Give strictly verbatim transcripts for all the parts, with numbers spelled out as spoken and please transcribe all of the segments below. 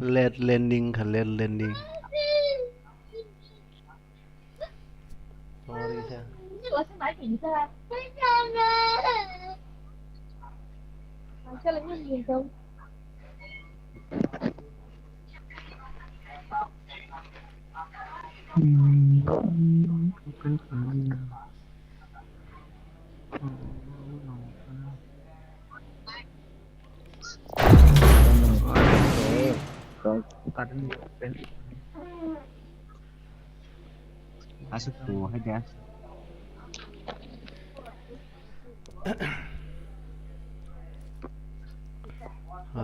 Late landing kha, late landing. Sorry, sir. Aswk to hai da.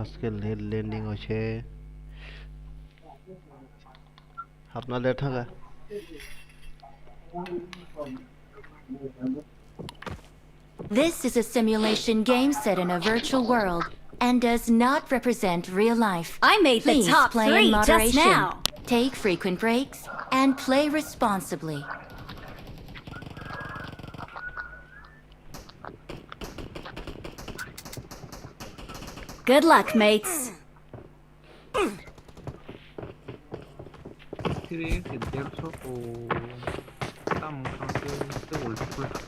Aske late landing hoise. Hapna late thanga. This is a simulation game set in a virtual world and does not represent real life. I made the Please top play in three just moderation. Now. Take frequent breaks and play responsibly. Good luck, mates. Three X dersho ko tam khamse te ulti pulta.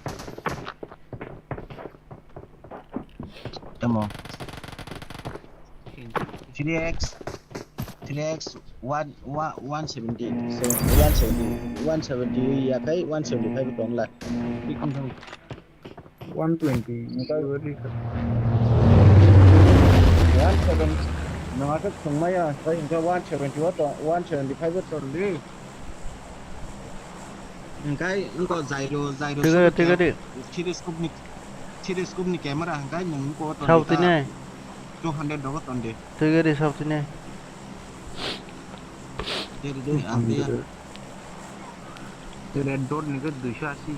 Tamo. Three X, three X, one, one, one seventy, one seventy, one seventy ya kai one seventy five tong la. One twenty, engkai one seventy, nang aswk thwngmaya, tei engkai one seventy o tong, one seventy five o tong di. Engkai engko Jairo, Jairo Thik ase, thik ase. Telescope ni, telescope ni camera engkai nang engko tong di ta. Sautine. Two hundred dogo tong di. Thik ase, sautine. Deri deri, ang dia. Red dot ni ke duisho asi.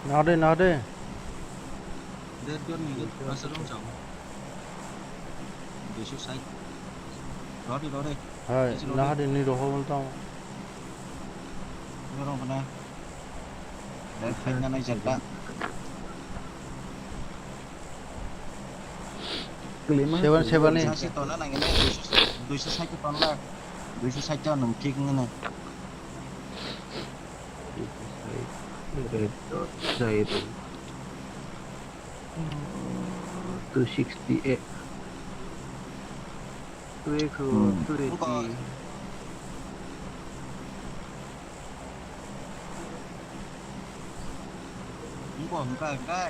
Nade, nade. Red dot ni ke asal rong chao. Duisho sai. Rode, rode. Hai, nade ni roho bol tao. Rong kana. Red khai na nai jagda. Seven, seven ni. Sasi tona nangini, duisho, duisho sait tona. Duisho sait nwng thik wngno. Red dot, Jairo. Two sixty-eight. Two X, hmm, two eighty. Wngkha, wngkha, wngkha.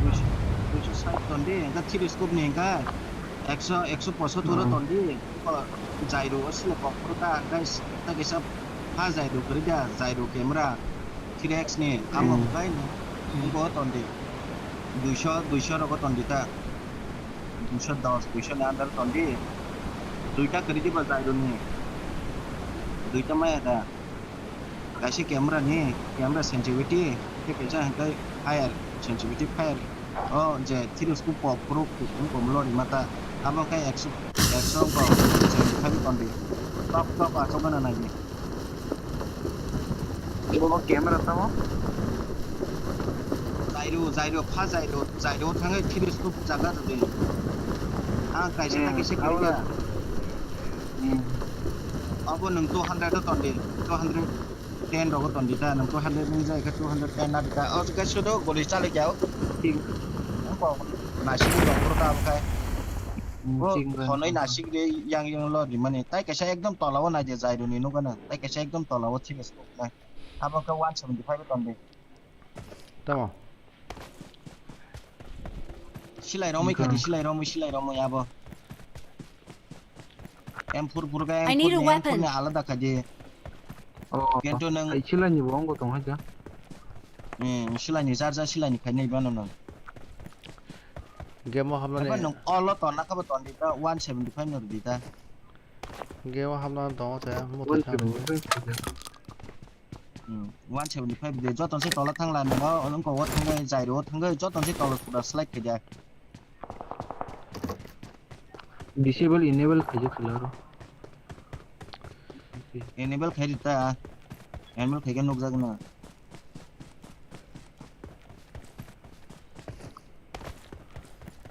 Duiso, duiso sait ton di, wngkha telescope ni wngkha. Ekso, ekso pochottor o ton di. Jairo o sile kok phuru ta, wngkha ta kisa pha Jairo kwrwi da, Jairo camera. Three X ni, amo hmm, wngkha ni, hmm, wngkha o ton di. Duiso, duiso rogo ton di ta. Duiso dos, duiso ni under ton di. Duita kwrwi di ba Jairo ni. Duita maya da. Kaisa camera ni, camera sensitivity, tei kaisa hwnkhe fire, sensitivity fire. O je telescope kok phuru kutung kom lori mata. Abo khe ekso, ekso wngkha, seventy five ton di. Top, top achuk gana nai di. Ibo camera tamo? Jairo, Jairo, pha Jairo, Jairo thangwi telescope jaga rwdi. Ang kaisa hmm, ta kaisa abo kwrwikha. Hmm. Abo nwng two hundred o ton di, two hundred ten rogo ton di ta, nwng two hundred ni jai khe two hundred ten na di ta. O khe sudo goli chali jao. Nasik ni rok phuru ta abo khai. Hmm, o thik wngkha. Khonoi nasik de yang yang lo rimani. Tai kaisa ekdom tola o nai de Jairo ni nugano. Tai kaisa ekdom tola o telescope nai. Abo khe one seventy five o ton di. Tamo. Silai romwi khadi, silai romwi, silai romwi abo. M four four khe I need a M four ni, weapon. M four ni alada khadi. Oh, kintu nwng ai silai ni bo ongo tong haja. Hmm, silai ni jar jar silai ni khainai bano nwng. Game o hamnani. Eba nwng all o tonna khe bo ton di ta, one seventy five no rw di ta. Game o hamna tongo te, muthai thang. Hmm, one seventy five de, joto se tola thangla, nwng o, nwng ko o thangwi, jairo o thangwi, joto se tola pura slide khaijak. Disable enable khaijak khala aro. Enable khai di ta. Enable khai khe nukjak na.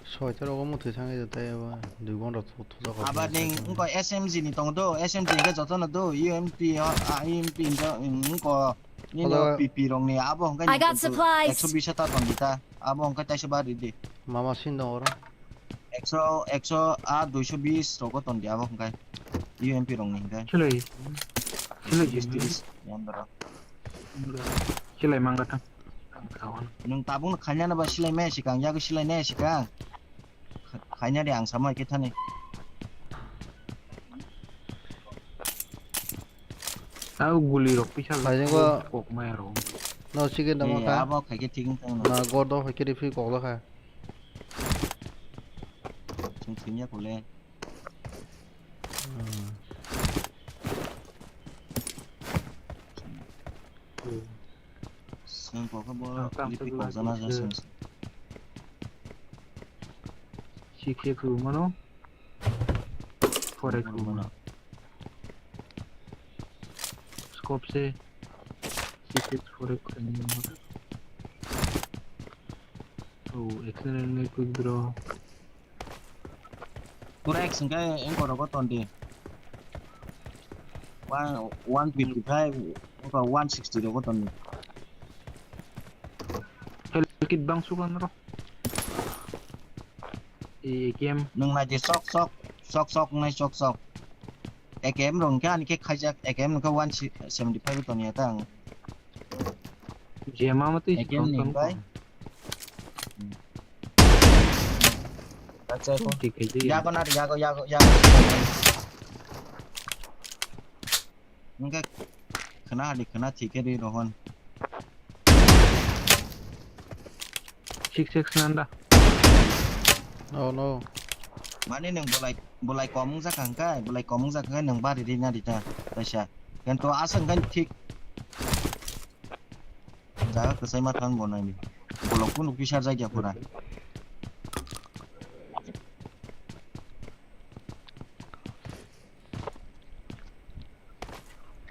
Soita rogo muthwi thangwi tei abo dui ghonta thu-, thujakha. Aba ning wngkha S M G ni tongo do, S M G hwnkhe jotono do, U M P, ah, U M P hwnkhe, mm, wngkha nini o P P rokni abo hwnkhe ekso bis ta tongdi ta, abo hwnkhe taisa ba ridi. Mama sin dong oro. Ekso, ekso, ah, duiso bis rogo tongdi abo hwnkhe U M P rokni hwnkhe. Silai, silai, tiris, tiris, yandoro. Silai mangga thang. Nwng tabukno khainani ba silai maya sikang, yago silai naya sikang. Kha-, khainani ang samai khe thani. Tao guli rok pisa kok maya rok. No chicken damo kha. Abo khai khe thik wng tong no. Na gordo khai khe riphi kok lo kha. Chwng thwngya kule. Hmm. Seng kok bo lipi kok jana ja seng. Sikhe ku mano. Forex ku mano. Scope se. Sikhe forex ku mano. Oh, excellent quick draw. Pura X hwnkhe engkor rogo tondi. One, one fifty five, engkor one sixty rogo tondi. Health kit bang sugan ro. E, A K M. Nwng nai di sok sok, sok sok, nai sok sok. A K M rok hwnkhe ani khe khaijak, A K M hwnkhe one seventy five tonya ta ang. Jema mati A K M ni bai. Yago na, yago, yago, yago. Wngkha khna di, khna thikhe di rohon. Six six nanda. Oh no. Mane nwng bolai, bolai kom wngjakha hwnkhe, bolai kom wngjakha hwnkhe nwng bari rina rita, kaisa. Kento aswk hwnkhe thik. Jaga kwchai ma thang bo naini. Bolok kunu pisar jai dia pura.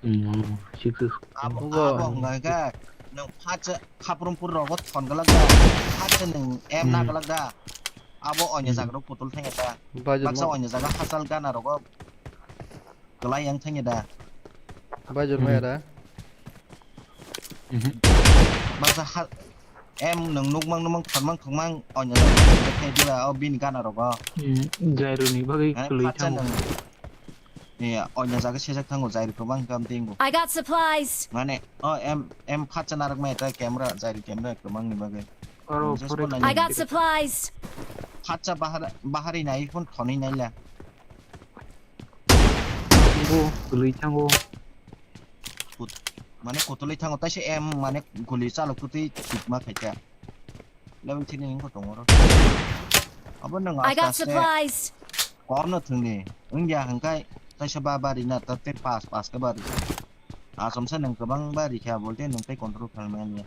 Hmm, six six. Abo, abo hwnka khe nwng phatsa Khaprumpur rogo thon galak da. Phatsa nwng M na galak da. Abo onya jaga rok putol thangya da. Baksa onya jaga hachal gana rogo. Kwlai yang thangya da. Bai jor maya da. Baksa ha, em nwng nukmang nukmang thormang thormang onya da. Khe diba o bini gana rogo. Jaironi bagwi kwlai thango. Iya, onya jaga sejak thango, Jairo kwbang kam tingo. I got supplies. Mane, o em, em phatsa narak mai ta camera, Jairo camera kwbang ni bagwi. I got supplies. Phatsa bahar, bahari nai phone thoni nai la. Bo kwlwi thango. Kut-, mane kutulwi thango, taisa em mane guli chalok tutwi tikma khaikha. Level three ni wngkha tongo oro. Abo nwng I got aste aste supplies. Kom no thwngdi. Wngya hwnkhe taisa ba bari na, ta tei pas, pas khe bari. Achomsa nwng kwbang bari kha, bolte nwng tei control khalmaya.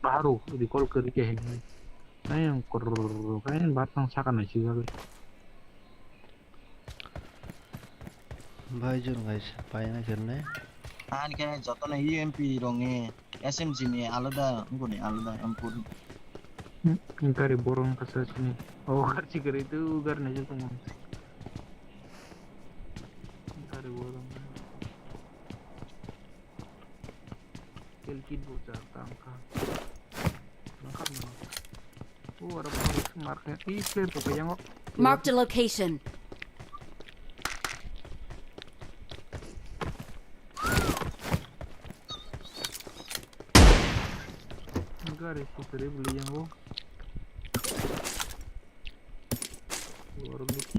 Baharu recall kwrwi khe hinwi. Ayang kwrrr khe batang saka nai sijagwi. Bai jor guys, paina kerne. Ani khe jotono U M P rokni S M G ni alada, wngkoni alada, M four. Hmm, gari borong kasa sini. Oh, gari si gari tu gari nai joto mo. Gari borong. Kel kit bo char tang kha. Nang kha nang. O aro pore mar khe. I flare to kayang o. Marked a location. Gari si kare buli yang o.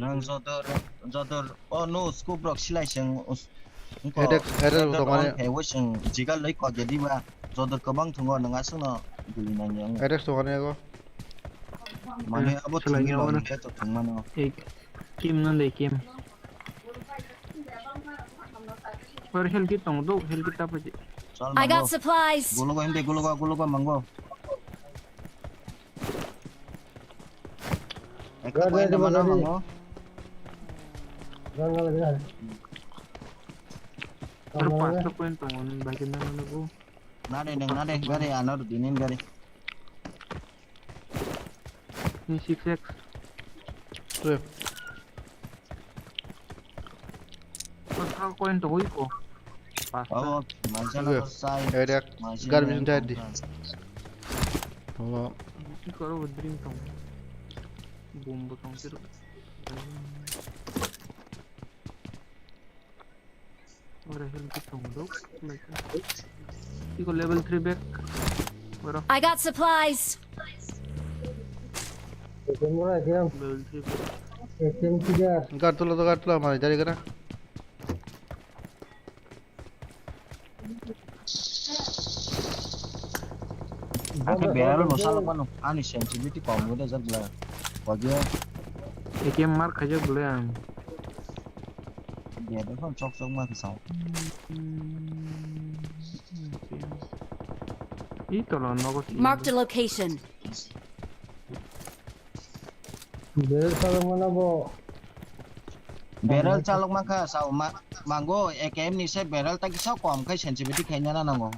Nang jotor, jotor, oh no, scope rok silai seng, us-, wngkha, headache, headache jotor tongmani. On khe wiseng jigal loi kok ya diba, jotor kwbang thwngo, nwng aswkno guli nangya wng. Headache tongmani ego. Mane abo thwngwi rw hwnkhe to thwngmano. Ei, kim nw de, kim. Or health kit tongo do, health kit ta paidi. Chol I got mango. Supplies. Gulugo hindi, gulugo, gulugo mango. Ekta point mana mango. Or panchta point tongo, nini bagwi nang nang go. Nade, nang nade, gari, ano dinin gari. Ni six X. Three. Ko thang coin to hoi ko. Pasta. Oh, mansana ko sai. Area. Garbage inside di. Oh. Ki koro drink tong. Bomb tong sir. Ora health kit tongo do. Iko level three bag. Ora. I got supplies. Level three bag. Gar tulo do, gar tulo, mari dari gara. Ang khe berai bo salok mano, ani sensitivity kom wngwi rwjak bwla. Kodiya. A K M mark khaijak bwle ang. Berai phano chok chok ma khe sao. Ih, tolo nogo si. Marked a location. Barrel chalok mano bo. Barrel chalok mankha, sao ma-, mango, A K M ni se barrel ta kisa kom khai sensitivity khaina nango.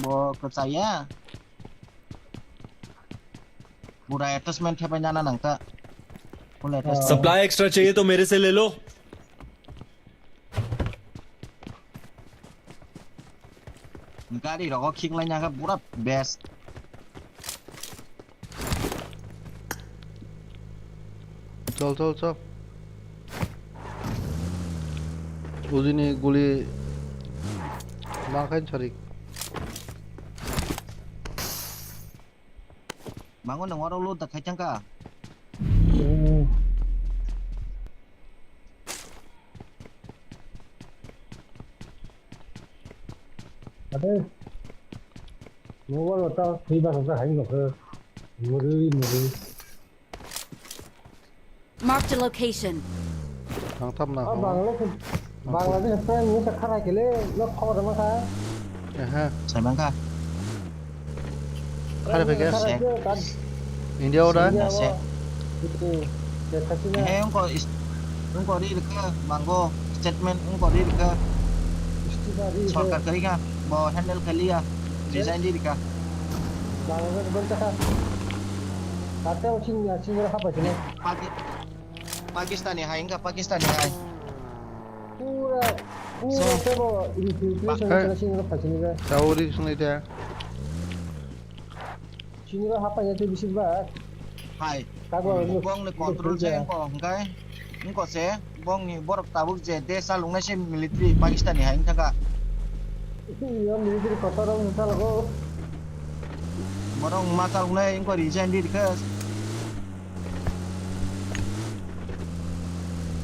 Bo kwchaya. Pura attachment khepai nana nangta. Full attachment. Supply extra chahiye to mere se le lo. Gari rogo khiklai nangkha pura best. Chol, chol, chol. Ujini guli mankhain sarik. Mango nang oro loot da khai thangka. Ate, mobile ta thui ba sa hai no khe. Muri, muri. Marked a location. Nang tam na. Oh, Bangladesh, Bangladesh friend ni sa khara kele, no khobor ma kha. Aha. Saimang kha. Khara phe ke? India ora? India se. He, ungko is-, ungko ri rikha, mango statement ungko ri rikha. Sorkar kari kha, bo handle khaliya, resign ri rikha. Bangladesh ban chakha. Kate o sing ya, sing ora hapa sini. Paki-, Pakistani hai, wngkha Pakistani hai. Pura, pura tebo infiltration wngkha sini ora hapa sini ga. Sauri sungai te. Sini ora hapa ya te bisi ba. Hai. Kago. Bongni control se wngkha, wngkha. Wngkha se, bongni borok tabuk je de salungnai se military Pakistani hai wngkha. Yo military kotor wngkha lago. Borok ma salungnai wngkha resign di rikha.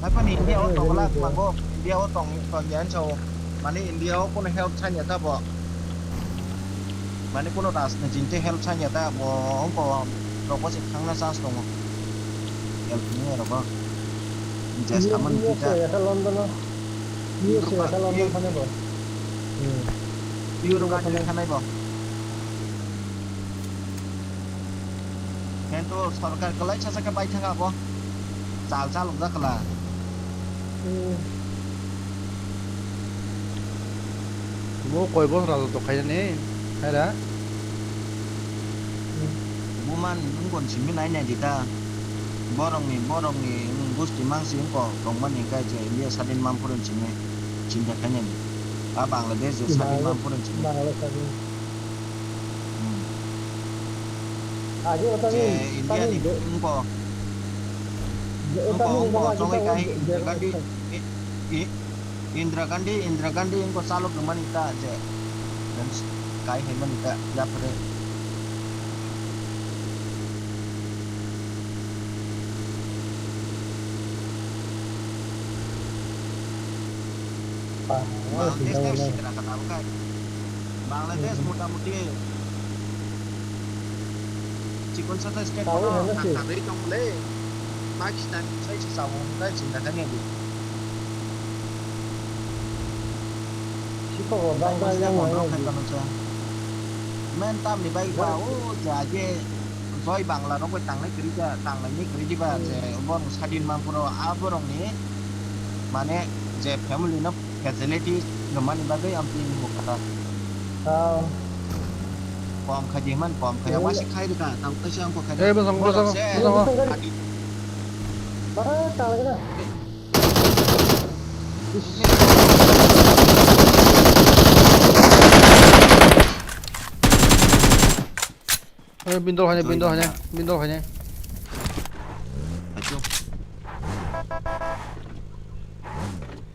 Haphani India o tongla mango, India o tong, tong yan sao. Mane India o kono help chanya ta bo. Mane kono rajniti te help chanya ta bo, ongko rok bo se thangna chance tongo. Help ni rok bo. Je saman U S A ya kha London o. U S A ya kha London thane bo. Hmm. Euro country thanai bo. Hento sorkar kwlai sacha khe bai thang abo. Chal chal wngjak kwla. Hmm. Bo koi bosra to khaina ni, khaira? Buman wngkon simi nai nai di ta. Borokni, borokni, wng, gusti mangsi wngkok tongmani hwnkhe je India sadin manphuru simi chinta khainani. A Bangladesh je sadin manphuru simi. Bangladesh sadin. Hmm. Age ota je ni India ni wngkok. Wngkok, wngkok, chongwi kai Indira Gandhi. I, i, Indira Gandhi, Indira Gandhi wngkha chalo kwmani ta je. Kai hai mani ta yaphre. Bangladesh ta sikra ka tabuk kai. Bangladesh motamuti. Chikon sata step kono ang tangwi tong le. Pakistan sai se chabo hwnkhai chinta khainai di. Sikoro bangka yang lai. Men tamni bai ba o ja je Joy Bangla rok bai tanglai kwrwi ja, tanglai ni kwrwi di ba je borok sadin man phuru a borok ni mane je family no facility rwmani bagwi ang tini bo kha. Kom khai di man, kom khai. Wasi khai rwkha, tamo kaisa ang bo khai. Eh, bosong, bosong, bosong. Eh, bindol hanya, bindol hanya, bindol hanya. Ayo.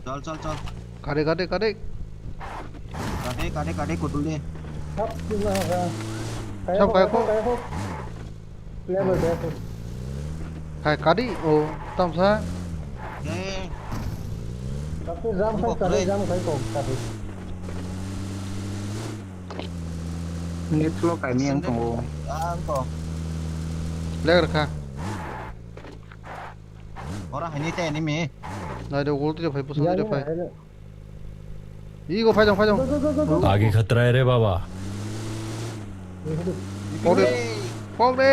Chal, chal, chal. Kade, kade, kade. Kade, kade, kade, kutul de. Sab kaya ko? Level de. Hai, kadi, oh, tamsa. Eh. Tapi jam khai, kadi, jam khai ko, kadi. Ni flow kai mi ang tongo. Ang to. Leg rakha. Ora hani te enemy. Nai de gol tire phai, pusong tire phai. Ego phai jong, phai jong. Age khatra hai re baba. Pok de. Pok de.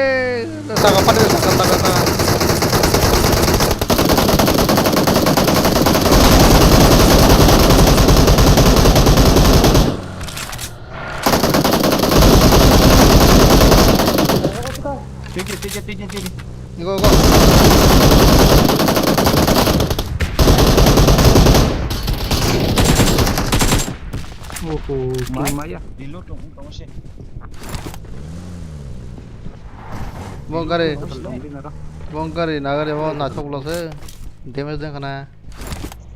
Taka pade, taka, taka, taka. Tiki, tiki, tiki, tiki. Go, go. Oho, maya. Reload dong, dong se. Bong gari. Bong gari, na gari, bong na chok lo se. Damage deng khana.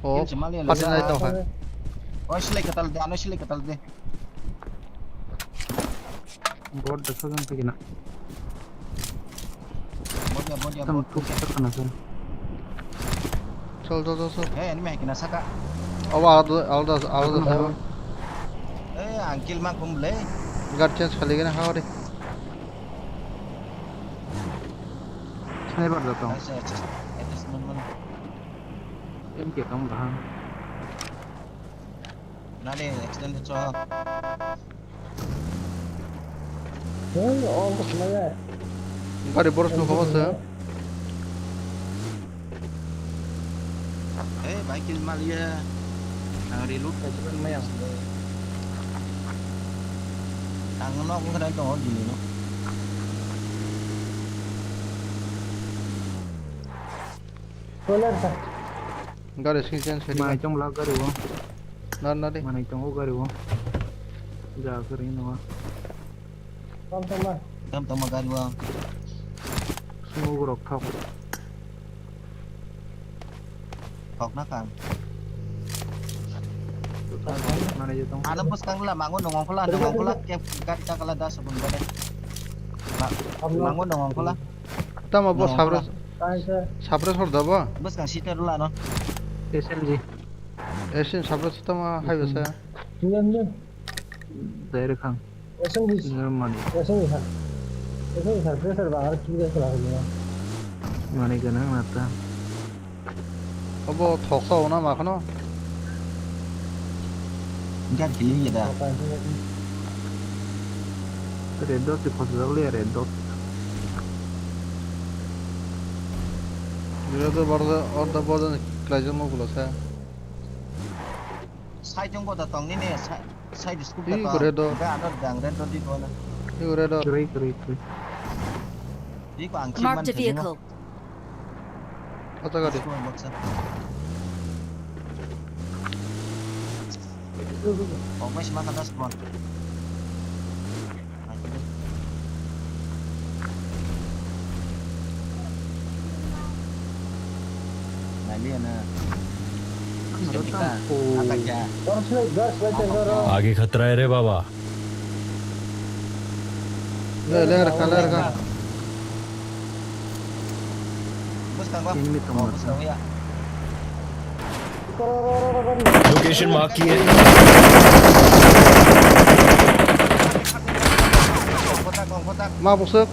Oh, party nai tong kha. Oi, select katal de, ano select katal de. Bot da sajan tiki na. Bodia, bodia, tam bot. Tuk tak kana sen. Chol, chol, chol, chol. Eh, enemy hai kena saka. Abo alada, alada, alada thang. Eh, ang kill ma kum le. Guard change khali kena ha de. Sniper da tong. Acha, acha. Acha, man, man. M K tong bahang. Nani extended cho. Hey, oh, kok maya. Gari boros no khawa sa. Hey, bike kill mal ya. Ang reload ka jiban maya. Ang no ko kana to dili no. Solar sa. Gari sing chen seri. Manai tong la gari o. Nar nar de. Manai tong o gari o. Ja gari no. Tam tam ma. Tam tam ma gari o. Smoke rok thok. Thok na kan. Manai je tong. Alam bus kang la mangun nong kula nong kula ke gari ta kala das bun bade. Mangun nong kula. Tamo bo sabra. Sabra sor da bo. Bus kang sita rula no. S L G. S L G sabra tamo hai basa. Dai re khang. S L G. Mani. S L G sabra sor ba ar ki da sala. Mani ganang nata. Obo thoksa ona ma khano. Gari kiling ya da. Red dot si khosjak le red dot. Red dot bordo orda bordo klaijak mo gulo sa. Side jong boda tong nini side scoop da tong. Red dot. Ga ano dang red dot di bona. Red dot. Kiri kiri kiri. Di ko ang chip man. Marked a vehicle. Acha gari. Kok mai sima kata spawn. Nai liya na. Gas light, gas light, gas light. Age khatra hai re baba. Le, le, rakha, le, rakha. Enemy tong. Location mark kiye. Ma busuk.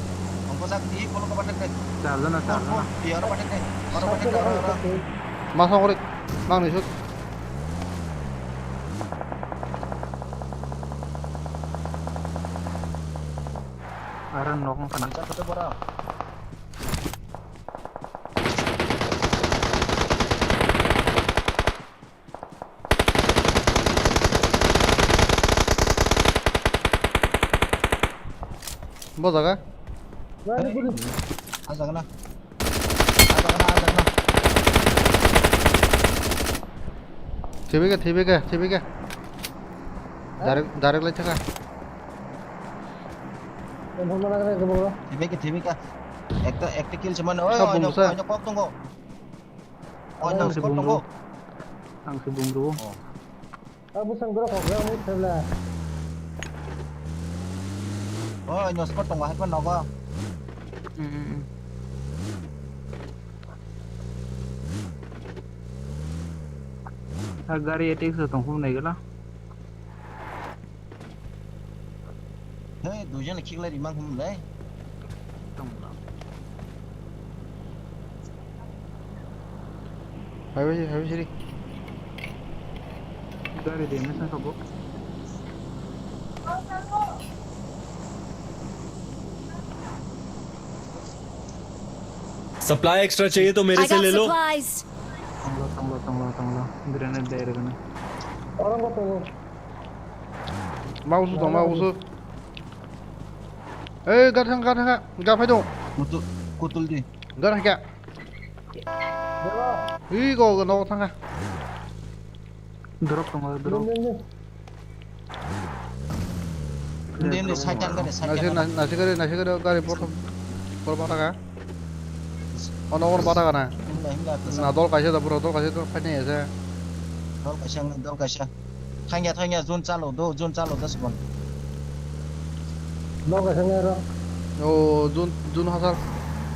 Chak di, polo ko bathek de. Charjana, charjana. Di, oro bathek de. Oro bathek de, oro, oro. Masa kori, nang ni sut. Aran nok kana. Chak kote bora. Bo jaga? Ah, jaga na. Ah, jaga na, ah, jaga na. Thibika, thibika, thibika. Direct, direct lai thaka. Thibika, thibika. Ekta, ekta kill se mane. Oi, oi, oi, kok tongo. Oh, ang se bumru. Ang se bumru. Oh. Ang bwsang borok kok ya, ang thebla. Oh, no spot tongo, hai pa nogo. Hmm, hmm, hmm. Ah, gari attack se tong hum nai gala. Hey, duijon khiklai rimang hum le. Hai bai, hai bai, siri. Gari de, mesa kabo. Supply extra चाहिए तो मेरे से ले लो। Tanglo, tanglo, tanglo, tanglo. Grenade dai rwgwna. Orang ko tongo. Ma usu tong, ma usu. Ei, gar thang, gar thang, gar phai dong. Kutul, kutul di. Gar thang kya? Ui, go, go, no thang. Drop tongo, drop. Din, din, din. Din, din, side tan gari, side tan gari. Nasi, nasi gari, nasi gari, gari por, por bata ka. Ono, ono bata ka na. Himla, himla, na, dol kaisa da, bro, dol kaisa, dol kaisa. Dol kaisa, dol kaisa. Thangya, thangya, zone chalo do, zone chalo do, sibon. Nok asang ero. O, zone, zone hasar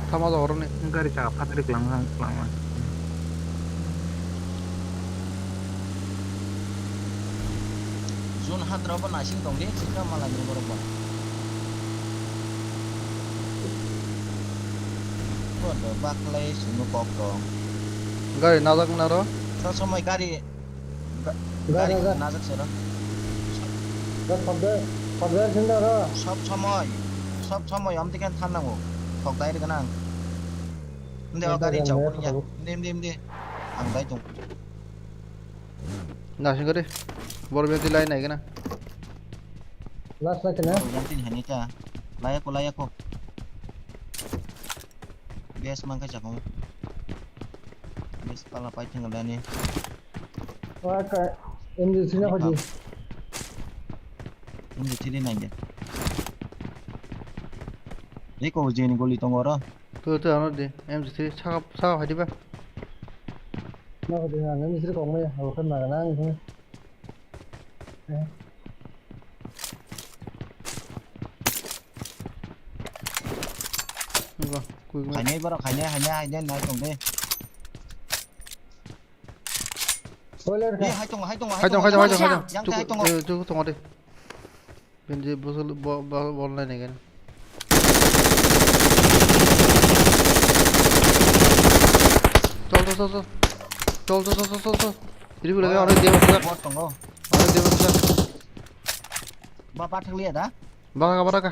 thama do horoni. Gari chaka phatri klang, klang. Zone hatra bo nasing tong di, chikra malai ni borok bo. Bo do baklai sunu kok tong. Gari najak na ro? Sa somoi gari Ga-, gari, gari, gari. Najak sero. Ga, khobda, khobda sindoro. Sob somoi, sob somoi amtwi khe than nango. Khok dai rwgwna ang. Inde o gari chok ya. Inde, inde, inde. Ang dai tong. Nasing gari. Bor benti lai nai gana. Last na kena. Bor benti hani ta. Laya ko, laya ko. Gas man khe chakung. Gas pala pai thang lani. Wa ka M G three na khaji. M G three nai de. Eko jeni goli tongo ro. To, to, ano de. M G three saka, saka phai diba. Na khaji na M G three kok mai, abo khan na na. Nunggu, kui, kui. Hainai borok, hainai, hainai, hainai, nai tong de. Spoiler ka. Eh, hai tongo, hai tongo, hai tongo, hai tongo, hai tongo. Yang hai tongo. Eh, juk tongo de. Benji bosol, bo-, bo-, bol nai nai gani. Chol, chol, chol, chol. Chol, chol, chol, chol, chol, chol. Ribui lagi, oh, onek dia masuk. Bot tongo. Onek dia masuk. Ba, ba thang liya da? Ba, ba, ba, ba.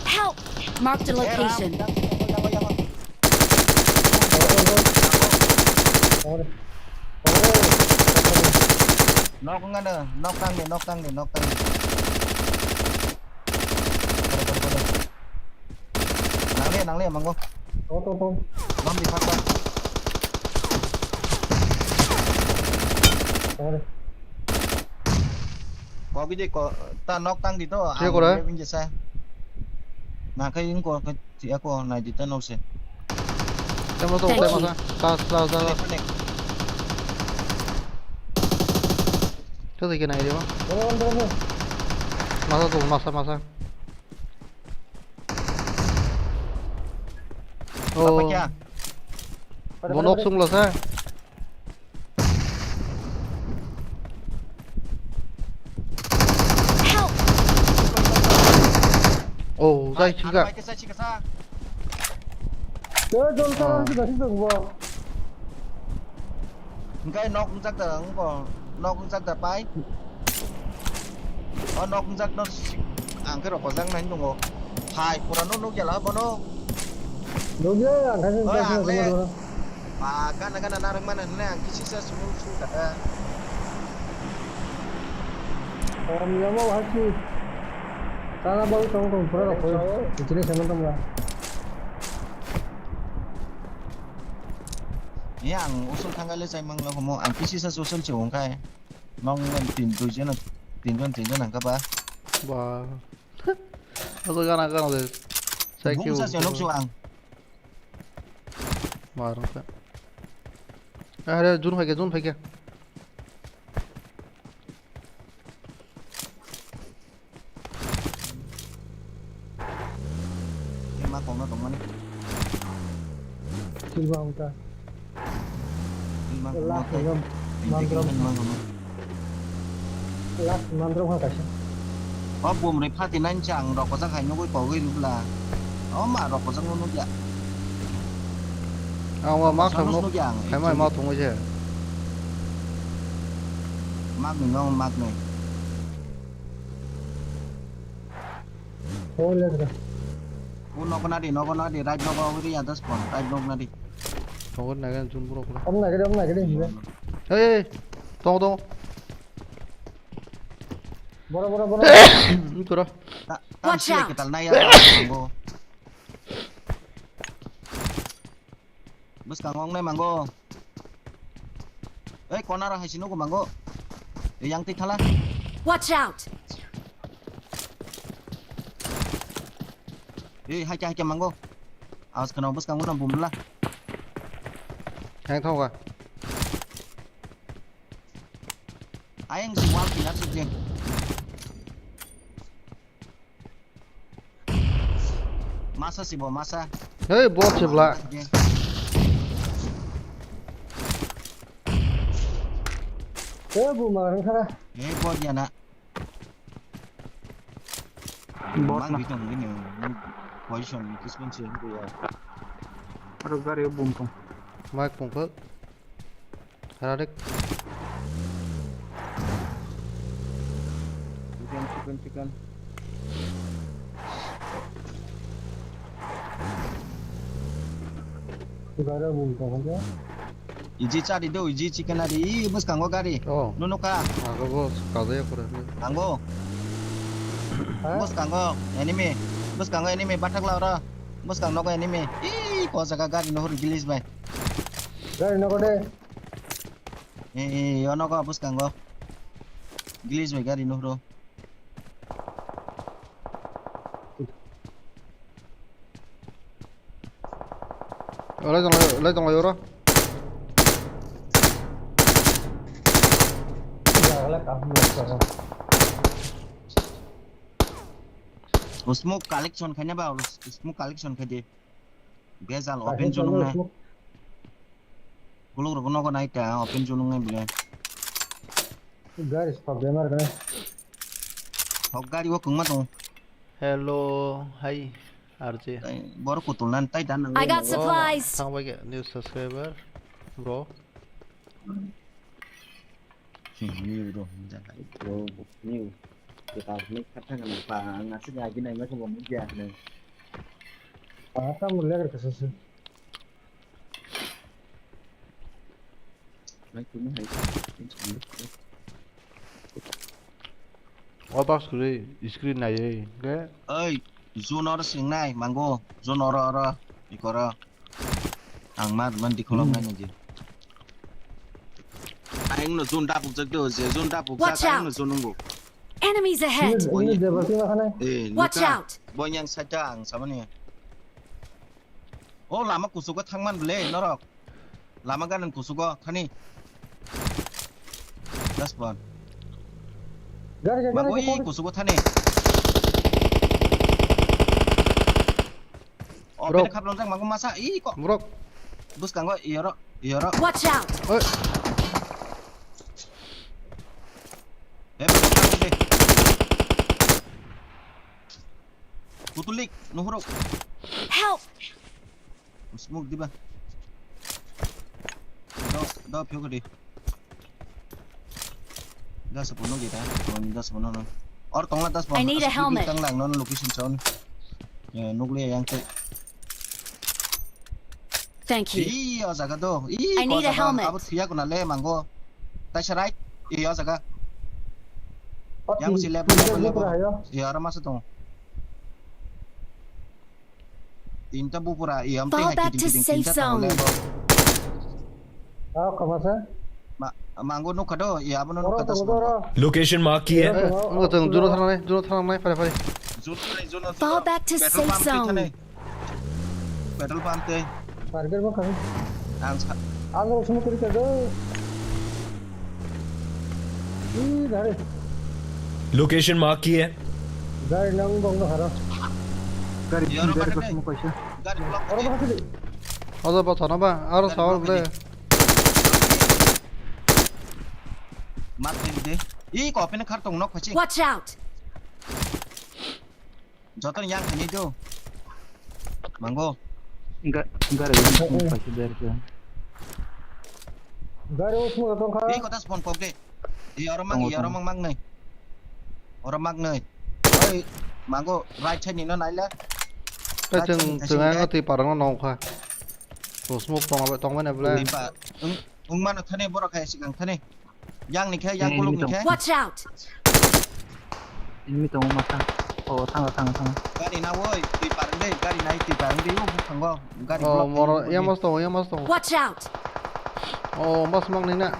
Help! Marked a location. Nok ngana, nok tangni, nok tangni, nok tangni. Nangle, nangle, mango. To, to, to. Bam di, fast, fast. Sorry. Ko gidi ko, ta nok tang di to. Siya ko ra? Ang sa. Na kai yung ko, ko, siya ko, na di ta nok se. Tamo to, tamo sa. Sa, sa, sa. Connect, connect. Kau lagi naik dia, Bang. Masa tu, masa, masa. Oh. Apa kya? Bonok sung lo sa. Chai sika. Bai ke chai sika sa. Yo, jol sa, ah, sika sika bo. Engkai nok ungjak da, engko nok ungjak da pai. O nok ungjak no si-, ang ke rok kojak nai nungo. Hai, pura no nuk ya la bono. Nuk ya, ang khe. Oi, ang le. Ba, gana gana narwk mano hwnle ang kisi sa sumung sung kha. Om yamo hasi. Tara bau tong tong pura rok koi. Chini semen tong la. Ni ang usul thangkai le chai mang lo homo, ang kisi sa usul che ong kai. Nong ngon tin dui jon, tin jon, tin jon ang kha ba. Ba. Aso gana gana de. Sai bung ke sa se nok su ang. Marung sa. Are, jun phai khe, jun phai khe. Ema kongna tongmani. Silva uta. Silva kongna last tongmani. Mandram. Silva kongna. Last mandram ha kaisa. O bum ri phati nai cha ang rok kojak hai nugui pogui rubla. O ma rok kojak no nugya. Ang wa mak thang nuk. Nugya ang. Hai mai ma thung je. Mak ni nong mak ni. Oh, let's go. O nogo na di, nogo na di, right nogo ri ya das pon, right nogo na di. Nogo na gan jun bro. Om na gede, om na gede. Hey, tong tong. Boro, boro, boro. Ini kura. Watch out. Ketal na ya, mango. Bwskango wngnai mango. Ei, corner hai si nugo mango. Ei, yang twi thala. Watch out! Ei, haikhe, haikhe mango. Awas kheno bwskango no bumla. Heng thoga. Ayang si wall pilar sujeng. Masa si bo, masa. Hei, bot se bla. Hei, bu ma rang thara. Hei, bot ya na. Bot ma. Mang bi tong gini, position, kisman se, ya. Aro gari bum tong. Mike pungkha. Hararik. Chicken, chicken, chicken. Gara bul ka hoja. Iji chari do, iji chicken ari, i bwskango gari. Oh. Nunuka. Ago bo kajaya pura. Tango. Ha? Bwskango enemy. Bwskango enemy, bathak la oro. Bwskang nogo enemy. I ko jaga gari nuhur release bai. Gari nogo de. Eh, eh, yo nogo bwskango. Glitch bai gari nuhro. Olai tong lai, olai tong lai oro. O smoke collection khaina ba, o smoke collection khai de. Bejal open zone wngnai. Kuluk rok nogo nai ta open zone wngnai bile. Gari stop de mar gana. Hok gari o kwngma tong. Hello, hi, R J. Borok kutul nan tai dan nang. I got supplies. Thang bai new subscriber, bro. New bro, hinjak hai bro, new. Kita ni kata kan pa ngasih lagi nai macam mau dia ni. Apa mulai kerja sih? O box kwrwi screen naiwi hwnkhe. Oi, zone oro swngnai mango, zone oro oro ikoro. Ang ma man dikholom nai nai di. Ang no zone dapuk jak do, je zone dapuk jak ang no zone nungo. Enemies ahead! Ini, ini dia berarti makan eh. Eh, watch out! Boy yang saja ang sama ni. O lama kusugo thangman bwle norok. Lama ganang kusugo thani. Daspon. Gari, gari, gari, gari. Kusugo thani. O bini khaplang jang mago masa i ko. Borok. Bwskango iyoro, iyoro. Watch out. Oi. He, bwskango de. Kut Tulik, nuhuruk. Help! Smoke diba? Do, do, phiyok di. Das bono gita, das bono no. Or tongla das bono. I need a helmet. Tang lang non location chon. Ya, nukli yang te. Thank you. Ih, o jaga do. Ih, I need a helmet. Abo thuya kuna le mango. Taisa right. Ih, o jaga. Yang si left, left, left. Ya, aro masa tong. Tinta bupura, iya, am tei hai kiting kiting tinta tong le. Fall back to safe zone. Ah, khamasa? Ma, mango nukha do, iya, abono nukha das mango. Location mark kiya hai? Eh, wngkha chwng juno thangnai, juno thangnai, phai phai. Juno thangnai, juno, juno. Fall back to safe zone. Petrol pump tei. Target bo kami. Ang sa- Ang sumut kiri ka do. Ih, gari. Location mark kiya hai? Gari nang bong no haro. Gari, gari ko sumut kaisa. Gari block. Oro ba sidi. Odo ba thana ba, aro sawal ble. Mat de. Ih, ko pene khar tong nok phachi. Watch out. Joto yang khaini do. Mango. Ga-, gari ini pun pasti dari ke. Gari usmu datang kha. Ih, kota spawn kok de. Ih, oro mang, ih, oro mang, mang nai. Oro mang nai. Oi, mango, right side ni no naila. Ka chwng, chwng ang twi parang no nong kha. To smoke tong, tong mane ble. Limpa. Ung, ung mano thani borok hai sikang thani. Yang ni khe, yang kuluk ni khe. Watch out! Enemy tongo masa. Oh, thanga, thanga, thanga. Gari na woi, twi parang de, gari nai twi parang de, oh, bukhango. Gari block. Oh, moro, yang mas tongo, yang mas tongo. Watch out! Oh, mas mang ni na.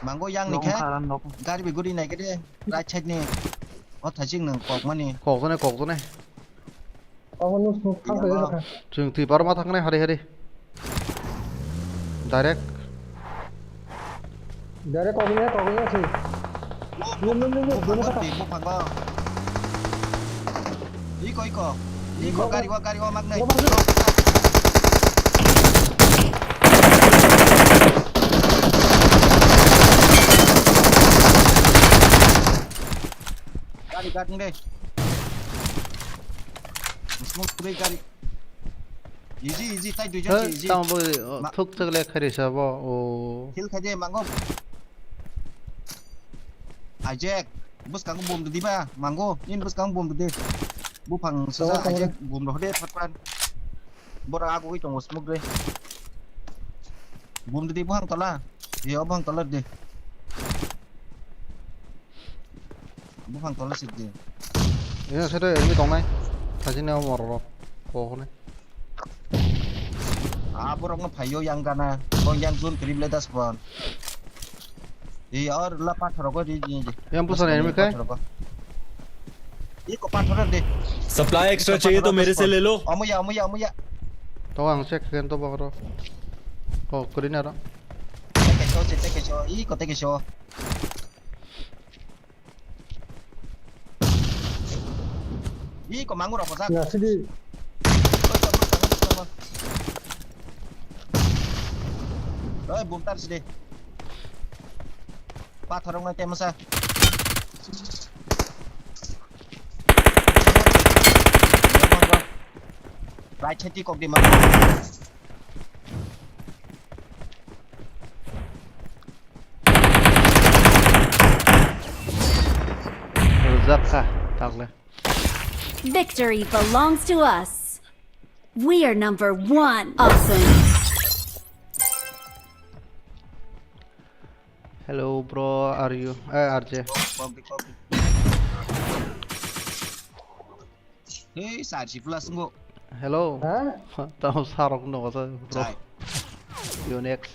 Mango yang ni khe. Gari bi guri nai khe de, right side ni. O thajing nang kok mani. Kok jone, kok jone. Obo nuk nuk thang khe kha. Chwng twi parma thang nai hari hari. Direct. Direct kok ni, kok ni si. Nuk nuk nuk nuk nuk nuk. Iko, iko. Iko, gari wa, gari wa, magnai. Gari, gari, de. Smoke break gari. Easy, easy, tai duijon easy. Tamo bo thuk chak le khari sa bo. O. Kill khaje mango. Ajek, bus kang bom di ba, mango. In bus kang bom di. Buphang sa ajek bom ro de phat phat. Bora agu wi tongo smoke de. Bom di buhang tola. Yo buhang tola de. Buphang tola sik di. Ina sete enemy tongnai. Thajini o morok rok. Kok hwnwi. Ah, borok no phaio yang gana. Bo yang zone kwrwi ble das pon. Ei or la pathor ko di di. Yang pusa enemy kai? Iko pathor de. Supply extra chahiye to mere se le lo. Omo ya, omo ya, omo ya. To ang check khen to bakro. Oh, kwrwi na ro. Teke cho, teke cho. Iko teke cho. Ih, ko mangu rok bojak. Ya, sidi. Oi, bumtar sidi. Pathor wng nai temasa. Right side ti kok di ma. Rwjak kha, takle. Victory belongs to us. We are number one. Awesome. Hello, bro, are you? Eh, R J. Hey, sir, si plus ngo. Hello. Ha? Tamo sarok no sa, bro. Sai. Yo next.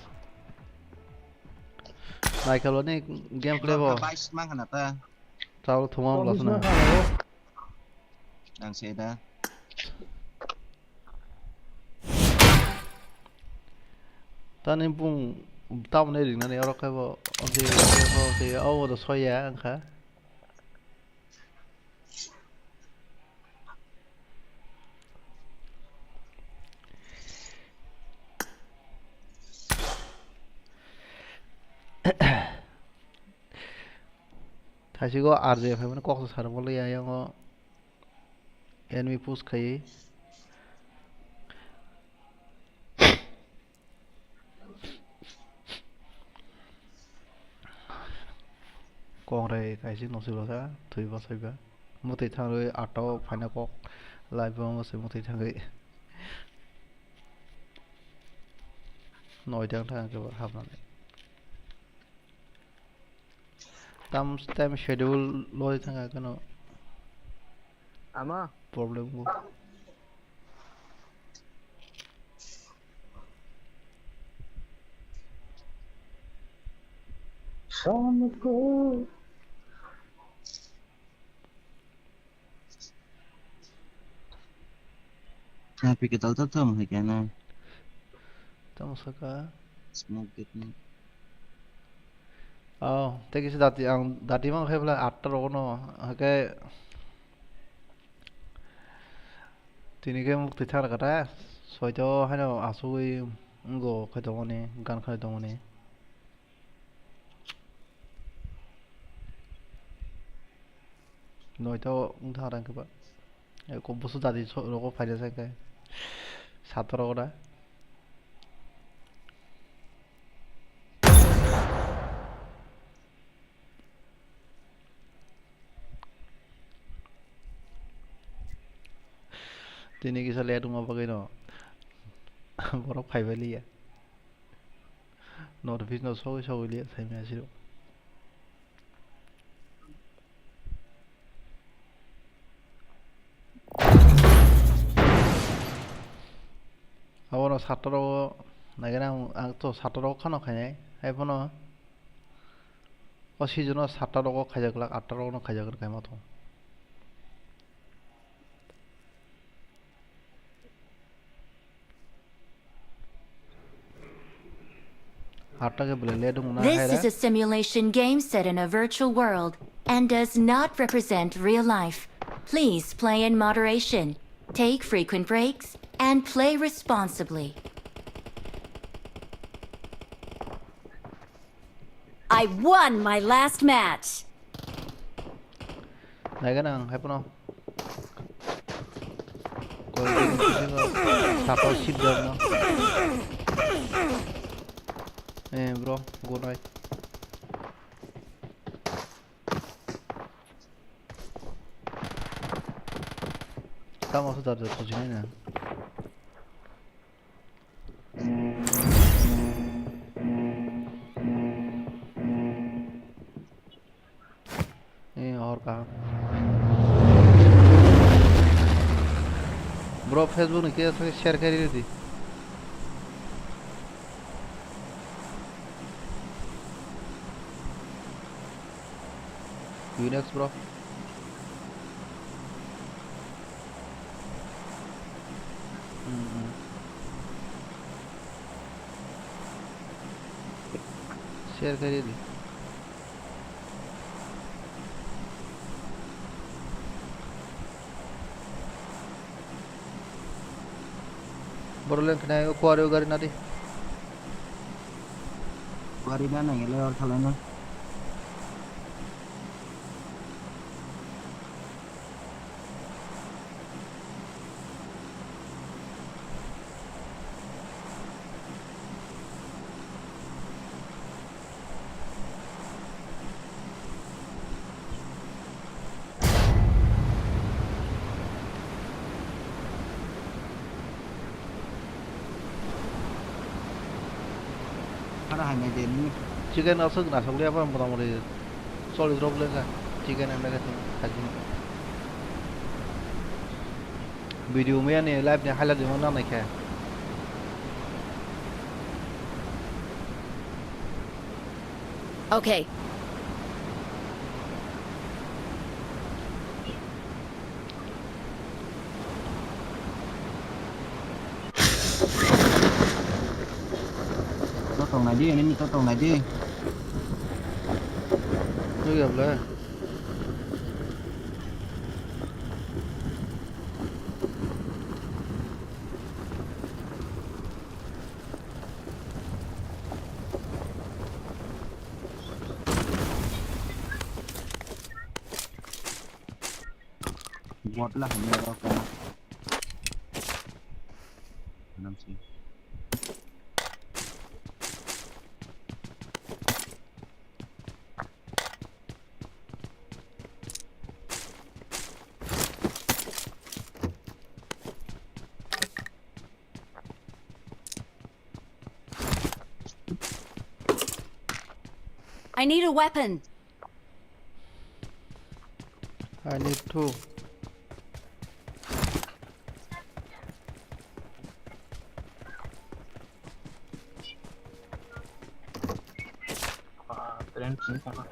Michael ni gameplay bo. Bais mang hana ta. Tao thuma mo lasna. Ang se da. Tani bung tamni ringnani oro khe bo, odi khe bo, odi, o bo do soya wngkha. Thaisigo R J phaimani kok sa sarwngmani yango. Enemy push khai. Kongrai kaisi nokchwlokha, thwiba saiba. Mwtwi thangwi atta o phaina kok. Live o mwswi mwtwi thangwi. Noita wngkha hapnani. Tam time schedule loi thangkha kheno. Ama. Problem go. Samko. Na pike tal tal tam hai kena. Tamo saka. Smoke get ni. Oh, tei kisa dati ang dati mang khai bwla atta rogo no, hake tini khe muk twi thang kata, soito haino asugwi wngkha khai tongmani, gan khai tongmani. Noito wngkha rang khe ba. Eko busu dati so-, rogo phaida sa khe. Sato rogo da. Tini kisa late wngma bagwi no. Borok phaibai liya. Notification no sogwi sogwi liya, saimaya siro. Abono satta rogo naikhe ang, ang to satta rogo khano khainai, haiphano o season o satta rogo khaijak glak, atta rogo no khaijak rwkhaima tong. This is a simulation game set in a virtual world and does not represent real life. Please play in moderation, take frequent breaks, and play responsibly. I won my last match. Naikhe nang, haiphano. Koi koi koi koi. Sapa sip dong no. Eh, bro, go right. Tamo su dar dar su jinai na. Eh, hor kaham. Bro, Facebook ni khe share khe ridi. Unix, bro. Hmm, hmm. Share kariya di. Boro leng khnai o kuari o gari nadi. Gari na nang ele or thalai na. Chicken aswk nasok liya pa motamoti chollish rok le kha chicken and everything khaji. Video maya ni live ni highlight rima nang naikhe. Okay. To tongnai di, enemy to tongnai di. Twi ya bwle. G Bot la hamya ro kana. Anam si. I need a weapon. I need two. Ah, friend, sini sama.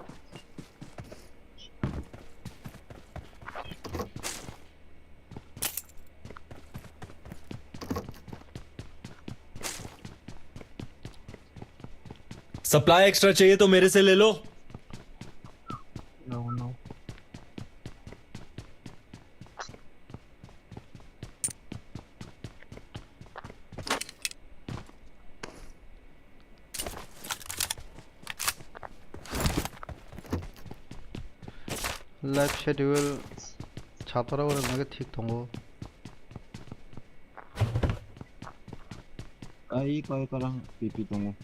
Supply extra चाहिए तो मेरे से ले लो। No, no. Life schedule chatara ore nage thik tongo. Ai koi korang pipi tongo.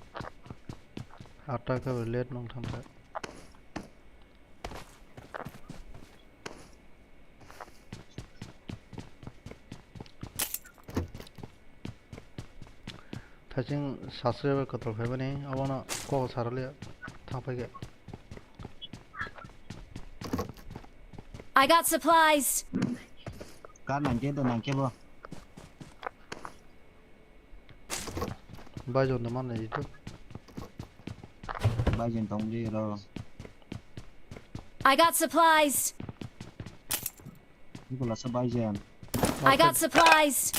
Atta ka late nong thangkha. Thaching subscriber kotor phaimani, abono kok saraliya thangphaikhe. I got supplies. Ka nangkhe do nangkhe bo. Baijon da mana itu. Baijon tong di ro. I got supplies. Ibu lasa baijon. I got supplies.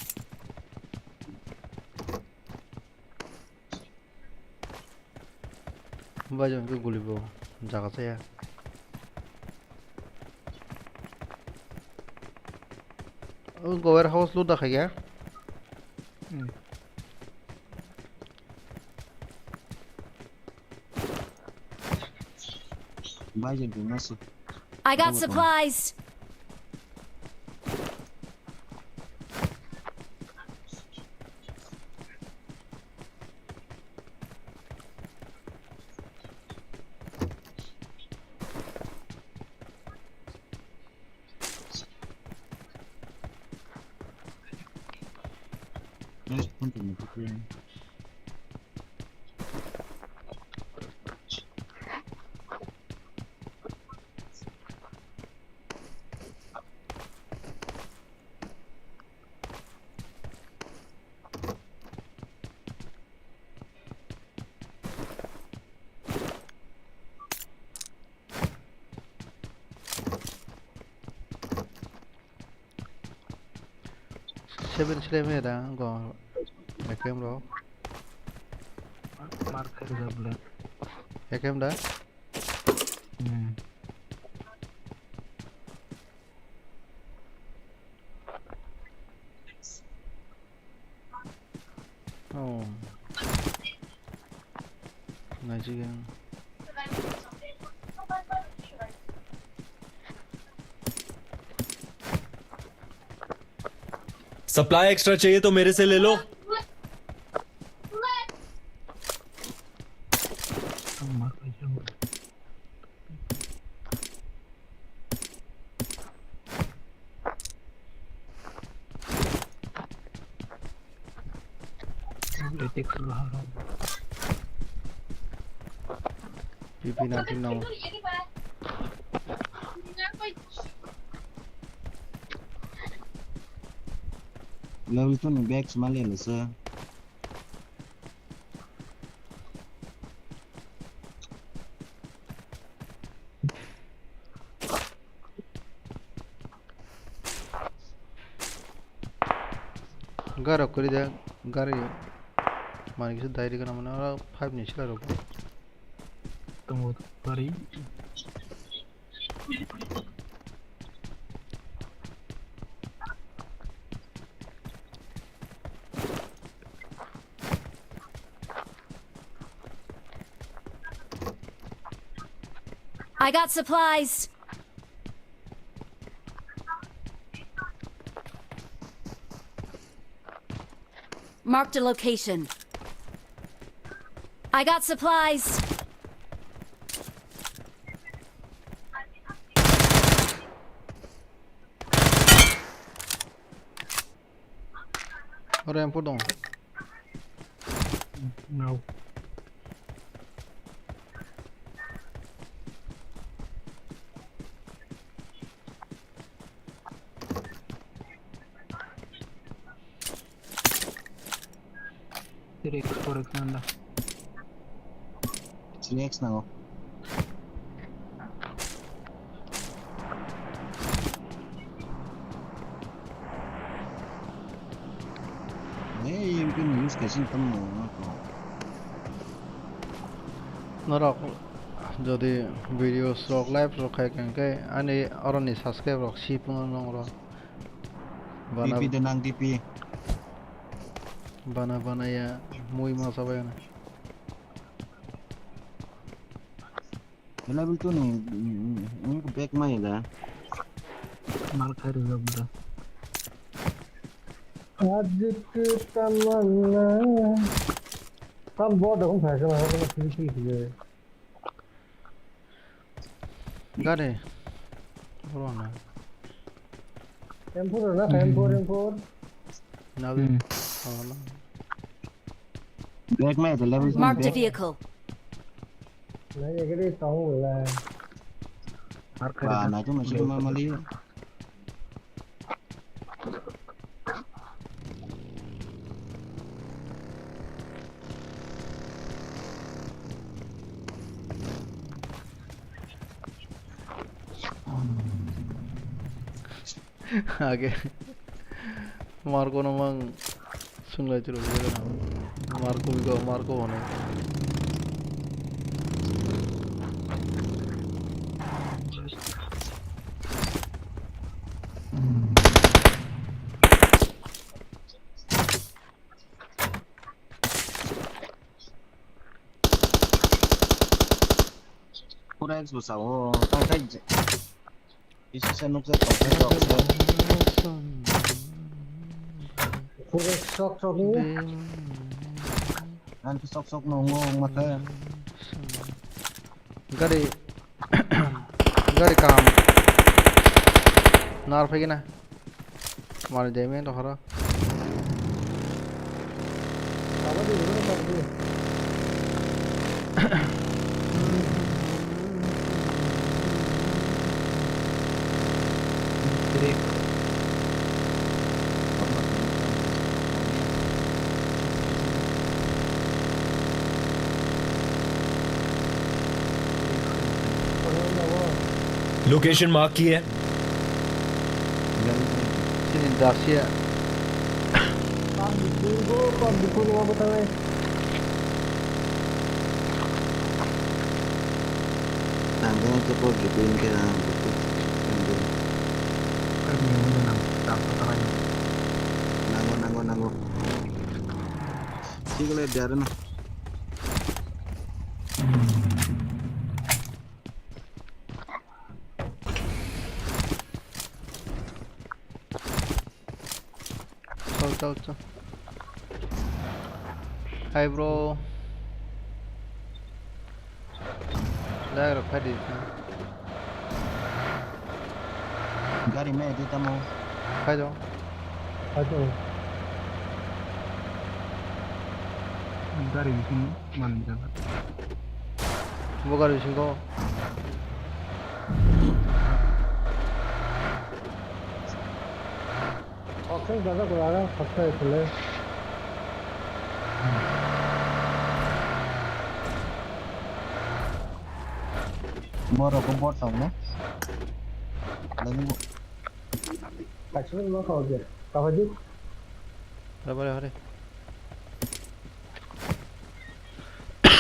Baijon ke guli bo jaga saya. O gower house lu da khaya. Hmm. Baijon ke masuk. I got supplies. Seven slam ya da go A K M ro. Mark khe da black. A K M da? Hmm. Oh. Naijigwng. Supply extra चाहिए तो मेरे से ले लो। P P nineteen no. Level two ni bag sma le le se. Garo kori da, gari mani kisa dairi gana mane ora five ni sila rok. Tongo gari. I got supplies. Marked a location. I got supplies. Ore M four dong. No. Three X, four X nanda. Three X nango. Hey, M P ni use kaisa tamo. Norok jodi videos rok live rok khai khe ani oroni subscribe rok si phungo nong rok. Bana D P de nang D P. Bana bana ya mui ma sabai na. Level two ni, mm, mm, back mai da. Mal khai rwjak da. Ajit Tamanna. Tam bo da kong khai kala ha kala free free khe. Gari. Bro na. M four na, M four, M four. Na. Hmm. Oh, no. Back mai da level. Marked a vehicle. Nai ekre tong lai. Ba, nai to nai to ma mali. Age Marco no mang sunglai chiro bujai na. Marco bigo Marco hone. Four X bwsa o, tang khe je-, isi se nukjak tong khe rok se. Four X sok sok ni. Ang khe sok sok no wngo wngma khe. Gari, gari kaham. Nar phai gina. Mari de men to horo. Location mark की है। Sini dasia. Pam dukun go, pam dukun go, betul. Tanggung tu kau dukun ke dalam buku. Tanggung. Nango, nango, nango. Sini kalau biar na. Chal, chal, chal. Hi, bro. Lag rok phai di. Gari me di tamo. Phai do. Phai do. Gari bising man jaga. Bo gari bisingo. Oxygen jaga ko aga khaksa itule. Borok ko bot tong na. Lagi bo. Kaisa no kho je. Ka phai di. Hore, hore, hore.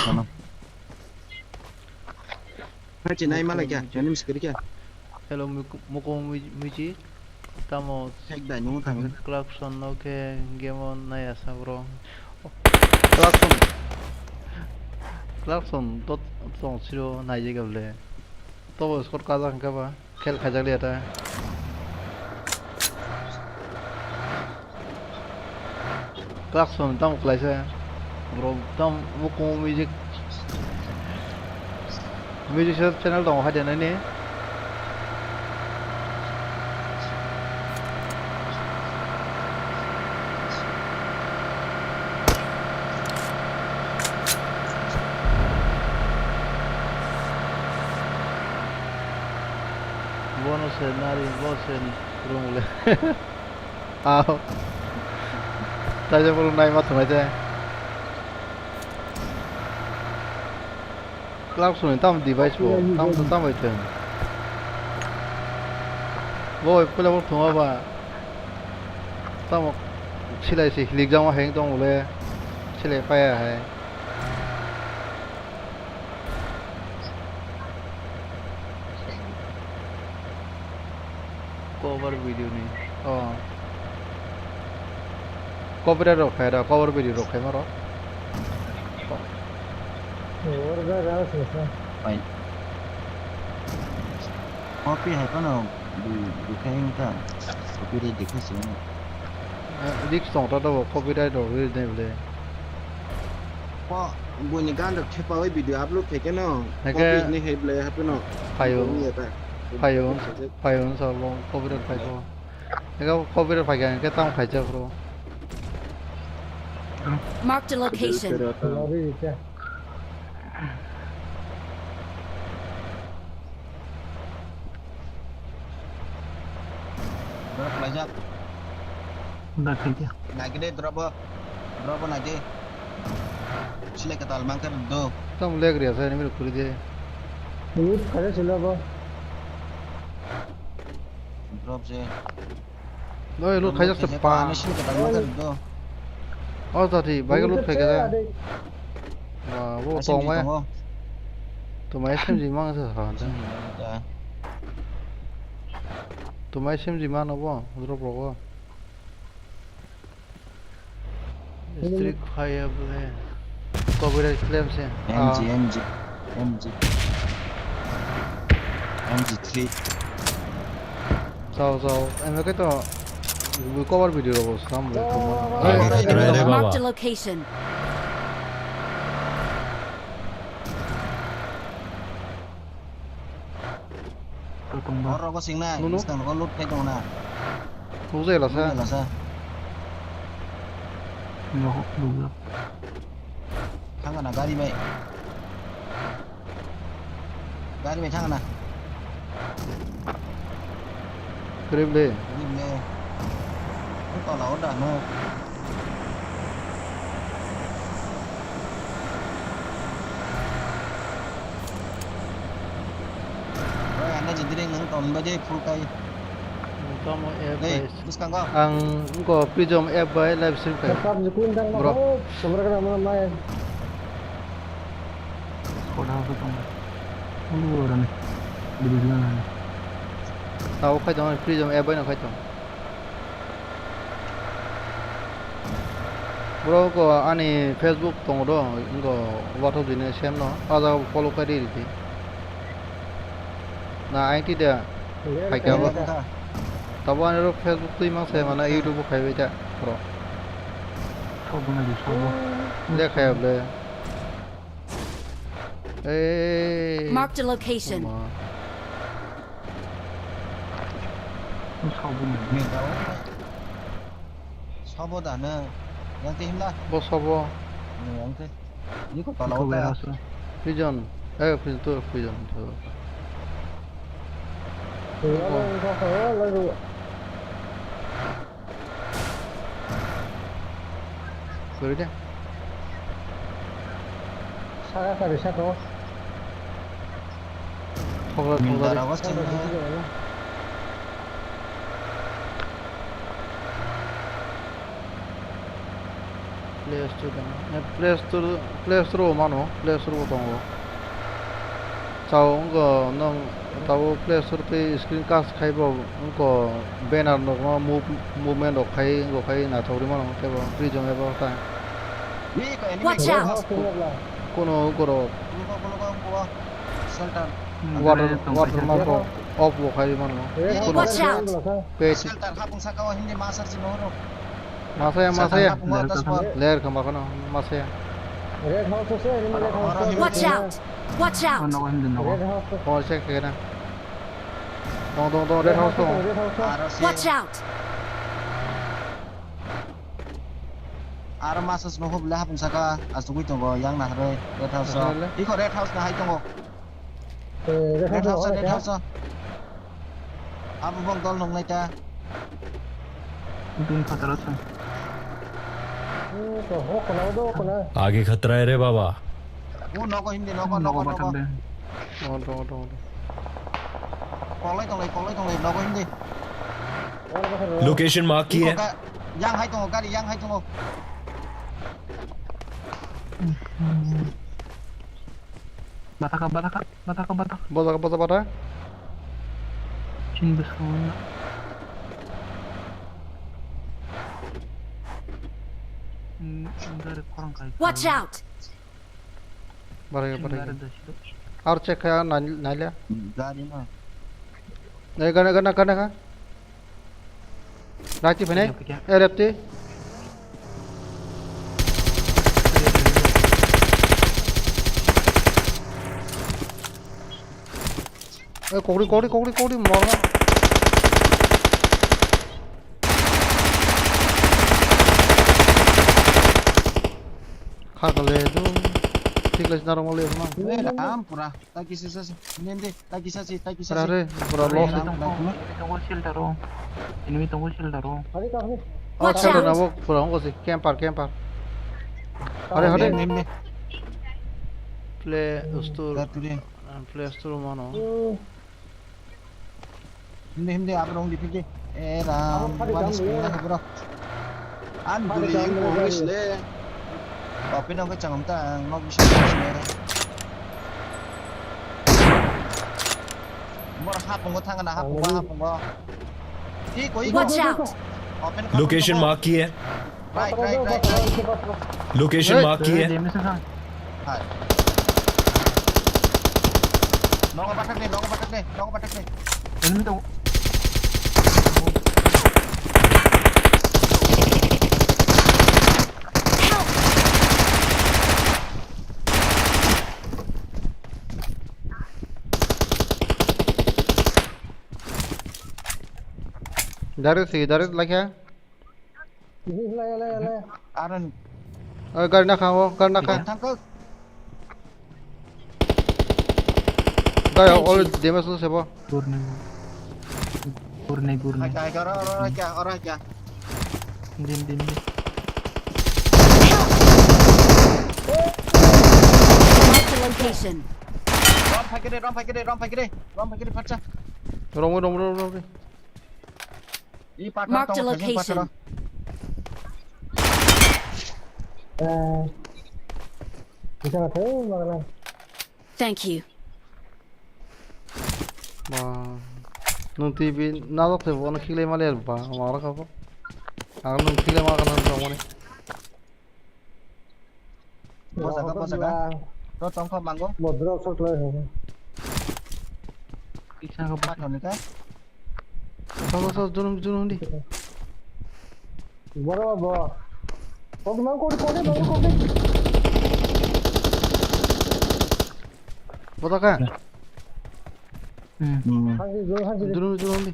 Hello. Hai, chinai malai kya? Nani miskiri kya? Hello, Muk-, Mukong Muji, Muji. Tamo. Thek dai, nung thang. Clarkson no khe game o nai asa bro. Clarkson. Clarkson dot song siro nai je gable. Tobo score kajak hwnkhe ba. Khel khaijak liya ta. Klak song tamo khlaisa. Bro, tam mukung music. Music channel tongo haide nani. Bono se nari, bo se rung le. Aw. Taisa bolo nai ma thunai te. Klak suni tam device bo, tam to tam bai thung. Bo pula bo thunga ba. Tamo silai si hilik jama heng tong ule. Silai paya hai. Cover video ni. Oh. Copyright rok khai da, cover video rok khai maro. Cover da ra se sa. Pai. Copy hai phano bu, bu khai wngkha. Copyright de khai se. Eh, risk tong ta do copyright rok ri de ble. Ko buini gan rok thepa oi video upload khai khe no. Hake copy ni hai ble hape no. Phaio. Buini ya ta. Phaio. Phaio sa long copyright phai ko. Ega copyright phai khe tam khai cha bro. Marked a location. Lorry ita. Drop khlaijak. Udah kerja. Naikide drop o. Drop o naikide. Sile katal mangkar do. Tam leg ria sa ni mir kuri de. Ini kare sila ba. Drop je. Doi, loot khaijak se pa. Ani sini kita makan do. Oh, tadi, bai loot khai khaijak. Wah, bo tong mai. Tumai S M G mang se ha. Tumai S M G mang no bo, drop rogo. Streak fire ble. Copyright claim se. M G, ah. M G, M G. M G three. Sao, sao. Em ke to. Cover video ro sam le. Marked a location. Oro go sing nai. Nunu? Skang go loot khai tong na. Nukjai lasa. Nukjai lasa. Nukjai. Thang na gari bai. Gari bai thang na. Krip le. Krip le. Ko la oda no. Oi, anda jidire nang ton baje full kai. Tamo app bai. Bwskango. Ang wngkha Prism app bai live stream khai. Bro. Tao khai tong, Prism app bai no khai tong. Bro ko ani Facebook tongo do, ingo wathok dine sem no, aja follow khai di di. Na aiti da. Hai kya ba? Tabo ani ro Facebook twi mang sai mana YouTube khai bai ta. Bro. Sobo na di sobo. Le khai ble. Hey. Marked a location. Sobo da na. Yang te himla. Bo sobo. Yang te. Ni ko pala ota. Prison. Eh, prison to, prison to. Sorry de. Saka kari saka. Thokla, thokla de. Play Store dong. Eh, Play Store, Play Store o mano, Play Store o tongo. Chao wngkha nwng tabuk Play Store tei screen cast khai bo wngkha banner nokno move, movement rok khai wngkha khai naithok rwi mano tei bo Prism app o ta. Watch out! Kuno borok. Shelter. Water, watermark rok off bo khai rwi mano. Watch out! Shelter hapung saka o hindi masar si nohoro. Masaya, masaya. Ler kama kono, masaya. Red house ase, enemy red house. Watch out! Watch out! Nogo hindi nogo. Red house. Por check kena. Tong, tong, tong, red house tong. Watch out! Aro masas nohop le hapung saka asugui tongo yang naharoi red house. Iko red house na hai tongo. Red house, red house. Abo bong dol nong nai ta. Dun phataro thang. Aage khatra hai re baba. O nogo hindi nogo nogo nogo. Tongo tongo tongo. Kolai tonglai kolai tonglai nogo hindi. Location mark kiya hai. Yang hai tongo gari yang hai tongo. Bataka, bataka, bataka, bataka. Bojak, bojak, bata. Chin bwskango. Hmm, gari khorang kai. Watch out! Bara, bara. Ar check kha naila. Gari na. Nei gana gana gana kha. Rati phene. Oke, oke. Eh, repti. Eh, kokri, kokri, kokri, kokri, morna. Khakale, tu. Thik lai, narong le, na. Eh, ram, pura. Taki sisa si. Nende, taki sasi, taki sasi. Are, pura loss. Enemy tongo, enemy tongo, shield aro. Enemy tongo, shield aro. Oh, shield na bo, pura ongo si, camper, camper. Are, are. Nende. Play store. Play store mano. Hindi, hindi, abro hindi, hindi. Eh, ram, manis kena, bro. An guli yung pogis le. Open ang kachang ta, ang nok bisa pogis le. Bor hapung ko thang na, hapung ko, hapung ko. Iko, iko. Watch out! Open. Location mark kiya hai. Right, right, right, right. Location mark kiya hai. Damage kha. Hai. Nogo bathak de, nogo bathak de, nogo bathak de. Enemy to. Direct si, direct lakha. Laya, laya, laya. Aran. Oi, gari nakha, o, gari nakha. Thangkuk. Gari, all damage lo sebo. Gurni. Gurni, gurni. Hai, hai, ora, ora, ora, kya, ora, kya. Din, din, din. Mark the location. Rom phaikere, rom phaikere, rom phaikere, rom phaikere, phatsa. Rom, rom, rom, rom. Marked a location. Thank you. Ba, nung T V nadok se bono khiklai mali ba, mara kabo. Ang nung khiklai mali kana nung mani. Bosa ka, bosa ka. To tongkha mango. Bodro sok lai ho. Kisa ko pat hone ka. Sok sok junum junum di. Boro bo. Kok mang kok kok mang kok. Bosa ka. Hmm. Hansi, jor hansi. Durun, durun di.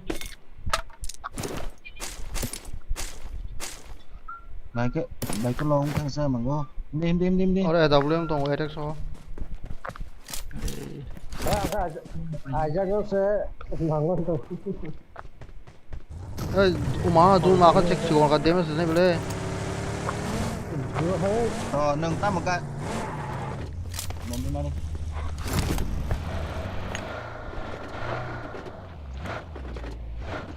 Baike, baike long thang sa mango. Hindi, hindi, hindi, hindi. Ore, W M tongo, attack so. Ah, ah, ah, jago se mango to. Ei, uma, du ma ka check si ka damage ne bele. To, nang tamo ka. Mandi mani.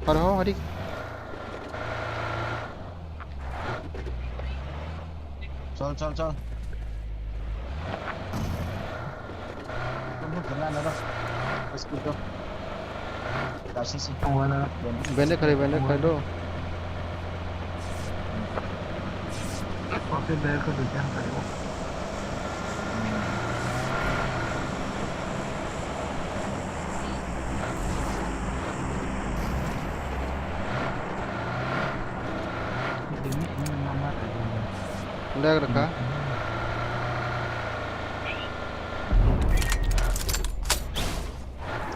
Paro ho, hari. Chol, chol, chol. Tunggu, tunggu, ano, ano. Let's go, go. Kasih sih. Tunggu, ano. Bende kali, bende kali, do. Oke, bel ko dukhe ang kare. Yak rwkha.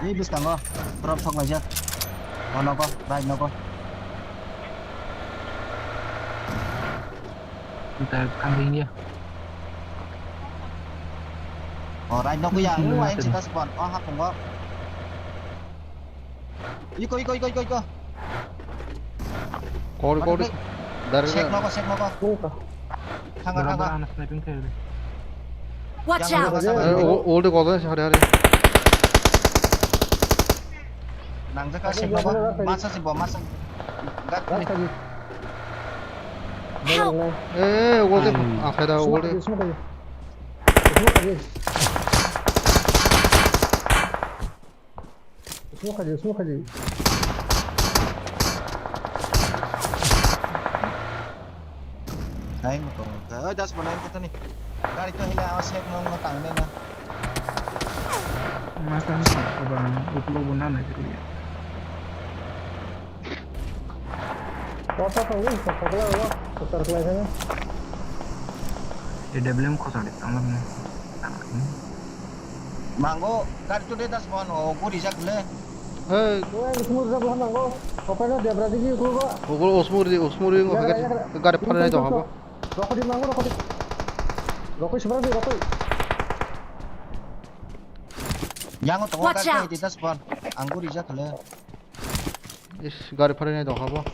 Ni bwskango drop sok laijak. O nogo, right nogo. Nta kangring ya. O right nogo ya, ang sita spawn. O hapungo. Iko, iko, iko, iko, iko. Kori, kori. Dari sek nogo, sek nogo. Thanga, thanga. Watch out! Eh, o-, olde kodo se hari hari. Nangjaka sek nogo. Masa si bo, masa. Gat ni. Help! Eh, olde. Akhera olde. Smoke khaji, smoke khaji. Ai mo to. Oi, das banai kata ni. Gari to hila awas hek nong no tang de na. Masa ni ko ba uplo bo na na kiri. Kota tong ni, kota kala wa, kota kala sana. E W M khosa de tang na. Mango, gari to de das bon, o guri jak le. Hey. Oi, usmur jak le mango. Kopeno debra digi ko go. Ogo osmur di, osmur di, ogo gari phare nai to habo. Rokho di mango, rokho di. Rokho sibra di, rokho. Yango to gari to de das bon. Ang guri jak le. Is, gari phare nai dong habo.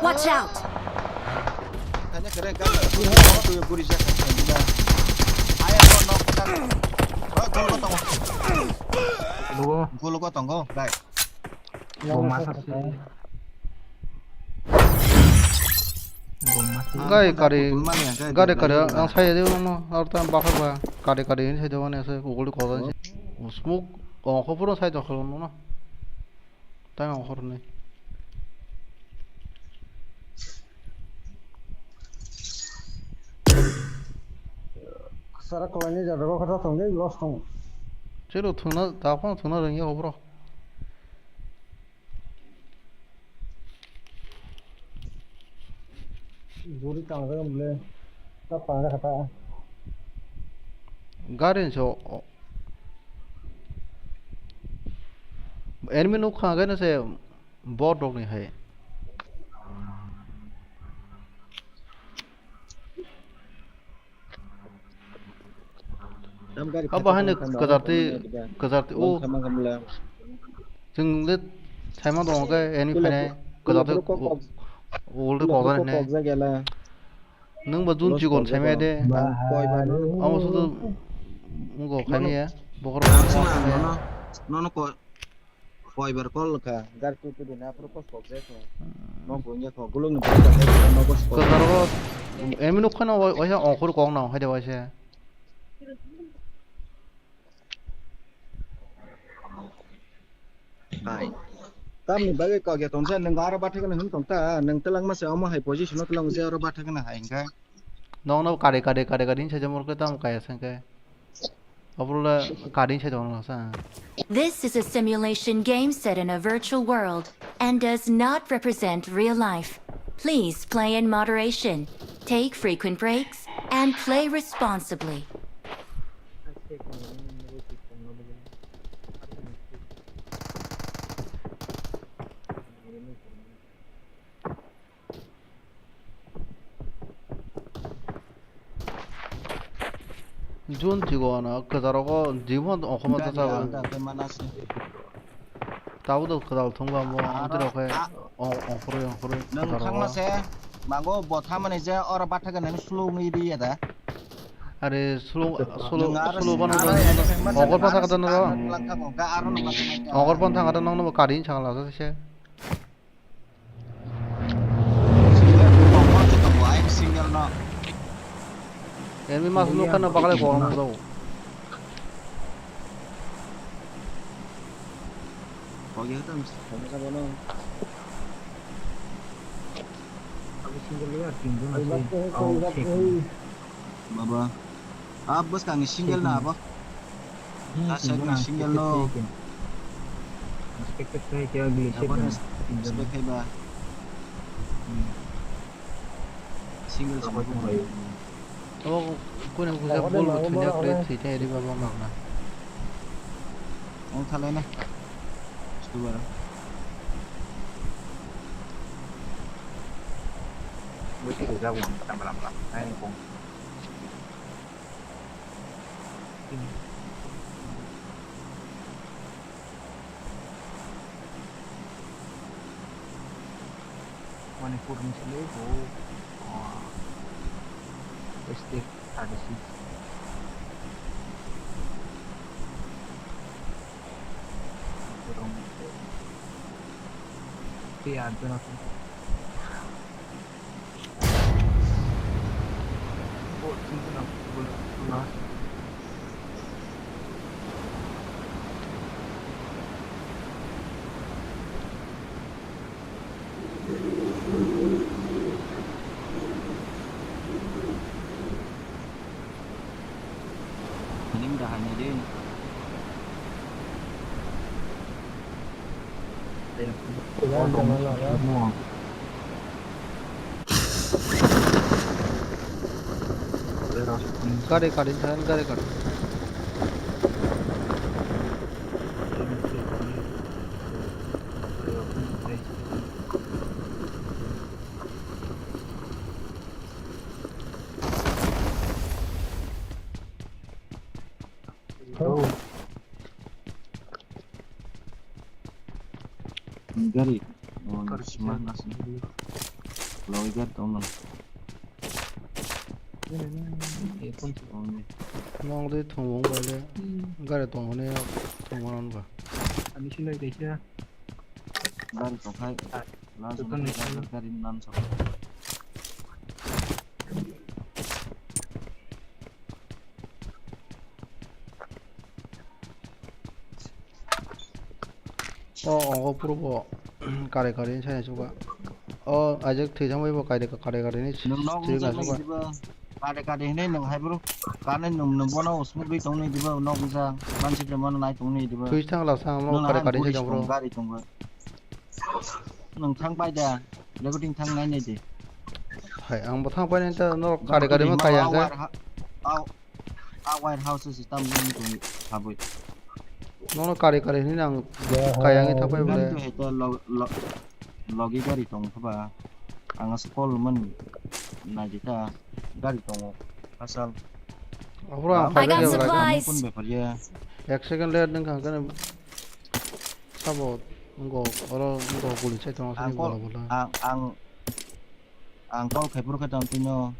Watch out! Tanya kere gari. Guri jak. Aya no no. Gol ko tongo. Gol ko tongo. Right. Bomma sarsi. Bomma sarsi. Gai kari, gari kari, ang sai de no, ar ta bakar ba, kari kari ni sai de ne se, ugul ko dan se. Smoke, o, ko puro sai de ko no. Ta ang hor ni. Sara kolani jadro ko kata tong de, los tong. Chelo thuna, ta phone thuna rengya obro. Guri tangre mle. Ta tangre kata. Garin so. Enemy nuk kha gaina se bot rok ni hai. Abo haino kwchar twi, kwchar twi, o. Chwng le saima tongo khe, ani phainai kwchar twi, o, o, o, o, kokjak yala. Nwng bo jun chikon saimaya de. Abo sudu wngkha khaimaya. Bokhorok. Nono, nono ko. Fiber call kha, gar tu tu dina, puro kos kok je kha. Nok bo wngya kha, gulung ni bwrwi kha, nok bo kok. Kwcharo, emi nuk kheno, wai, waisa ongkhor kok no, haide waisa. Hai. Tamni bagwi kok ya tongsa, nwng aro bathai kheno hwn tong ta, nwng twlang masa omo hai position o twlang je aro bathai kheno hai hwnkhe. Nokno kare, kare, kare, kare hinsa jamor khe tamo kaya sengkhe. Obrole kare hinsa tongno sa. This is a simulation game set in a virtual world and does not represent real life. Please play in moderation, take frequent breaks, and play responsibly. Jun chigo ano kwcharo go jimo okhoma ta saba. Tabuk do kwtal thwngba mo amtwi rok khe ongkhorwi ongkhorwi kwcharo go. Nwng thangma se mago bo thamani je oro bathaga nang slow ngi di ya da. Are slow slow slow bano ongkhor pha thangata noro. Ongkhor pha thangata nokno bo kari changla se. Enemy mas nukha na bakalai korom jago. Kogi hata mas, kogi hata bono. Abi single ya, tinjon ase. Baba. Ah, bwskang ni single na abo. Hmm, ta side ni single no. Expected khai khe glitch. Awareness. Expect khai ba. Hmm. Single sama ko bai. Abo kune kusa bol bo thunya kre thwi thai ri baba magna. Ang thalai na. Stubara. Busi ko jabo ang tamra mla. Ai ko. Manipur ni sele bo, ah, S T thirty six. Borong. Te adona. Ning da hai ni de. Gari, gari, gari, gari. Gari. Oh, gari sima sih. Nasi. Logi gari tong nang. Ini, ini, ini. Ini pun sih. Oh, ini. Nong de thong wong ba le. Hmm. Gari tong ne thong wong ba. Ani sih lagi deh ya. Gari tong khai. Ah, langsung betul nih. Gari nan sok. O, o, o, puro bo kare kare sai suka. O, ajak thwi thangbai bo kare kare ni. Nung nok thwi wngkha suka. Kare kare hwnwi nung hai bro. Kane nung nung bono usmuk ri tongni diba nok wngkha. Mansi de mono nai tongni diba. Thwi thang la sang no kare kare sai jang bro. Gari tongba. Nung thang pai da. Recording thang nai nai di. Hai, ang bo thang pai nai ta no kare kare ma kaya hwnkhe. A warehouse se tam jani tong habwi. Nono kari kari hinwi ang kaya wngwi thangpai bole. Gari to heta log-, log-, logi gari tong kha ba. Ang asa call man naidi ta gari tongo. Asal. Aphuru ang phai got supplies. Ek second late nang kha kane sabo ngo oro ngo guli chai tongo. Ang sini call, bola bola. Ang, ang Ang call khai phuru khe tong twi no.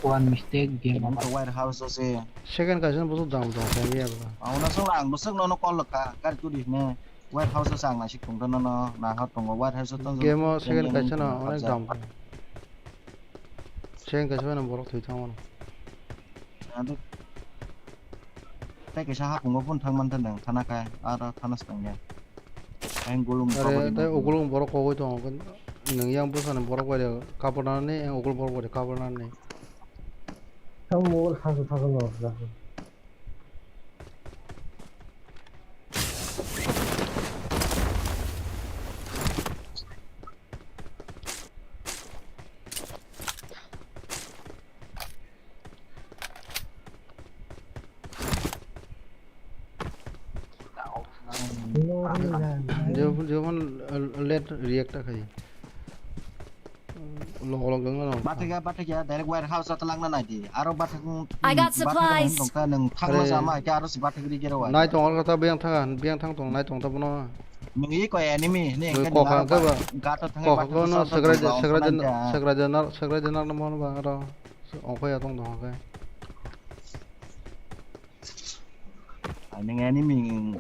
One mistake, game over. Abo to warehouse o se. Second kaisa no bwswk dam dam khe ya bwla. Ang no song ang bwswk no no call kha, gari turi hine. Warehouse o se ang naisik tong no no, na ha tongo warehouse o tong. Game o second kaisa no onek dam. Second kaisa no borok thwi thang mano. Ado. Tei kaisa hapungo phone thang man thang thana khai, aro thana swkang ya. Ang gulung. Are, tei ugulung borok kogoi tongo, nwng yang bwsani borok bai de kaprwnani, ang ugulung borok bai de kaprwnani. Ang mobile khasu thasu no. Jemon, jemon, uh, late react khai. Log log wngno. Bathakya, bathakya, direct warehouse o twlangna naidi. Aro bathak, I got supplies. Tongkha nwng thangma sama khe aro si bathak ri gero wa. Nai tong oro ta biyang thang, biyang thang tong nai tong ta bono. Nwng i koi enemy, ne kok kha khe ba. Gato thang kok kha no segra segra segra jenar, segra jenar no mon ba aro. Ongkho ya tong tong khe. Ai, nwng enemy,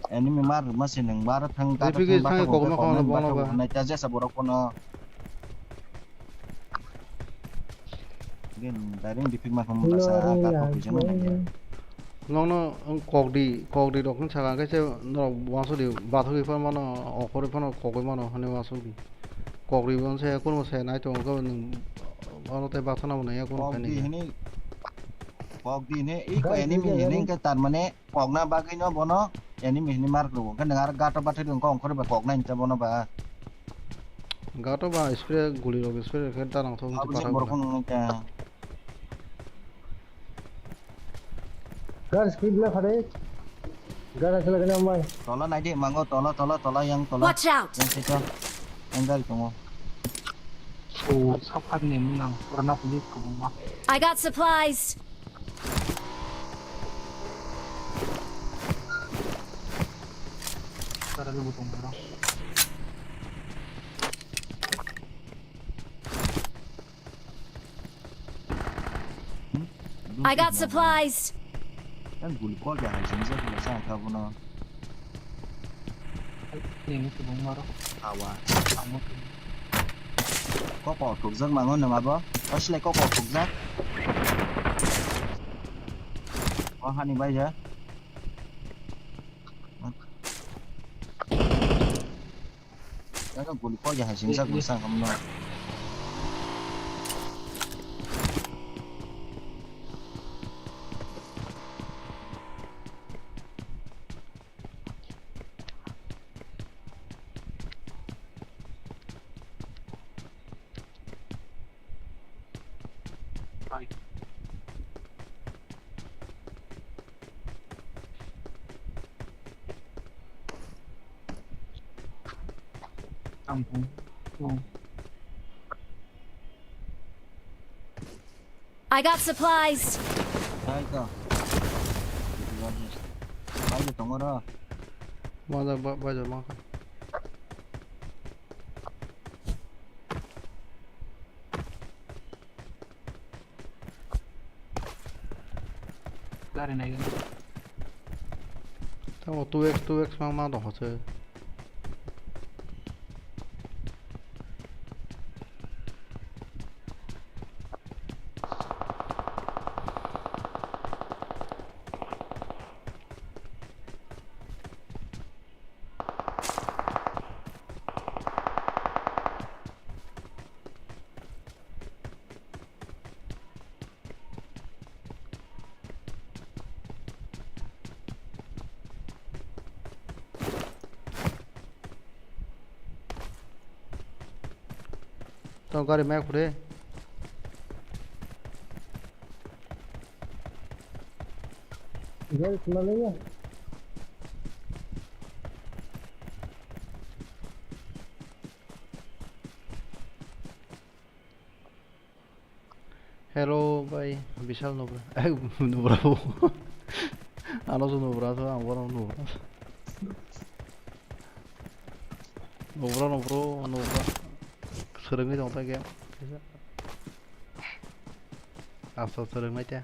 enemy mar ma se nwng bar thang ka. Ripiki thang thang kokma kokma bono ba. Nai ta jesa borok bono. Gen daring dipik ma kham basa ka ko pijama nai ya. Nongno kokdi, kokdi rok wng saka khe se norok wansuk di bathogwi phano mano, okhorwi phano kokgwi mano hwnwi wansuk di. Kokdi bo se kunubo se nai tongo khe nwng oro tei bathana bo naiya kunubo khe nini. Kokdi hwnwi, kokdi hwnwi, i ko enemy hwnwi khe tar mane kokna bagwi no bono Enemy hini mark rw. Khe nang ar gato bathai dong kong khori ba kok nai ta bono ba. Gato ba spray guli rok spray khe ta nang thok Abo je pathak borok nang kya. Gar speed le phare. Gar asal kena mai. Tola nai di mango tola tola tola yang tola. Watch out! Yang sito. Yang gari tongo. So, saphar ni mwnang purana police ko buma. I got supplies. Tara le butong bro. I got supplies. Ang guli kol ya hai sing sa kula sa ka bono. Nini kubung maro. Awa. Amo. Kok kok thukjak mango nama bo. Asle kok kok thukjak. O hani bai ya. Ano guli kok ya hai sing sa kula sa ka bono. Ampun. Oh. I got supplies. Hai to. Bai de tongo ro. Mada ba bai de ma. Gari nai. Tamo two x two x ma ma do hoche. Tong gari mai khure. Gari khulale ya. Hello bai, Bishal Nubra. Eh, Nubra bo. Ano so Nubra so, ang bono Nubra. Nubra, Nubra, Nubra. Swrwngwi tong ta game. Asa swrwng nai ta.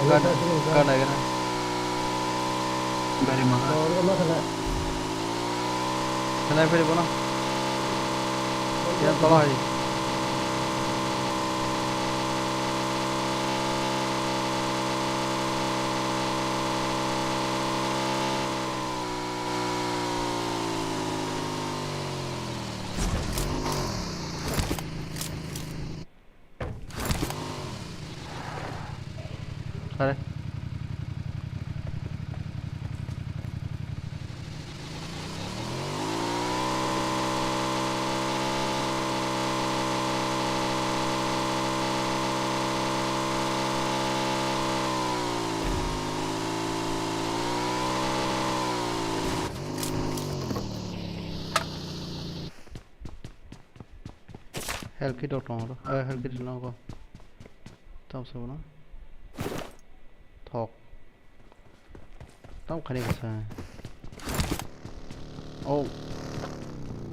Gana, gana, gana. Gari maha. Kena pwrwi bono. Yang tola hai. Are. Health kit rok tongo, eh, health kit nogo. Tam se bono. Thok. Tam khani kasa. Oh.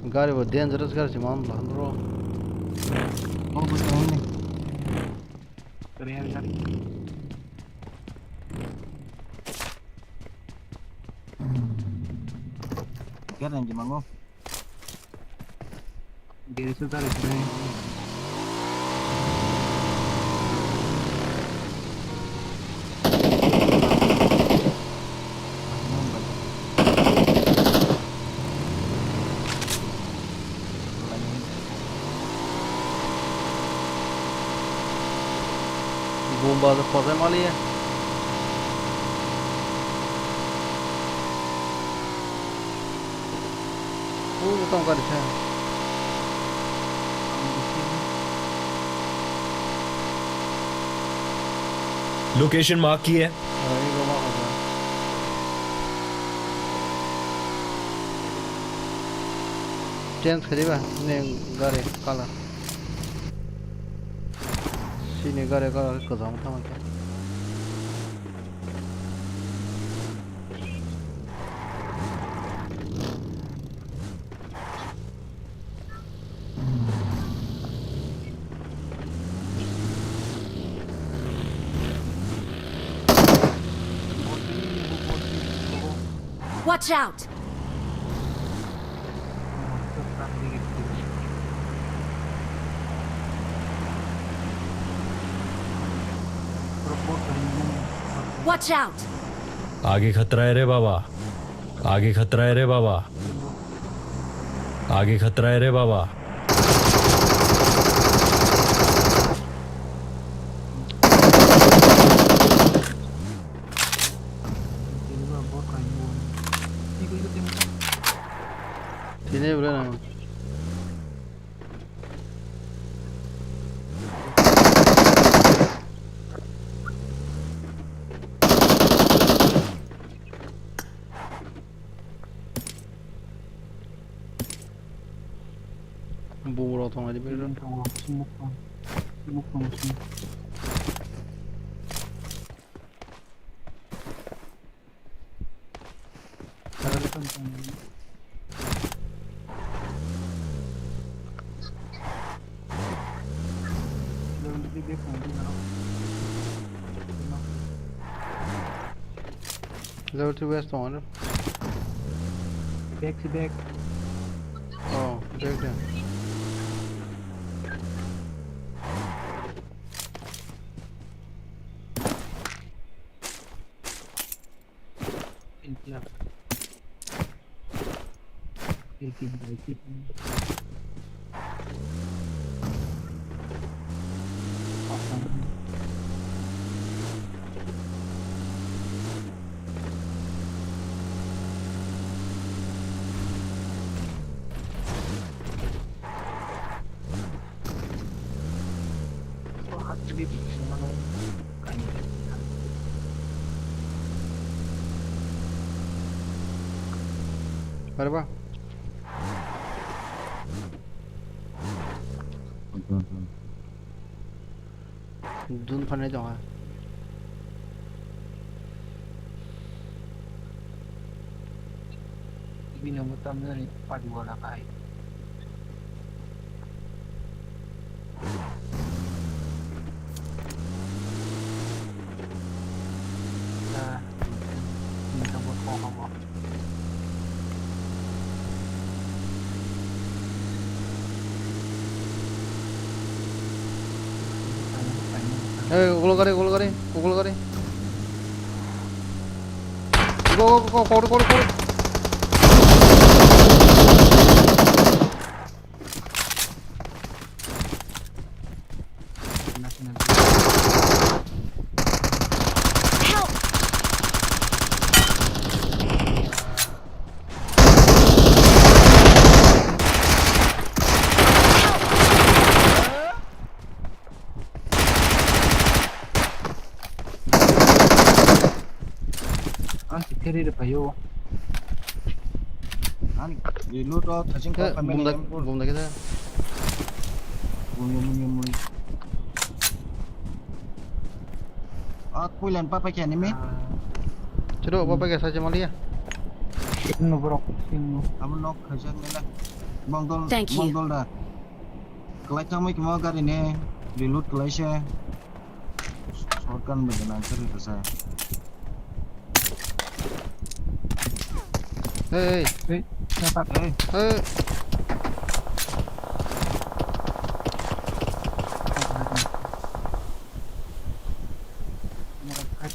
Gari bo dangerous gari se man la bro. Oh, bo tong ni. Gari yang di mango. Diri se gari kore. Bomba da fazla maliye. Ulo tong gari sa. Location mark ki hai. Change khariba ne gari color. Sini gari color kwcham tamo khe. Watch out! Watch out! आगे खतरा है रे बाबा, आगे खतरा है रे बाबा, आगे खतरा है रे बाबा। Tini bro na. Bumrok tongo di bero. Bumrok tongo, sumuk tongo. Sumuk tongo, sumuk. Level three west tongo. Back si back. Oh, back there. Arba. Dun phanai tongo. Bini omo tamjani padi wala kai. Hey, ulo gari, ulo gari, ulo gari. Go, go, go, go, forward, forward, forward. Help! Ang si kiri re payo. Ang reload o thajing ko kamera bumda, bumda kita. Bumda, bumda, bumda. Ah, kuilan papa kya ni me? Chero papa kya sa jamalia. Sino bro, sino. Amo nok khajak nela. Bongdol, thank you. Bongdol da. Kalai tangmai kimo gari ne reload kalai se. Shotgun bai gana kari kasa. Hey, hey. Hey, hey. Hey.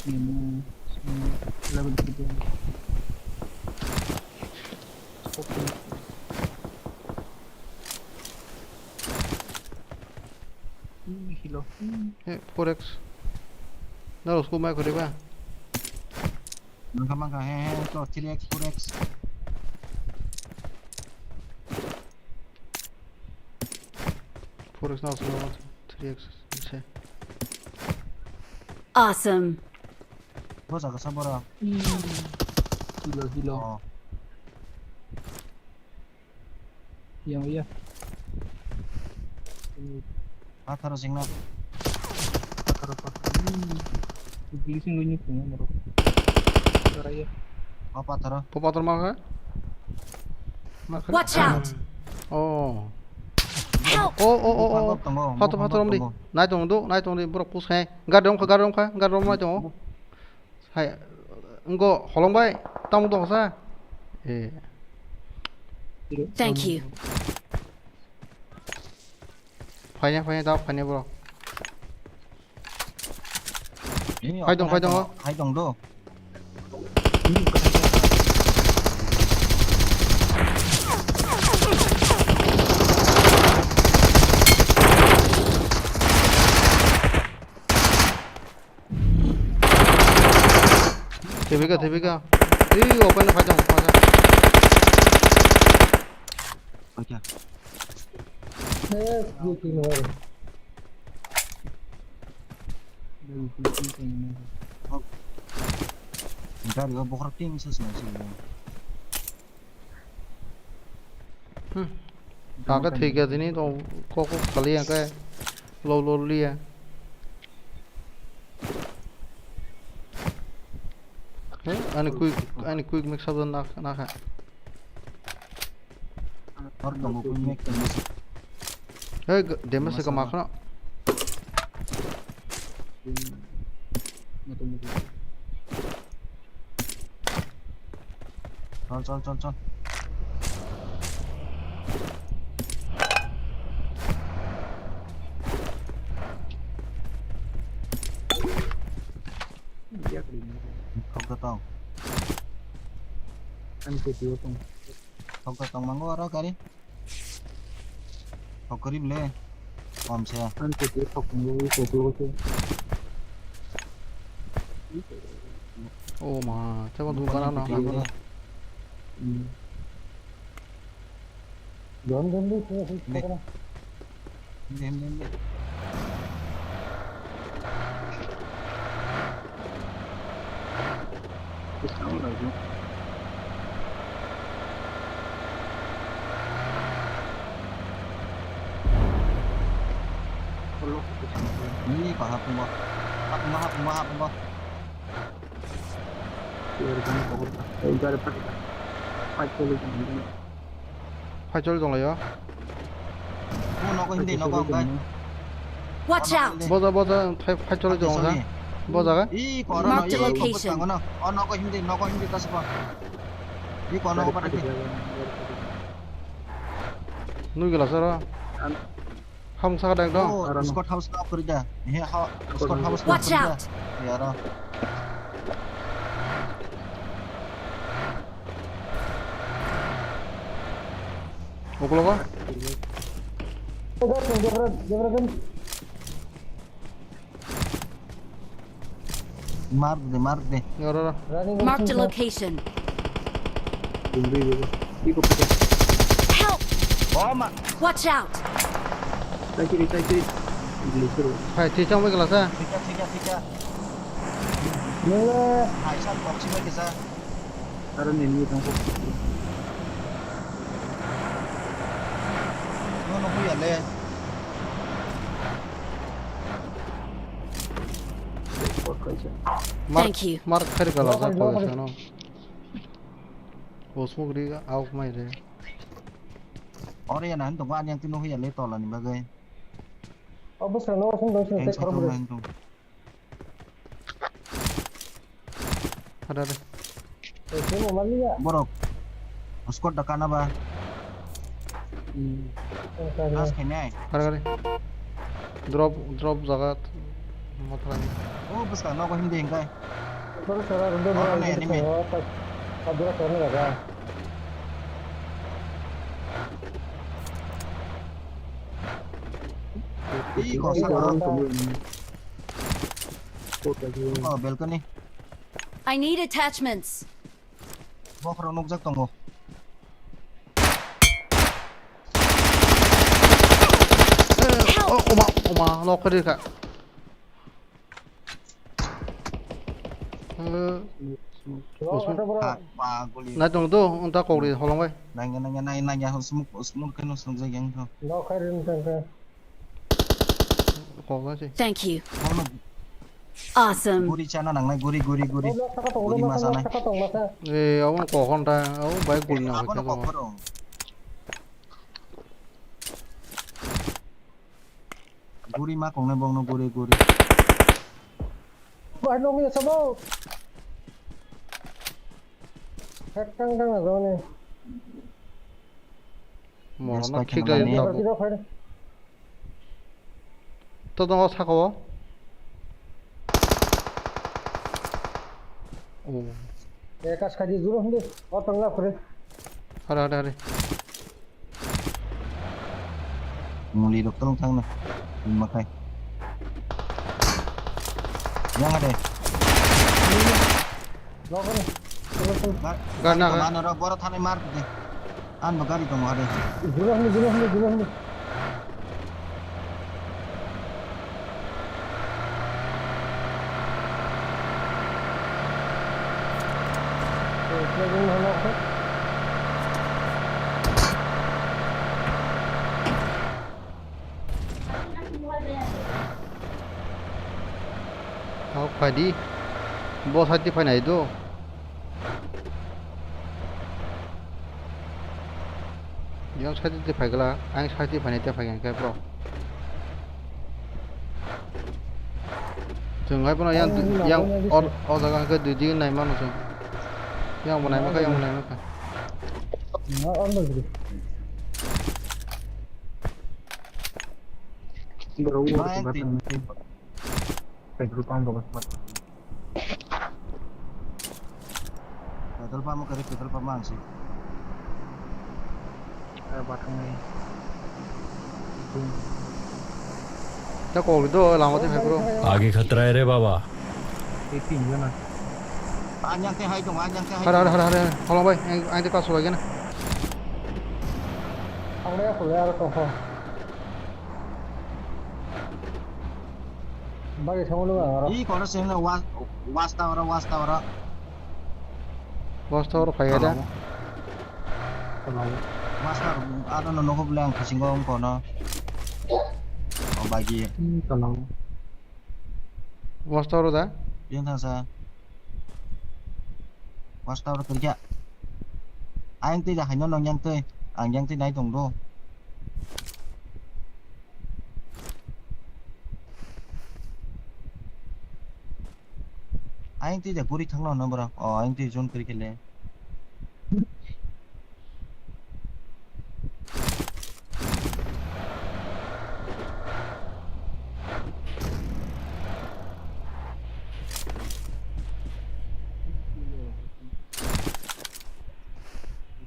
Level three. Hilo. He, four X. Naro school mai khoriba. Mangkha, mangkha, he, he, to, three X, four X. Four X na, three X, se. Awesome. Bo jaga sa bora. Hilo, hilo. Oh. Yang iya. Patharo singna. Patharo, patharo. Hmm. Glitching lo nyuk tong norok. Raya. Oh, patharo. Po pathar ma kha? Ma kha? Watch out! Oh. Help! Oh, oh, oh, oh. Buphang tongo, phato, buphang phato romdi. Tongo. Nai tong do, nai tong di, borok push khai. Gari romkha, gari romkha, gari rom nai tongo. Hai, ngo holong bai, tamo dong sa? Eh. Thank you. Phaina, phaina, tamo phaina bro. Ini phai tong, phai tong. Phai tong do. Thibika, thibika. Ih, open na phai tong, phai tong. Acha. Gari o bokhorok ting se se se. Hmm. Kaka thwi kha tini tong kok kok sali ya khe low low liya. He, ani quick, ani quick mix up na na kha. Or tongo quick mix. He, damage se kama khana. Chol, chol, chol, chol. Thok da tong. Thok da tong mango aro gari. Thok kwrwi bwle. Kom se. Ani kuchuk thok tongo, ui kuchuk se. Oh ma, tebo dukan ano. Don don de, se se. Hindi, hindi, hindi. Ini kok hapung kok. Hapung kok, hapung kok, hapung kok. Fight choli tong lai o. Mo nogo hindi, nogo, guys. Watch out! Boja, boja, fight, fight choli tong lai. Boja ga? Ih, corona. Marked a location. Oh, nogo hindi, nogo hindi, kasih, Pak. Ih, corona, Pak. Nui gila sara. Hamsa ka dang dong. Oh, Scout House na kuri da. He ha, Scout House na kuri da. Watch out. Yara. Uklo ka? Mark de, mark de. Yara. Marked a location. Help! Oh, ma. Watch out! Hai, twi chong bai glasa. Thika, thika, thika. Hai, san box bai kisa. Aro nini tong ko. No, no, huya le. Thank you. Mark khari kala sa ko sa no. Bosmuk ri auk mai re. Ore ya nan to ani yang tino huya le tola ni bagai. Obosra no sung dong sung te khorok. Ada, ada. Borok. Squad da kana ba. Gas khainai. Ada, ada. Drop, drop jaga. Mothra ni. Oh, bwskang nogo himdi hingkai. Sorry, sorry, rwngdo. Oh, bwrwi no, enemy. Sorry, sorry, rwngdo. Ih, kosa. Oh, balcony. I need attachments. Bokhorok nukjak tongo. Help! Oh, oma, oma, lock khe rikha. Eh, lock khe bro. Ha, pa, guli. Nai tong do, unta kokri holong bai. Nangya, nangya, nai, nangya, smoke, smoke khe no smoke jai yang tho. Lock khe rin tong khe. Kokla se. Thank you. Bono Awesome. Guri chana nangnai, guri, guri, guri. Oh, saka tong, guri ma saka, sanai. Saka tong, masa. Eh, abo kokon ta, abo bai guri na. Abono kokoro. Guri ma kongnai bongno guri, guri. Bai nong ya sabo. Hek tang tang na jone. Morono khiklai tabuk. Yes, pai. To tongo saka o. Oh. Eh, kas khaji juro hindi. O tongla kore. Hare, hare, hare. Muli rok tong thang na. Makai. Yang ada. Logo ni. Gar-, gari na, gari. Mano ro, boro thani mar de. An bo gari tongo ade. Juro hini, juro hini, juro hini. Hok phaidi. Bo side di phainai do. Yang side di phaigla, ang side di phainai te phaikha khe bro. Chwng hai bono yang, yang or, o jaga hwnkhe dui din nai mano chwng. Yang bo nai mankha, yang bo nai mankha. Petrol pump rok. Petrol pump kare petrol pump ang si. Eh, batang ni. Ta kok do lama te phai bro. Age khatra hai re baba. Ini pin jana. Anyang te hai dong, anyang te hai. Hara, hara, hara, hara. Holong bai, ang, ang te kaso lagi na. Ang le aku le aro tong kho. Bagi thango nung ang aro. Ih, kono sini watch, watch tower, watch tower. Watch tower phai da. Watch tower, aro no nogo bole ang kisingo ang kono. O bagi. Hmm, tolong. Watch tower da? Yang thangsa. Watch tower kerja. Ayang tei da haino nong yang tei. Ang yang tei nai tong do. Ayang twi da guri thangno hwnna borok. O, ayang twi zone kwrwi khe le.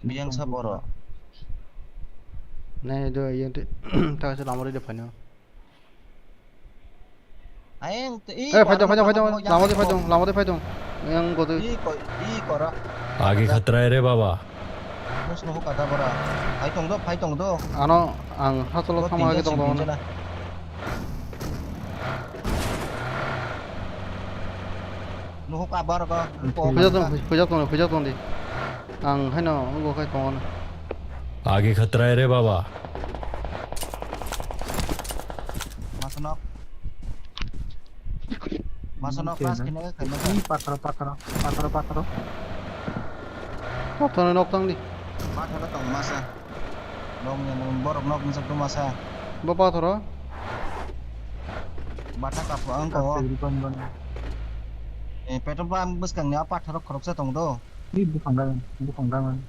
Biyang sa borok. Nai do, yang twi, ta se lamari de phano. Ayang te, eh, phai tong, phai tong, phai tong. Lama de phai tong, lama de phai tong. Yang gotwi. I ko, i kora. Age khatra hai re baba. Mus nuhu kata bora. Phai tong do, phai tong do. Ano ang hachalo thama age tong do. Nuhu ka bar ko. Phuja tong, phuja tong, phuja tong di. Ang haino wngkha khe tongo. Age khatra hai re baba. Masa nok. Masa nok. Oke, pas kene khe masa. Patro, patro, patro, patro. Patro nok tang di. Patro tong masa. Nong yang borok nok masa tu masa. Bo patro. Bata kapu ang ko. Eh, petrol pump bwskang ni a patro khoroksa tong do. Ni buphang ganang, buphang ganang.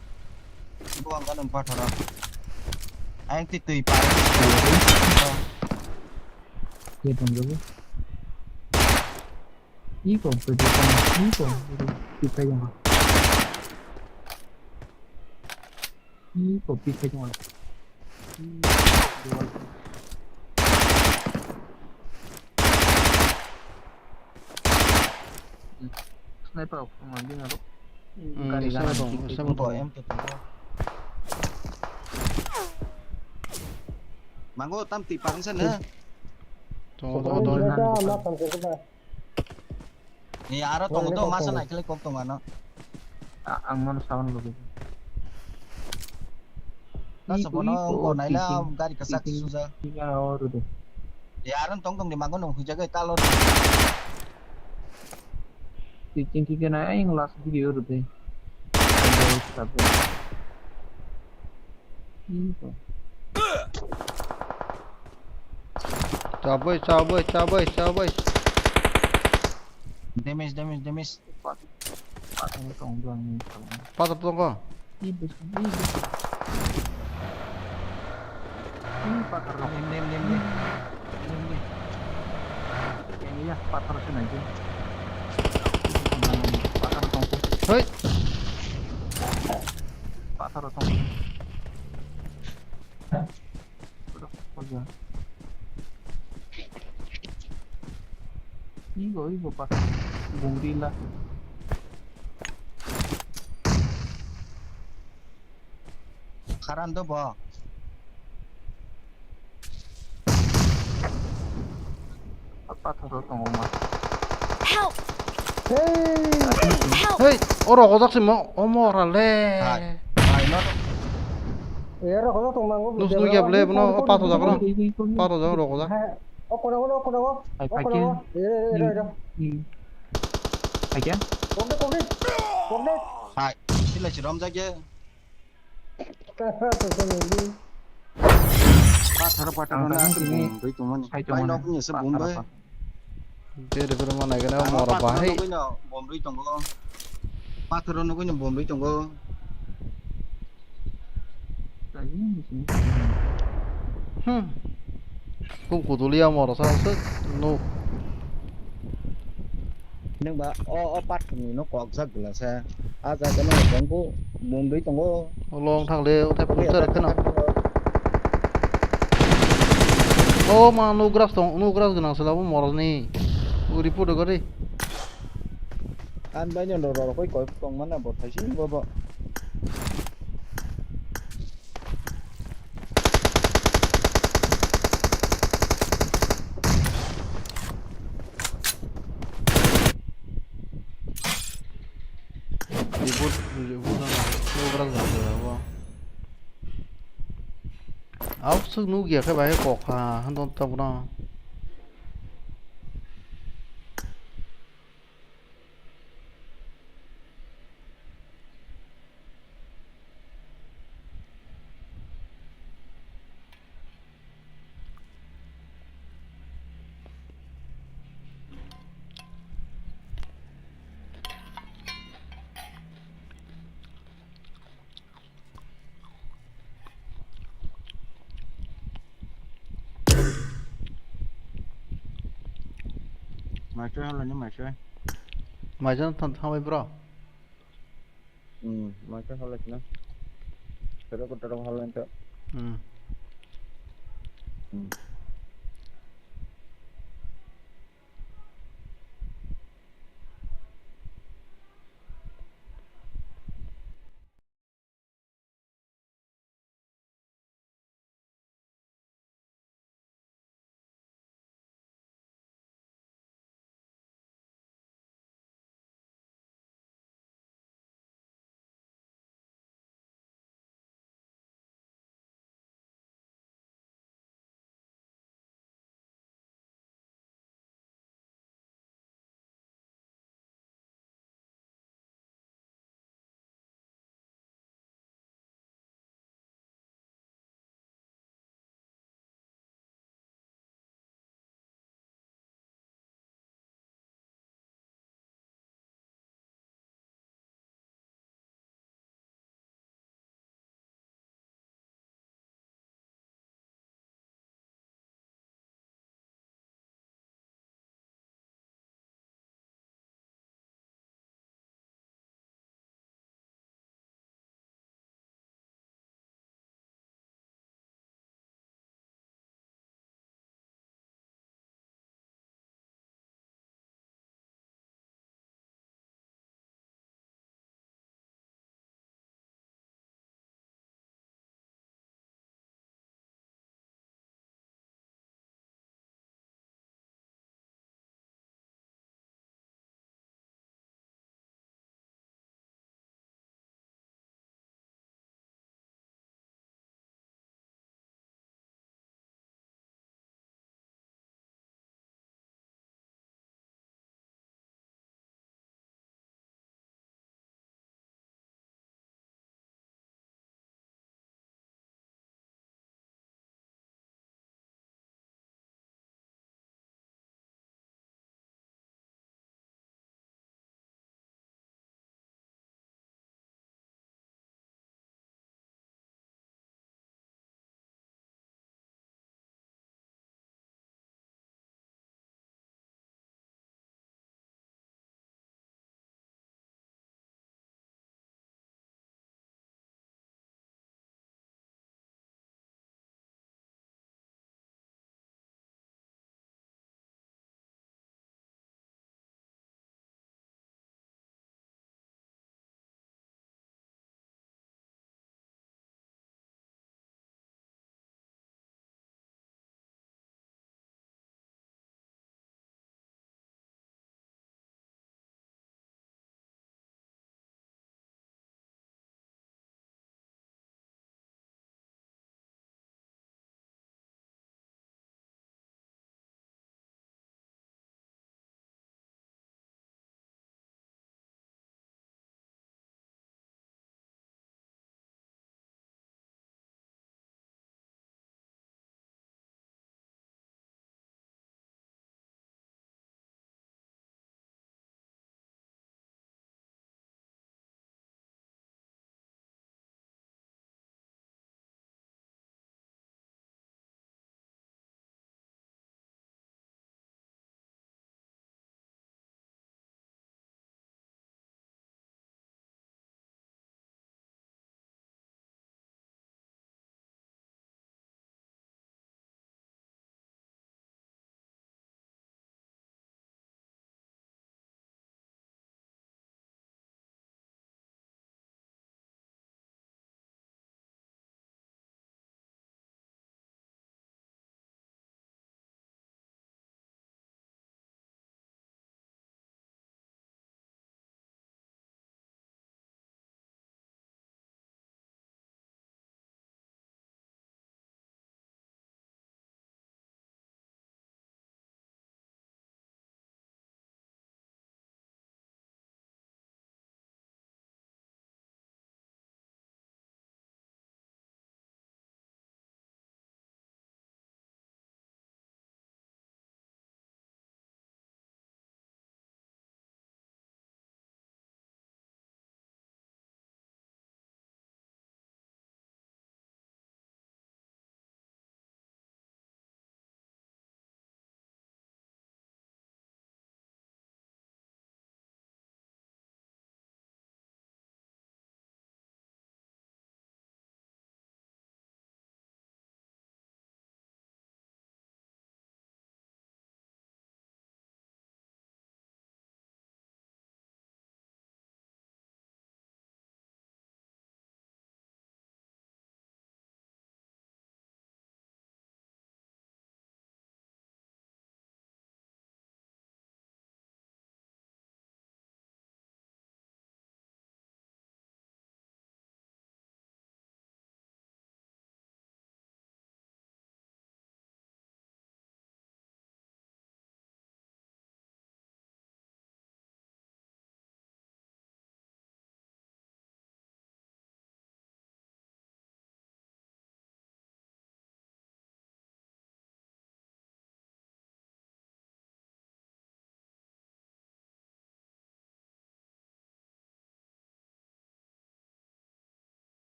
Buphang ganang patharo. Ayang twi twi pare. Twi tong jago. Iko, iko, iko, iko, iko, iko. Iko, iko, iko. Sniper rok, sniper rok. Hmm, gari sniper gana rok, sniper rok. Tongo, M K tongo. Mango tam ti parang sana. Tongo, tongo, tongo. Ni aro tongo to, masa naikle kok tongo ano. A-, ang mano saban logi. Kaso bono ko naila gari kasak suja. Aro de. Ya, aron tong tong ni mango nung hujagai talo. Ti chingki kena ayang last video rwdi. Chaboi, chaboi, chaboi, chaboi. Damage, damage, damage. Pathor tongo. Ih, bwswk, ih, bwswk. Ih, pathor rok. Nim, nim, nim, nim. Nim, nim. Yang iya, pathor se nai. Pathor tongo. Hei. Pathor tongo. Igo, igo, pa. Bumrila. Kharan do bo. Pathoro tongo ma. Help! Help! Hei, oro gojak se mo, omo rale. Hai, hai, no. Ero gojak tong mango. Nus nugya ble, bono, o pathor jagra. Pathor jagra gojak. Hai, o kono, o kono, o kono. Hai, hai, hai. Ero, ero, ero. Hmm. Hai, hai. Kokde, kokde. Kokde. Hai, sila si rom jage. Pathoro pathoro na bom rwi tongmani. Bai nok ni se bom bai. Bere bere ma nai gana mora bahai. Pathoro nugui no bom rwi tongo. Pathoro nugui no bom rwi tongo. Hmm. Kum kudulia mora sa se no. Nang ba o, o pathor ni no kok jak gula sa. A jaga no bom ko bom rwi tongo. Long thang le, o thep poster kheno. O ma, no grass tong, no grass gwnang sala bo moroni. O report gari. An bai no ro ro koi koi tong mana bo thaisi bo bo. Ribut, ribut na, ribut na, ribut na. Au suk nuk ya khe bai kok ha, han ton ta buna. Maisoi halani maisoi. Maisoi than thanbai bro. Hmm, maisoi halai sina. Sero kotoro halai to. Hmm. Hmm.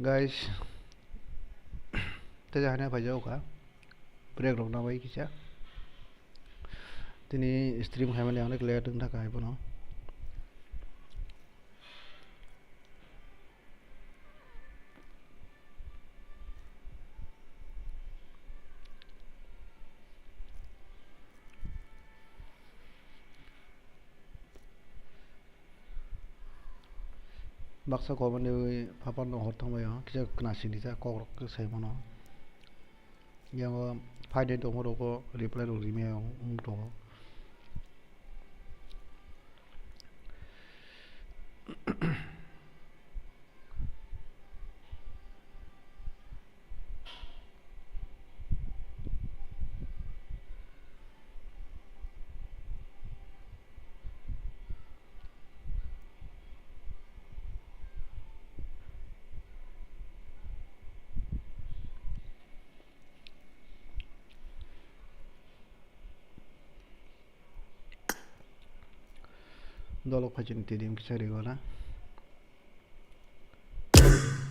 Guys, teja hane phaijao kha. Break rok nabai kisa. Tini stream khaimani ang kle tong thaka hai bono. Baksa comment wi phapar no hor thangbai ang kisa kna sini ja kok rok sai mano. Yang o phaide tongma rok o reply rok rimai ang wng tongo. Dolok phaisani T D M kisa rigo na.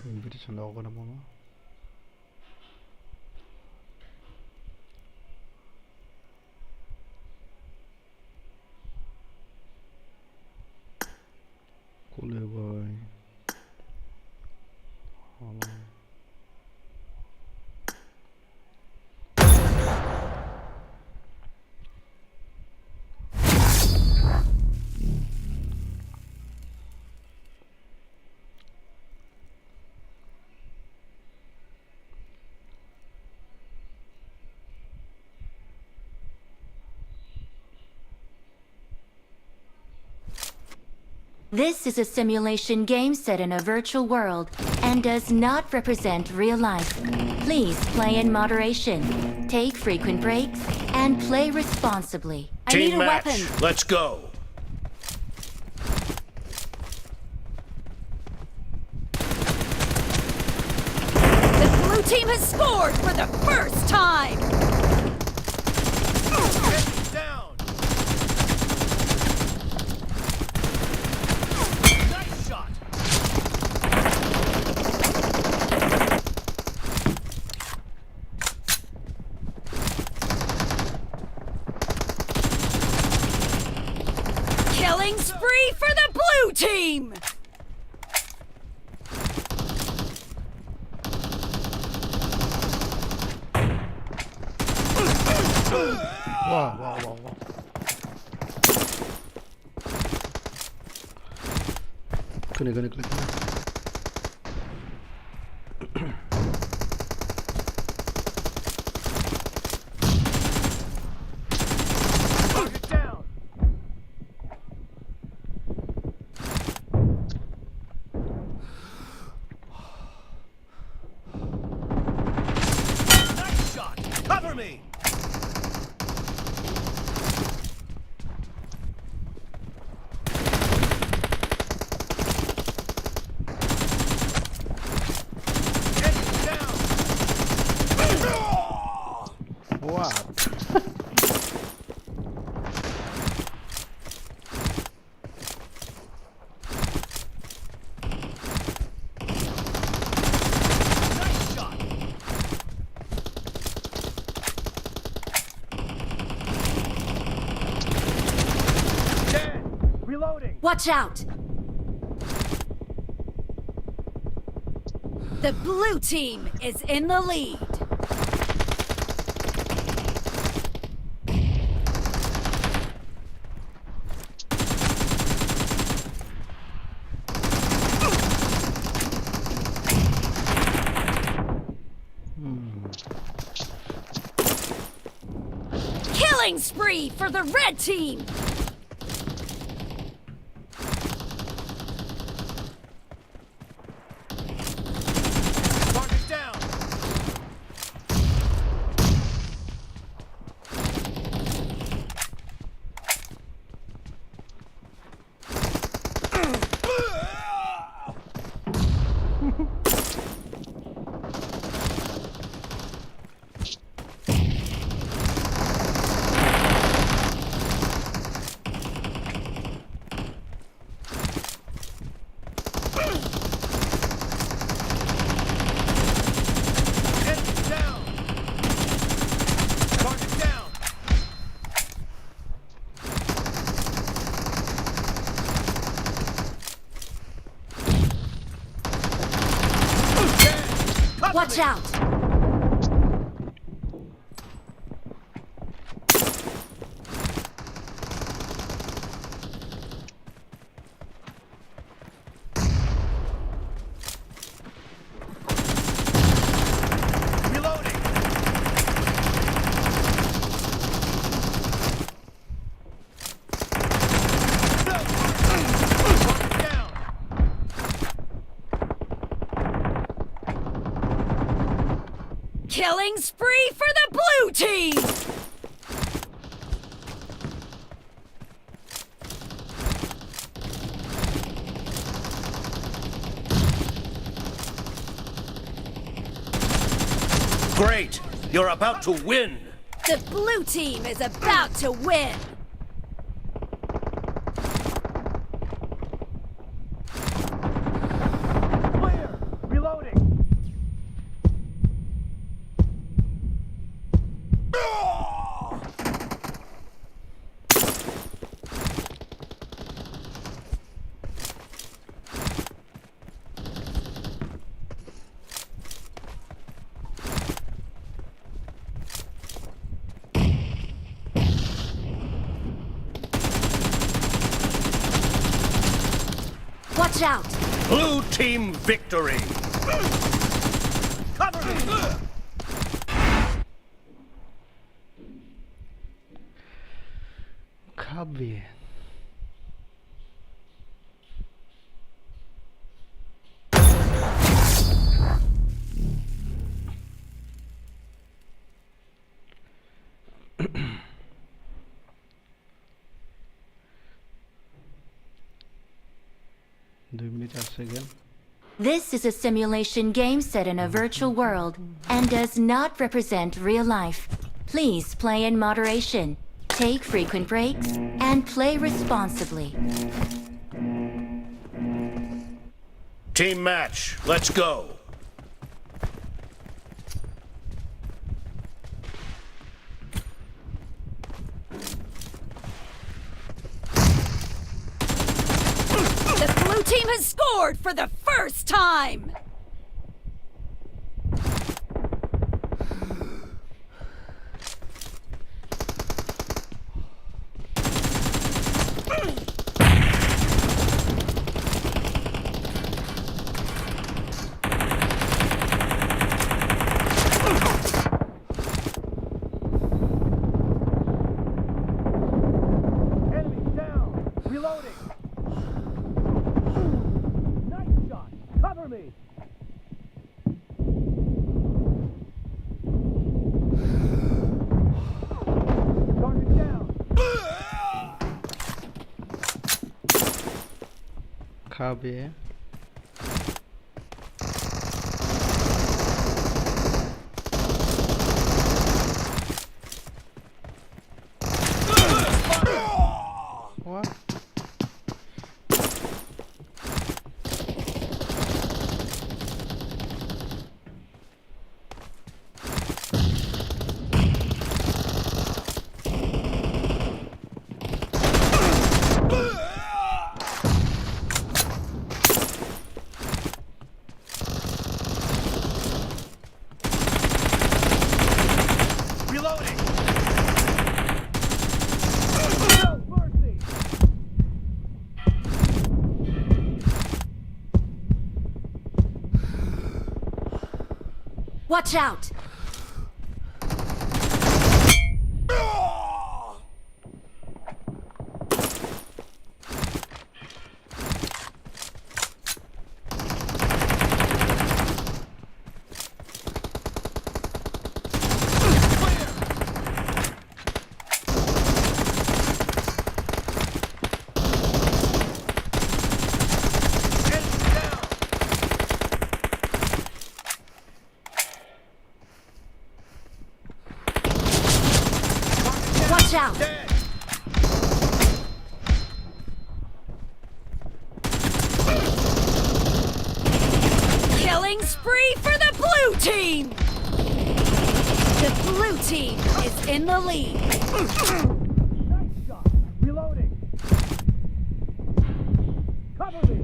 Invitation rok no bono. Kule bai. This is a simulation game set in a virtual world and does not represent real life. Please play in moderation, take frequent breaks, and play responsibly. I need a weapon. Let's go. The blue team has scored for the first time. Down. Nice shot. Killing spree for the blue team! Wow, wow, wow, wow. Kene, kene, kene, kene. Target down. Nice shot! Cover me! Enemy down! Wow. Nice shot. Dead. Reloading. Watch out! The blue team is in the lead. Killing spree for the red team! Target down. Out. Reloading. Killing spree for the blue team! Great! You're about to win! The blue team is about to win! Clear! Reloading! Watch out! Blue team victory! Cover me! Khabe. Dui minute, char second. This is a simulation game set in a virtual world and does not represent real life. Please play in moderation, take frequent breaks, and play responsibly. Team match, let's go! The blue team has scored for the first time! Enemy down! Reloading! Nice shot! Cover me! Target down! Khabe. What? Reloading! No mercy! Watch out! Watch out! Killing spree for the blue team! The blue team is in the lead. Nice shot. Reloading. Cover me.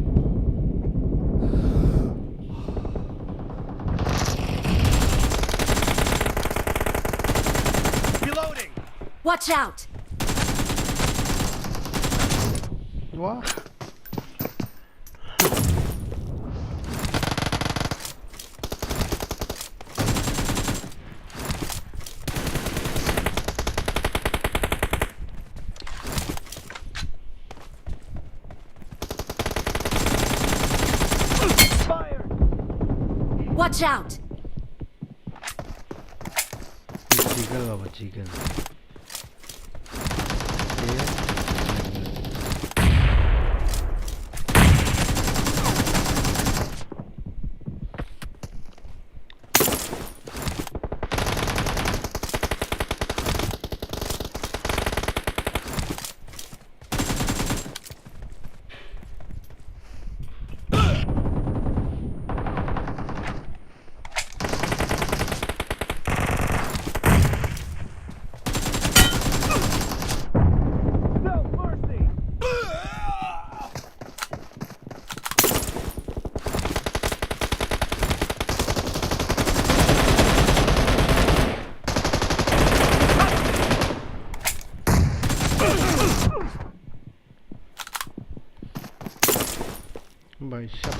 Watch out! Wah. Watch out! Chicken, baba, chicken. Bai sab.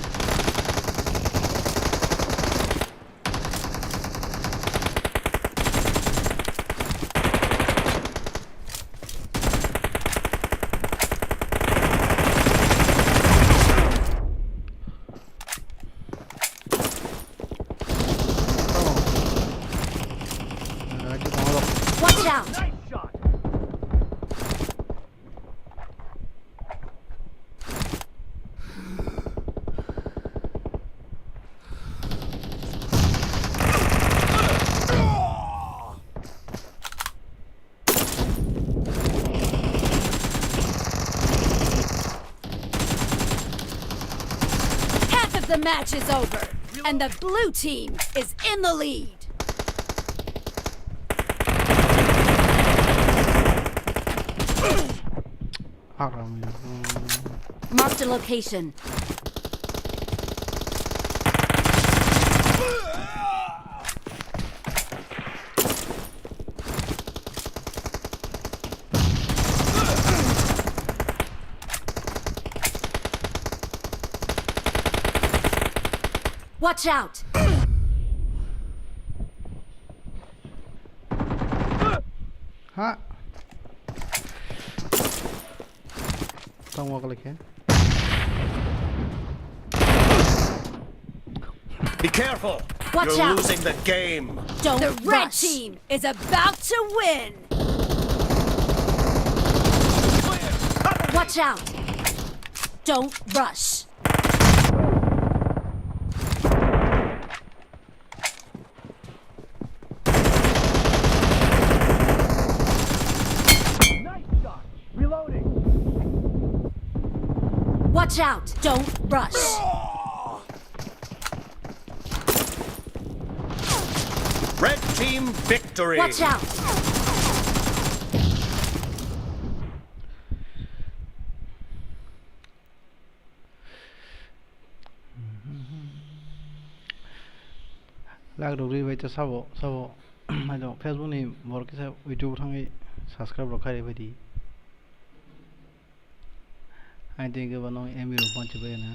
Watch out! Half of the match is over, and the blue team is in the lead. Haram. Marked a location. Watch out! Ha. Tamo kala khe. Be careful. Watch out. You're losing the game. Don't rush. The red team is about to win. Watch out. Don't rush. Nice shot. Reloading. Watch out! Don't rush. Red team victory. Watch out! Lak rwgwi bai to sabo, sabo. Haino Facebook ni borok kisa YouTube thangwi subscribe rok khai bai di. Haino tei kebo no M B rok panchi bai na.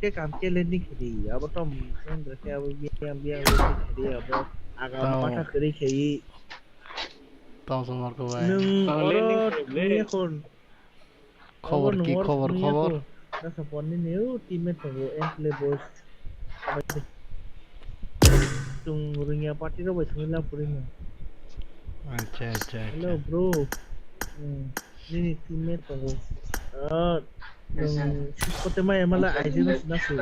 Ke kam ke landing khidi, abo tom sendra ke abo biang biang khidi abo aga mata khiri khei. Tong song marko bai. Nwng oro thangya khon. Khobor ki khobor, khobor? Nasa ponni ni o teammate tongo, N play boys. Tung rungya party rok bai thangwi la puri no. Acha, acha, acha. Hello, bro. Hmm, nini teammate tongo. Ah, nwng kote maya mala aijeno sina su.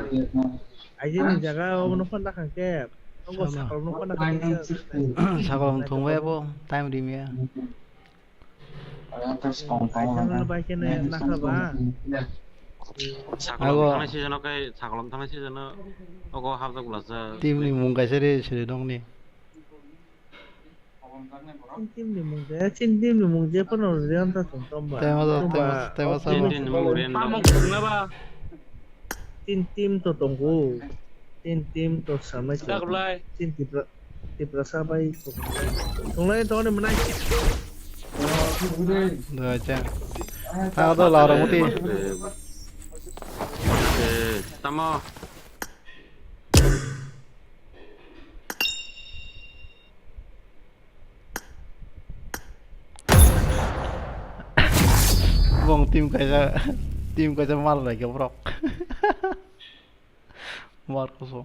Aijeni jaga obono phanda khangke. Obo sakolno phanda khangke. Sakolno thungbai abo time rimya. Aisano bai khe nai nakha ba. Sakolom thangnai season o khe, sakolom thangnai season o ogo hapjak bwlajak. Team ni mung kaisa re siri nokni. Chin team ni mung je, chin team ni mung je phano riyan ta tong tong ba. Tema da, tema, tema sa. Chin team ni mung riyan ba. Chin team to tongo. Chin team to samai. Dak blai. Chin Tipra, Tiprasa bai to. Tunglai to ni manai. Dua jang. Tang to lara muti. Eh, tamo. Bong team kaisa, team kaisa mal lai ke borok. Marcos.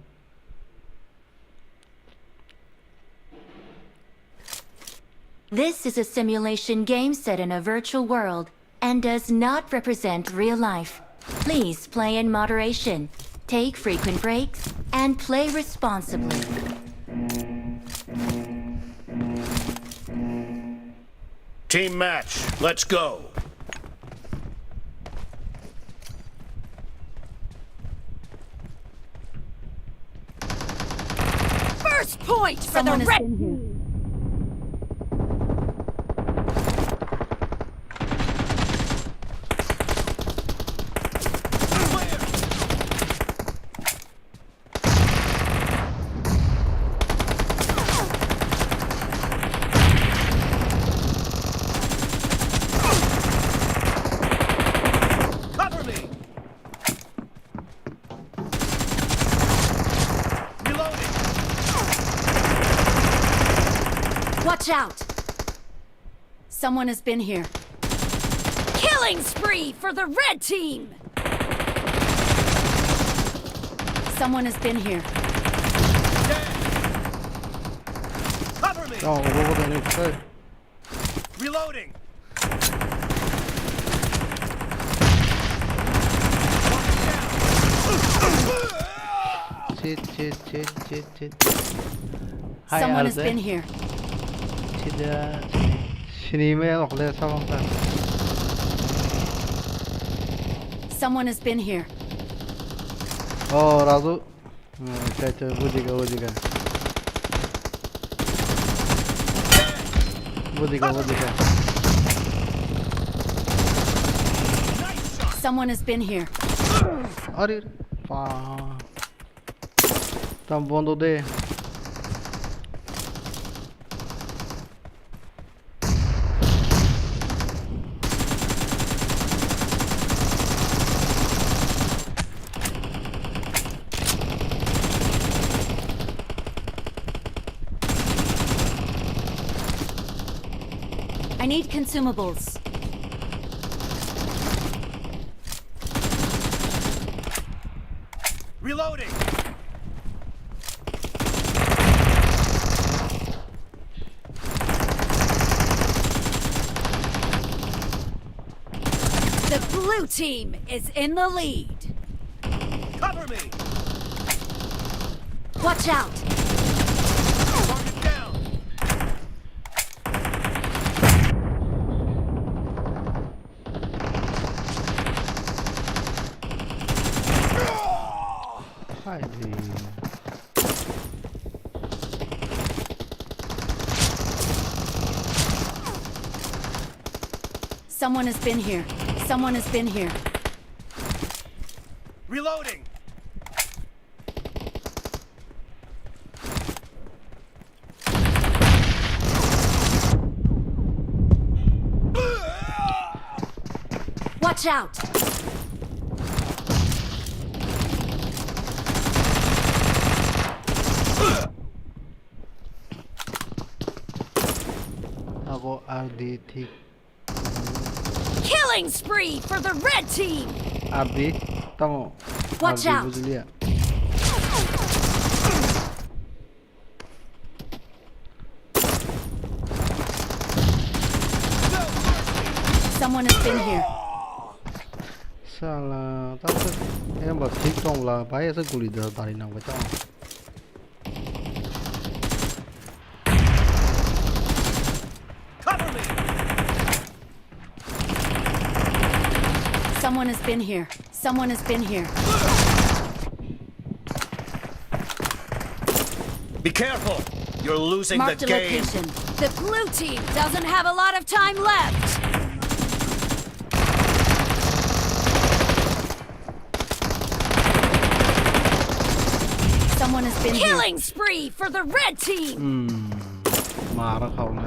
This is a simulation game set in a virtual world and does not represent real life. Please play in moderation, take frequent breaks, and play responsibly. Team match, let's go. First point for the red team. Cover me! Reloading! Watch out! Someone has been here. Killing spree for the red team! Someone has been here. Cover me! Oh, what the hell? Reloading! Shit, shit, shit, shit, shit. Hi, Someone has Arze. Been here. Sida, sini me okle sabang ta. Someone has been here. Oh, Raju. Hmm, acha, acha, bujhi gaya, bujhi gaya. Bujhi gaya, bujhi gaya. Someone has been here. Are, pa. Tam bondo de. I need consumables. Reloading! The blue team is in the lead. Cover me! Watch out! Target down! Hi. Someone has been here. Someone has been here. Reloading. Watch out! Ako R D thik. Killing spree for the red team! R D, tamo. Watch out! R D bujliya. Someone has been here. Sala, ta se, em ba thik tong la, bai asa guli da, dari nang bai tamo. Cover me! Someone has been here. Someone has been here. Be careful! You're losing the game. Marked a location. The blue team doesn't have a lot of time left. One has been here. Killing spree for the red team. Hmm. Mara khauna.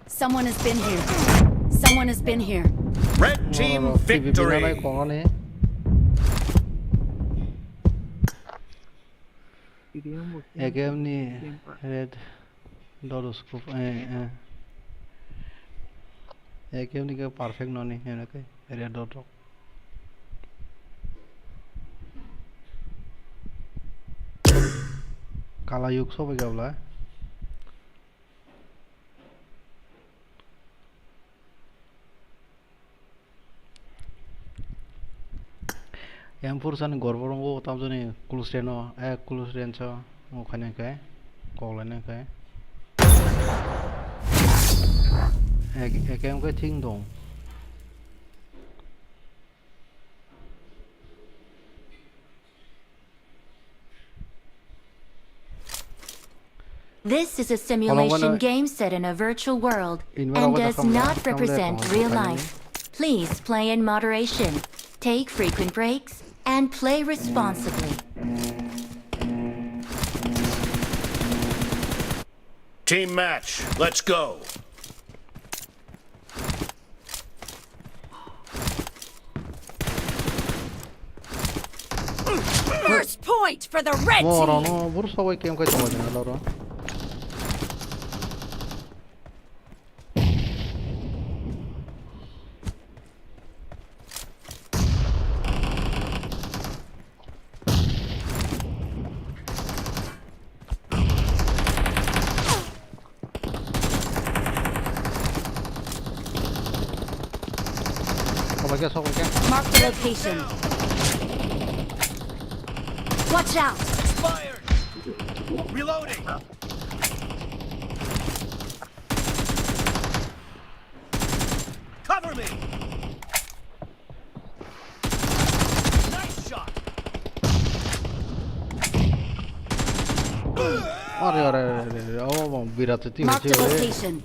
Someone has been here. Someone has been here. Red team victory. A K M ni red dot scope, eh, eh. A K M ni ke perfect noni, hene ke red dot rok. Kala yuk sobai gabla. Yang purusani gorbo rongo tamjani close range o, eh, close range o, okhane khe, koklai nang khe. Ek, ek, ek, thing dong. This is a simulation game set in a virtual world and does not represent real life. Please play in moderation. Take frequent breaks and play responsibly. Team match, let's go. First point for the red team. Mo rano bur sabai kem kai tongma jana loro. Sobai khe, sobai khe. Mark the location. Watch out! Expired! Reloading! Cover me! Nice shot! Are, are, are, are, are. Oh, birat team. Mark the location.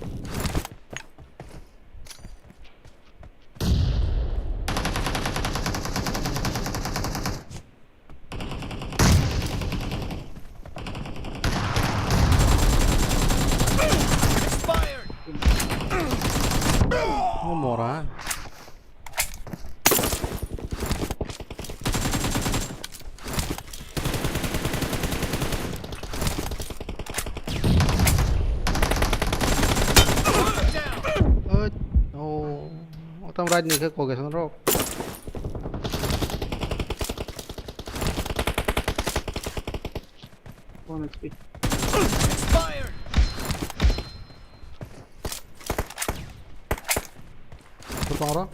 Expired! Oh, mora. Oi, oh, otam raj ni khe kogesan rok. One H P. Expired. Kutong ro.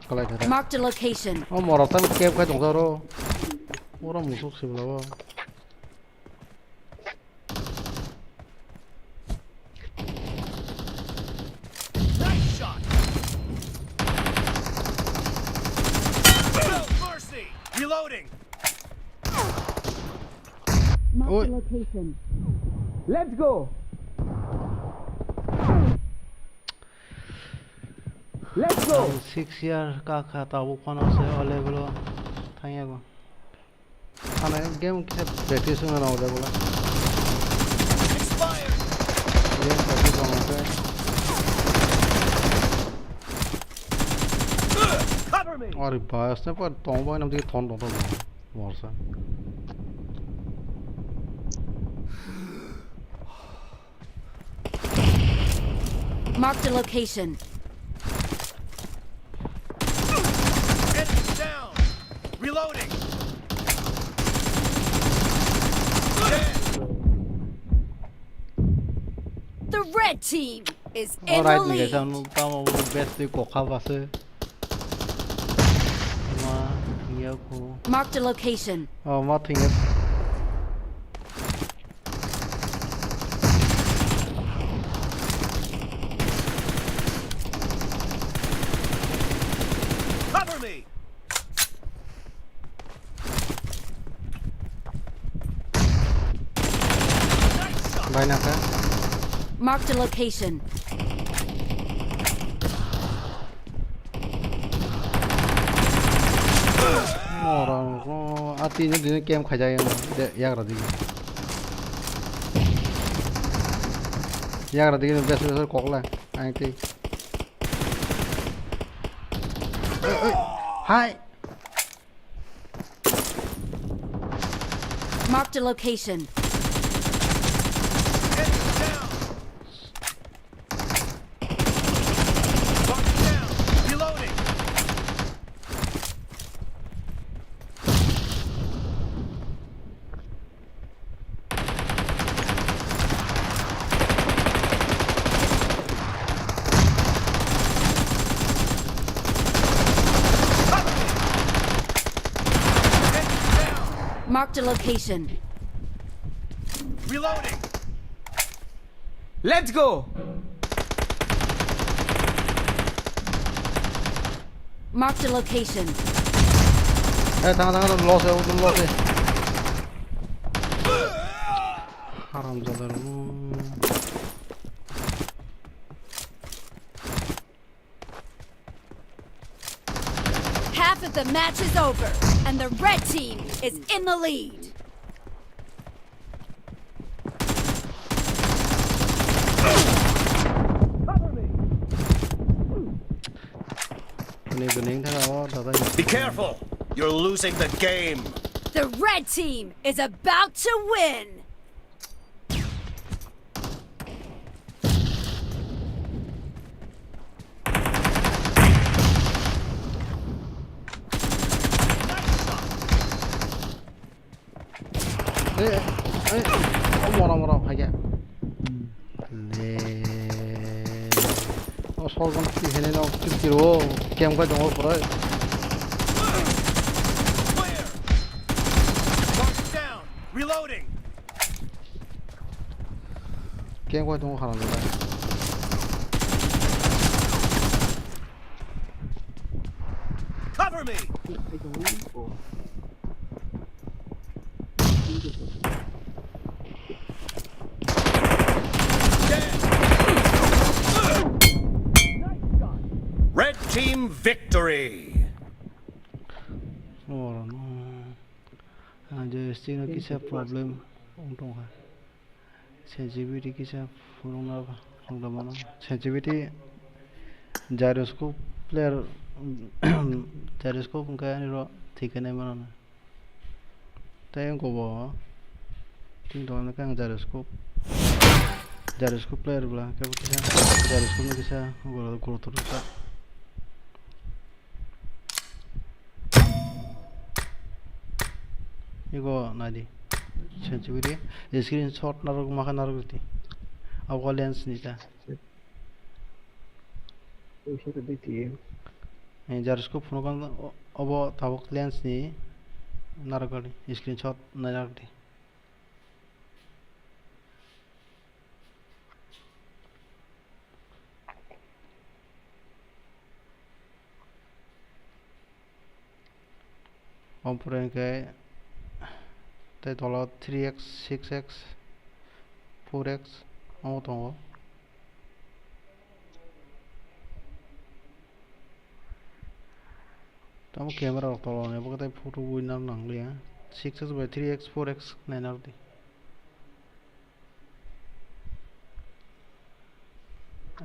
Kalai thara. Marked a location. Oh, moro tam kep khai tong ro. Oro musuk sibla bo. Nice shot. No mercy. Reloading. Mark the location. Let's go. Let's go. Six year ka kha tabuk phano se o level o thangya go. Thana game kisa practice wngna nango de bola. Game practice wngna khe. Cover me. Ari ba, sniper tong bai nam dik thon tong tong morsa. Marked a location. Enemy down. Reloading. The red team is in the lead. Alright, guys, ang tamo best ko kha base. Ma, iya ko. Marked a location. Oh, ma thing. Cover me! Bai naka. Marked a location. Mora ko ati ni dini kem khaja yang de yagra digi. Yagra digi bes bes kokla ang ti. Oi, oi. Hai. Marked a location. Enemy down. Target down. Reloading. Marked a location. Reloading. Let's go. Marked a location. Eh, tanga, tanga, tanga, loss, eh, loss, eh. Haram jadar. Half of the match is over, and the red team is in the lead. Be careful! You're losing the game! The red team is about to win! Eh, eh, oh, mora, mora, hai ya. Le. Oh, sol bang ki hene no, kil kil, oh, kem ka jongol pura. Reloading. Kem ka jongol haram da. Cover me. Red team victory. Oro no. Ah, joystick no kisa problem wng tongkha. Sensitivity kisa phunukna phunukna mano. Sensitivity gyroscope player, gyroscope hwnkhe ani ro thik khe nai mano. Tei wngkha bo. Tini tongo khe ang gyroscope. Gyroscope player bwla khe bo kisa gyroscope no kisa goro goro toro ta. Ego nadi. Sensitivity. Screenshot narok makha narok riti. Abo lens ni ta. Gyroscope phunukha obo tabuk lens ni narwkdi, screenshot nainarwkdi. Omo pore hwnkhe tei tola three X, six X, four X omo tongo. Tamo camera rok tola ni abo khe tei photo bui nang nangliya. Six X bai three X, four X nainarwdi.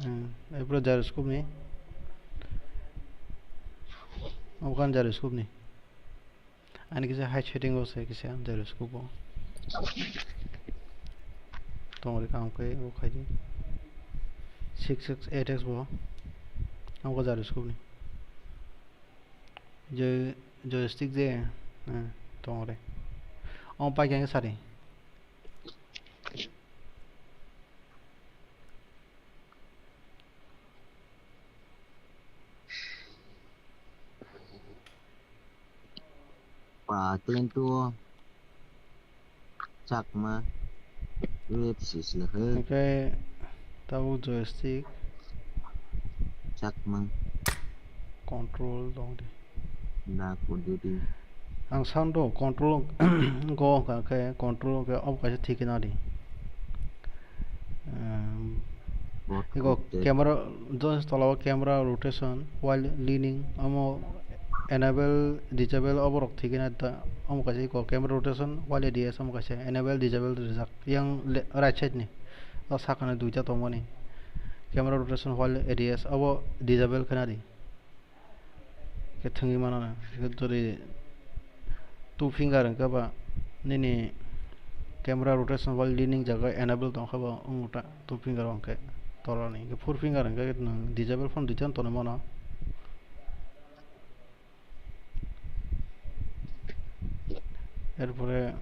Hmm, epro gyroscope ni. Okan gyroscope ni. Ani kisa high setting o se kisa gyroscope o. Tongri kam khe o khaidi. Six X, eight X bo. Okan gyroscope ni. Je joystick je, eh, tongri. O pai khe sari. Pa klentu o chakma web sis le he. Hingke tabuk joystick. Chakma. Control dong di. Na kududi. Ang sound do control go hingka khe control hingke obo kaisa thik khe nadi. Um, iko camera, just tola o camera rotation while leaning, omo enable, disable, oborok thikena da, omo kaisa iko camera rotation while A D S, omo kaisa enable, disable rijak, yang le-, right side ni, o sakani duita tongmani, camera rotation while A D S, obo disable khena di. Khe thwngwi mano na. Khe jodi two finger hwnkhe ba nini camera rotation while leaning jaga enable tongkha ba wng ta two finger hwnkhe tolani. Khe four finger hwnkhe nwng disable phone duitan tonwi mano. Erpore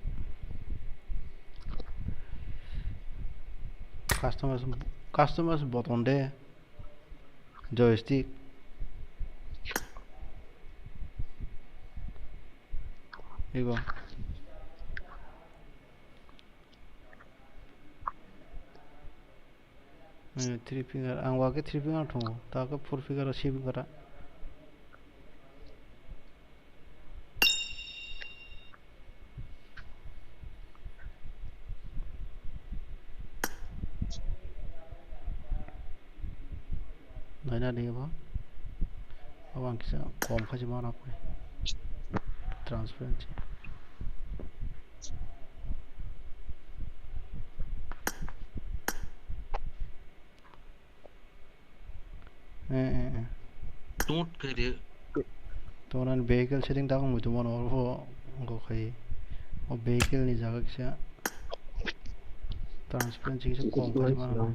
customize, customize button de. Joystick. Igo. Eh, three finger, ang wake three finger thungo, ta ke four finger o sibing kara. Naina di bo. Abo ang kisa kom khachi ma rok. Transparency. Eh, eh, eh. Tut khe de. Tonan vehicle setting ta wngwi tongmano, oro pho wngkha khai. O vehicle ni jaga kisa transparency kisa kom khai mano.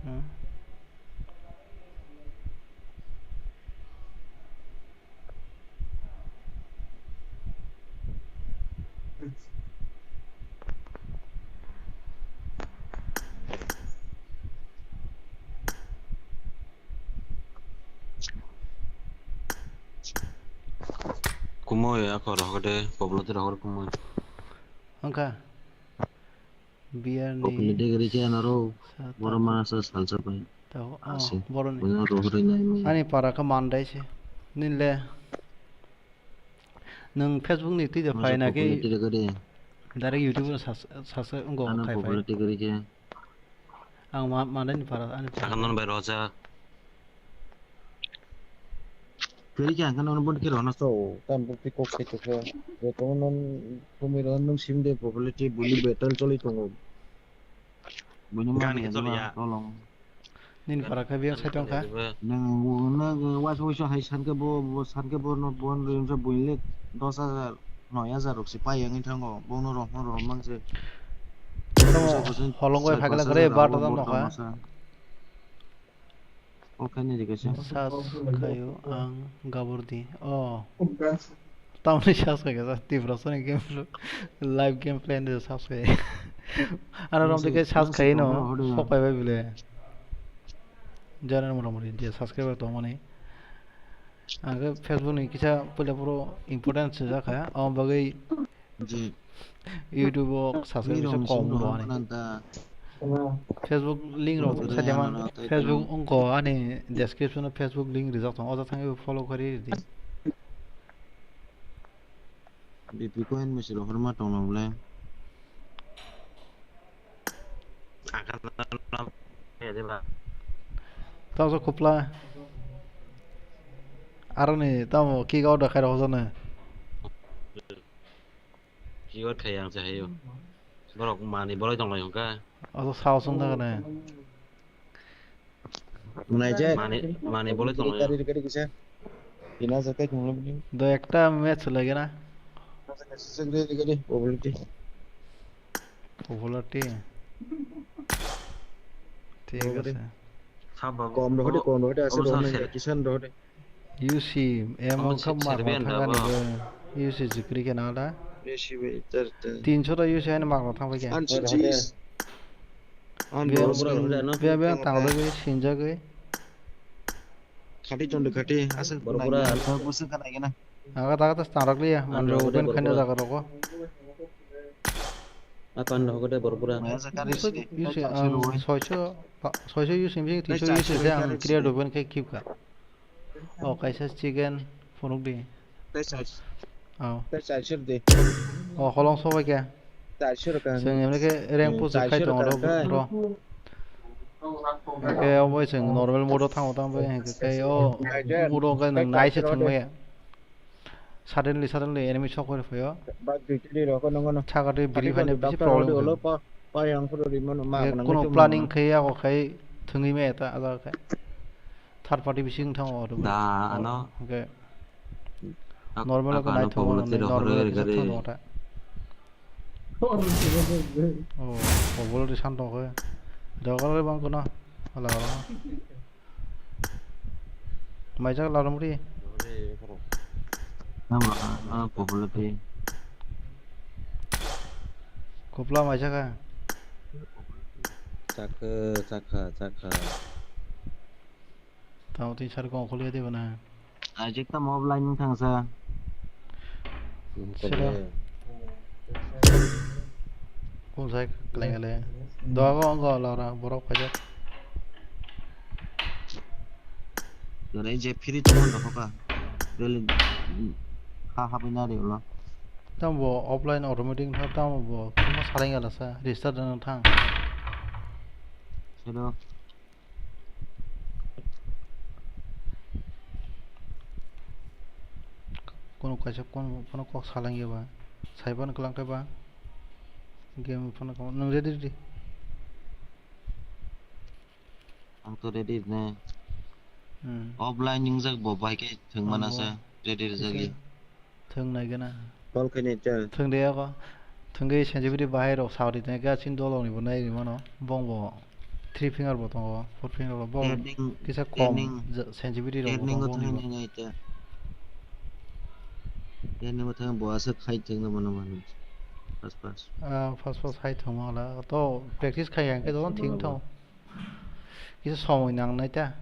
Hmm. Kumui ako rohor de, poblo de rohor kumui. Wngkha. Biar ni. Kokni degree khe anaro, sa borok ta mana sa salsa pai. Tao, oh, ase. Borok ni. Buino rohor nai mai. Ani para khe mandai se. Nile. Nwng Facebook ni twi de phai na ki? Popularity rega de. Direct YouTube no sas-, sas-, wngkha. Ano khai phai. Popularity rega de. Ang ma-, manai ni para, ani para. Sakhan non bai roja. Kwrwi khe ang khe nono boni khe rohorna so, tam bukti kok se tokhe. Joto no tumui rohor nwng sim de popularity buli battle choli tongo. Buino mani choli ya. Tolong. Nini para khe biyang sai tongkha. Nwng, nwng waisa waisa hai san khe bo, bo san khe bo no, bo no rimsa buini le dos hajar, noi hajar rok se pai wngwi thango. Bo no rohorma rohorma se. Holongoi phagla kare bar ta nokha. Sas khayo ang gabor di. Oh. Tamni sas khayo sa Tiprasani game play, live game play ni sas khayo. Ana rom dike sas khayo no, sok pai bai bile. Jana mura muri je subscriber tongmani. Ang Facebook ni kisa puila puro important se jakha. Ang bagwi Ji. YouTube o subscribe rok kom sing bo ani. Nang ta. Facebook link rok sa de man. Facebook wngkha ani description o Facebook link rijak tongo. Oja thangwi follow kari di. B P coin mesi rohor ma tong nang le. Tamo so kupla. Aroni tamo kick out da khaira hojone. Kiwat khai ang se hayo. Borok mani bolai tong lai hongka. Oso sao sung thang ne. Mani, mani bolai tong lai. Kari kari kisa. Ina jakai thung lo bini. Do ekta match lage na. Kari kari kari. Obolti. Obolti. Thik ase. Kom rohode, kom rohode, ase rohode, kisan rohode. U C, em wngkha ma thangani bo. U C jikri khe na da. Tinso ta U C ani ma thang bai khe. Biya biya tangjagwi sinjagwi. Khati chondu khati aswk borok pura. Aga ta ta starok liya manjo open khaina jaga rogo. Apan hokode borok pura. Soicho soicho U C, tinso U C se ang clear open khai khipka. O kaisa chicken phunukdi. Tei chai. Oh. Tei chai sir di. Oh, holong sobai khe. Chai sir ka. Chwng emne khe rank Hmm, push chai khai sir tongo ka ro khe. Bro. Hwnkhe obo chwng normal mode o thango tamo bai hwnkhe tei o Chai sir. Mode o khe nwng Tei nai se chai sir thwng de. Maya. Suddenly, suddenly enemy sok hori phaio. Bak dui tini rok nongo no. Chakati biri Ati phai ko biri doctor problem odi khe. Olo pa, pa yang phuru ri mano ma Ye nang kono nang planning mano. Khai ya ko khai thwngwi me ta ala khai. Third party bising thang o. Da ano. Hwnkhe Ak-, normal ko ako nai ano thang o, pobolo tei normal rok ko hori thang gari. O ta. Oh, pobolo ri san tong khe. Dogar bang kono. Ala ala. Maijak larom ri. Tamo, ah, ah, pobolo ri. Kopla maijak ha. Chakha, chakha, chakha. Tamo tin sar kong kholi de bana. Ajik tamo offline thangsa. Sira. Kung sai kleng le. Dogo ongo lora borok phaijak. Yore je free tong rokha. Daily ha ha bina re ulo. Tamo bo offline automatic tha tamo bo kuma saleng ala sa restart dan thang. Hello. Kono kaisa kono, kono kok salangya ba. Saiban kwlang khe ba. Game phano kamo. Nwng ready, ready? Ang to ready ne. Hmm. Offline ningjak bo bai khe thwng mana Ang bo sa ready rijak kisa ya. Thwng nai gana. Call khaini cha. Thwng de yago. Thwng de sensitivity bahai rok sao ri tong khe chin dolong ni bo nai ri mano. Bong bo three finger bo tongo, four finger bo. Bong Turning, kisa kom turning, ja-, sensitivity rok bo turning tongo o bong ni thwng bo. Nai nai cha. Turning o thwng bo aswk khai thwng no mano mano. Pas pas. Ah, pas pas hai thwng mala. To practice khai yang khe Hai don thwng thing mano thong. Kisa somoi nang nai ta.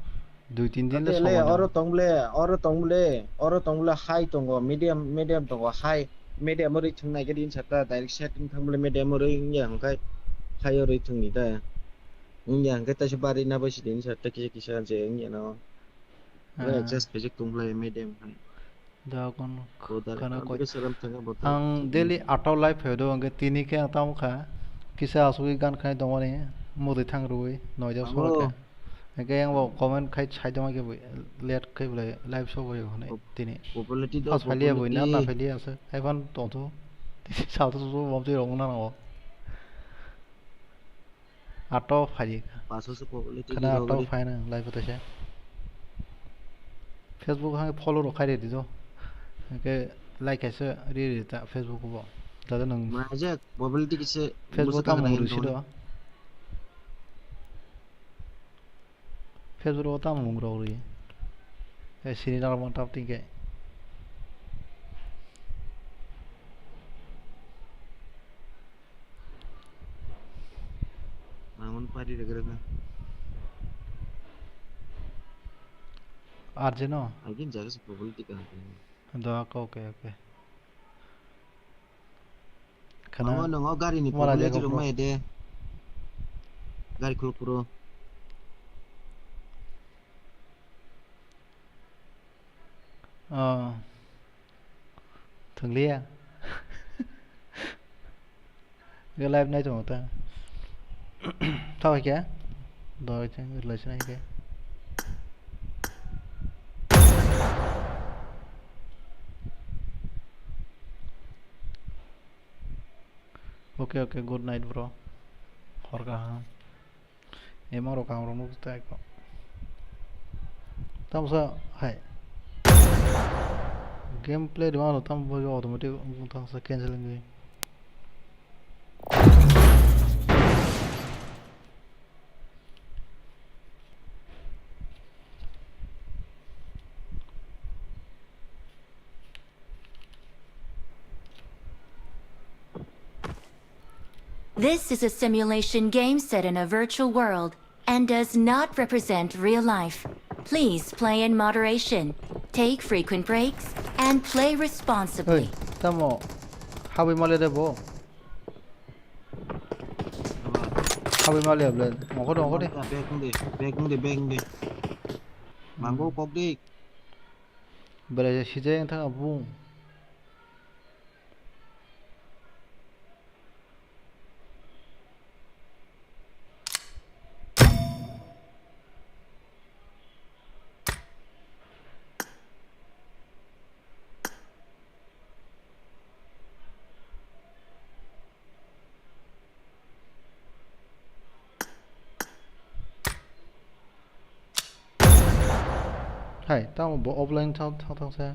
Dui tin din le Ate le somoi oro nang. Tong le, oro tong le, oro tong le high tongo, medium, medium tongo, high, medium ori thwng nai khe din sa ta, direct setting thang le medium ori wngya hwnkhe high ori thwng ni ta. Wngya hwnkhe taisa bari na bai si din sa ta kisa kisa je wngya no. Ah. Adjust khaijak tong le medium hai. Da kon Bodar khana ekdom koi. Bisaram thangwi bodar. Ang daily ato live phaio do, hwnkhe tini khe ang tamo kha. Kisa asugwi gan khnai tongmani, mudui thang rwui, noida Amo. Sora khe. Hwnkhe ang bo comment khai sai tongma khe bo late khai bolai live show bai hwnwi Pop-, tini. Popularity do, Pas phailiya boi, popularity. Na na phailiya se. Hai phan tongthu. Tini salthu su bom twi rong na nango. Ato phai. Paso se popularity Khana di ato rogri. Phai nang live ta se. Facebook hang follow rok khai redi do. Ke like kaisa ri ri ta Facebook bo. Dada nang Majak, popularity kise Facebook musa ta khana mung ri si do. Facebook ro ta mung rok ri. Eh, sini nang tap tingke. Mangun pari regrega. Arjeno. Agin jaga se politika. Do, okay, okay. Khana. Mango nongo gari ni mala politika jaga rok bro. Mai de. Gari kuru kuru. Oh. Thwngliya. Ge live nai tongo ta. Thabai khe. Doi thang relation hai khe. Okay, okay, good night, bro. Hor kaham. Emang rok ang rok nukjak. Tamsa hai. Gameplay rima no tam bo automatic wng tangsa cancel wngwi. This is a simulation game set in a virtual world and does not represent real life. Please play in moderation, take frequent breaks, and play responsibly. Hey, tamo habwi male de bo. Habwi male ble. Mokho dong, mokho de. Back de, back de, back de. Mango kok de. Belai sijai wngthang abung. Hai, tamo bo offline thang thang thang se.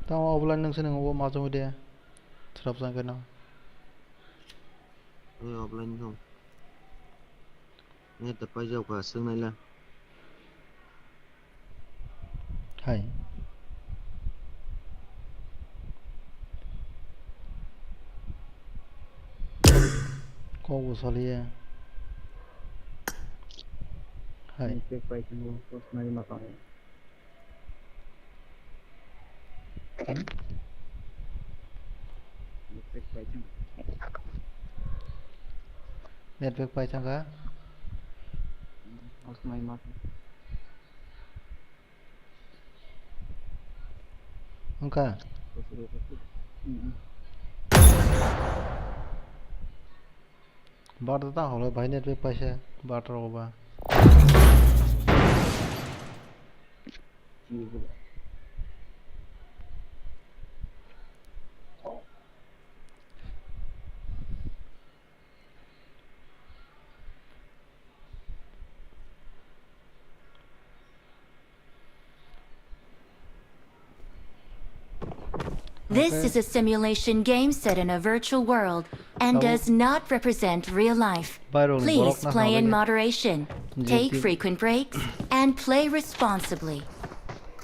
Tamo offline nang se nang bo ma chong de. Thrap jang keno. Ni offline thang. Ni ta pai jao ka sung nai la. Hai. Kok bo saliya. Hai. Ni pek pai thango, kos nai ma tong. Network pai thangkha. Wngkha. Bar ta holo bai network paisa bar rok ba. This Okay. is a simulation game set in a virtual world and Tamo does not represent real life. Bairokni Please borok na play in habani. Moderation. Je Take ti- frequent breaks and play responsibly.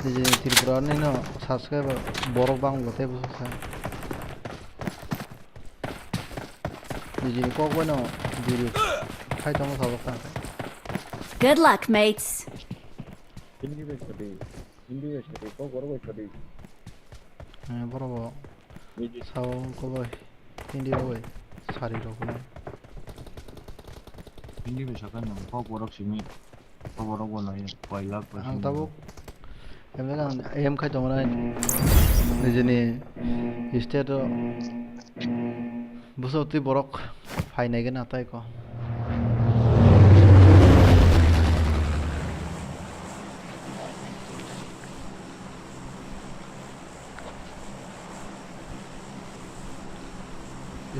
Nijini Tripura nino subscriber borok bangbo tei bwswk sa. Nijini kok bai no biri khai tongo sabok ta. Good luck, mates. Hindi bai sadi, Hindi bai sadi, kok borok bai sadi. Eh, borok bo Hindi. Sao kok bai Hindi rok bai sari rok no. Hindi bai sakha no kok borok simi. Koborok bo nai, koi lakh, koi Ang simi. Tabuk M L A ang aim khai tongo nai. Nijini state o bwswk twi borok phainai gana tai ko.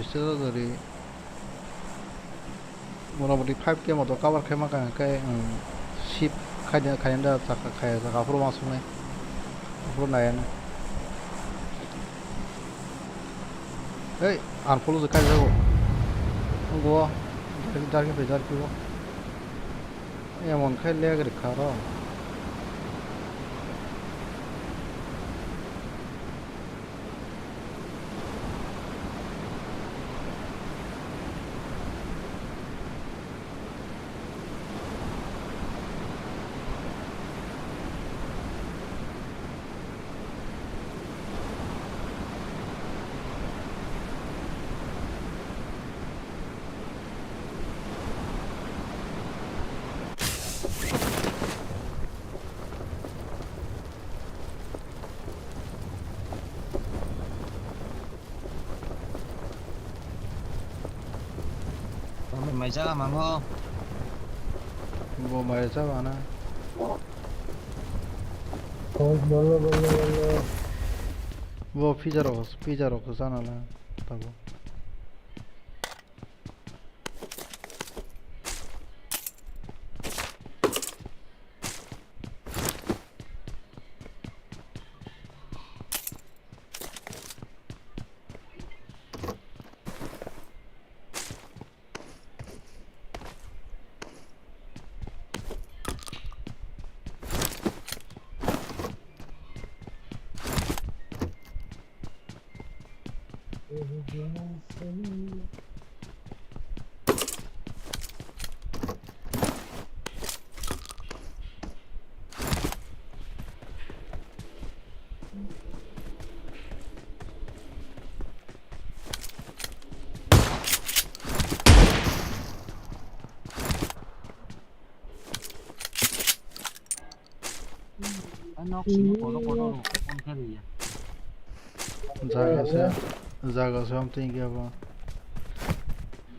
State o gari. Motamoti five K moto cover khe maka hwnkhe, um, shift khaida, khaida chakha khaya chakha aphuru uansuknai. Aphuru naiya nai. Ei, unfollow se kaijago. Go. Jar, jar khe jar khe go. Emon khai lag rikha ro. Mai jaga mango. Bo mai jaga na. Bolo, bolo, bolo. Bo pizza rok, pizza rok sana la. Tabo. Nok simi kodo kodo ro, phone khe riya. Jaga se, jaga se am tingya bo.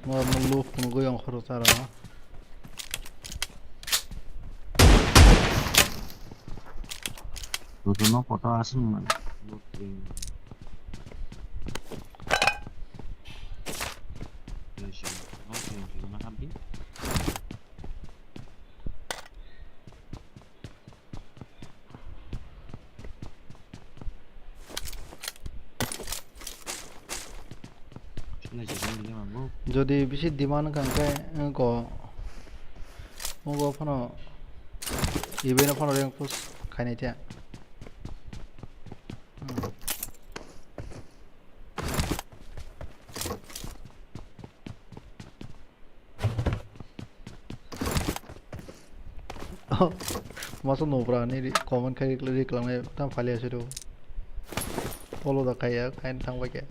Mo mo loop mo goyang khoro tara. Jotono photo aswk man. Jodi bisi demand wngkha hwnkhe, wngko, wngbo phano, event o phano rank push khainai tiya. Hmm. Masa nobra ni ri-, comment khai rikla-, riklangnai tam phali aswk do. Follow da khaiya, khain thang bai khe.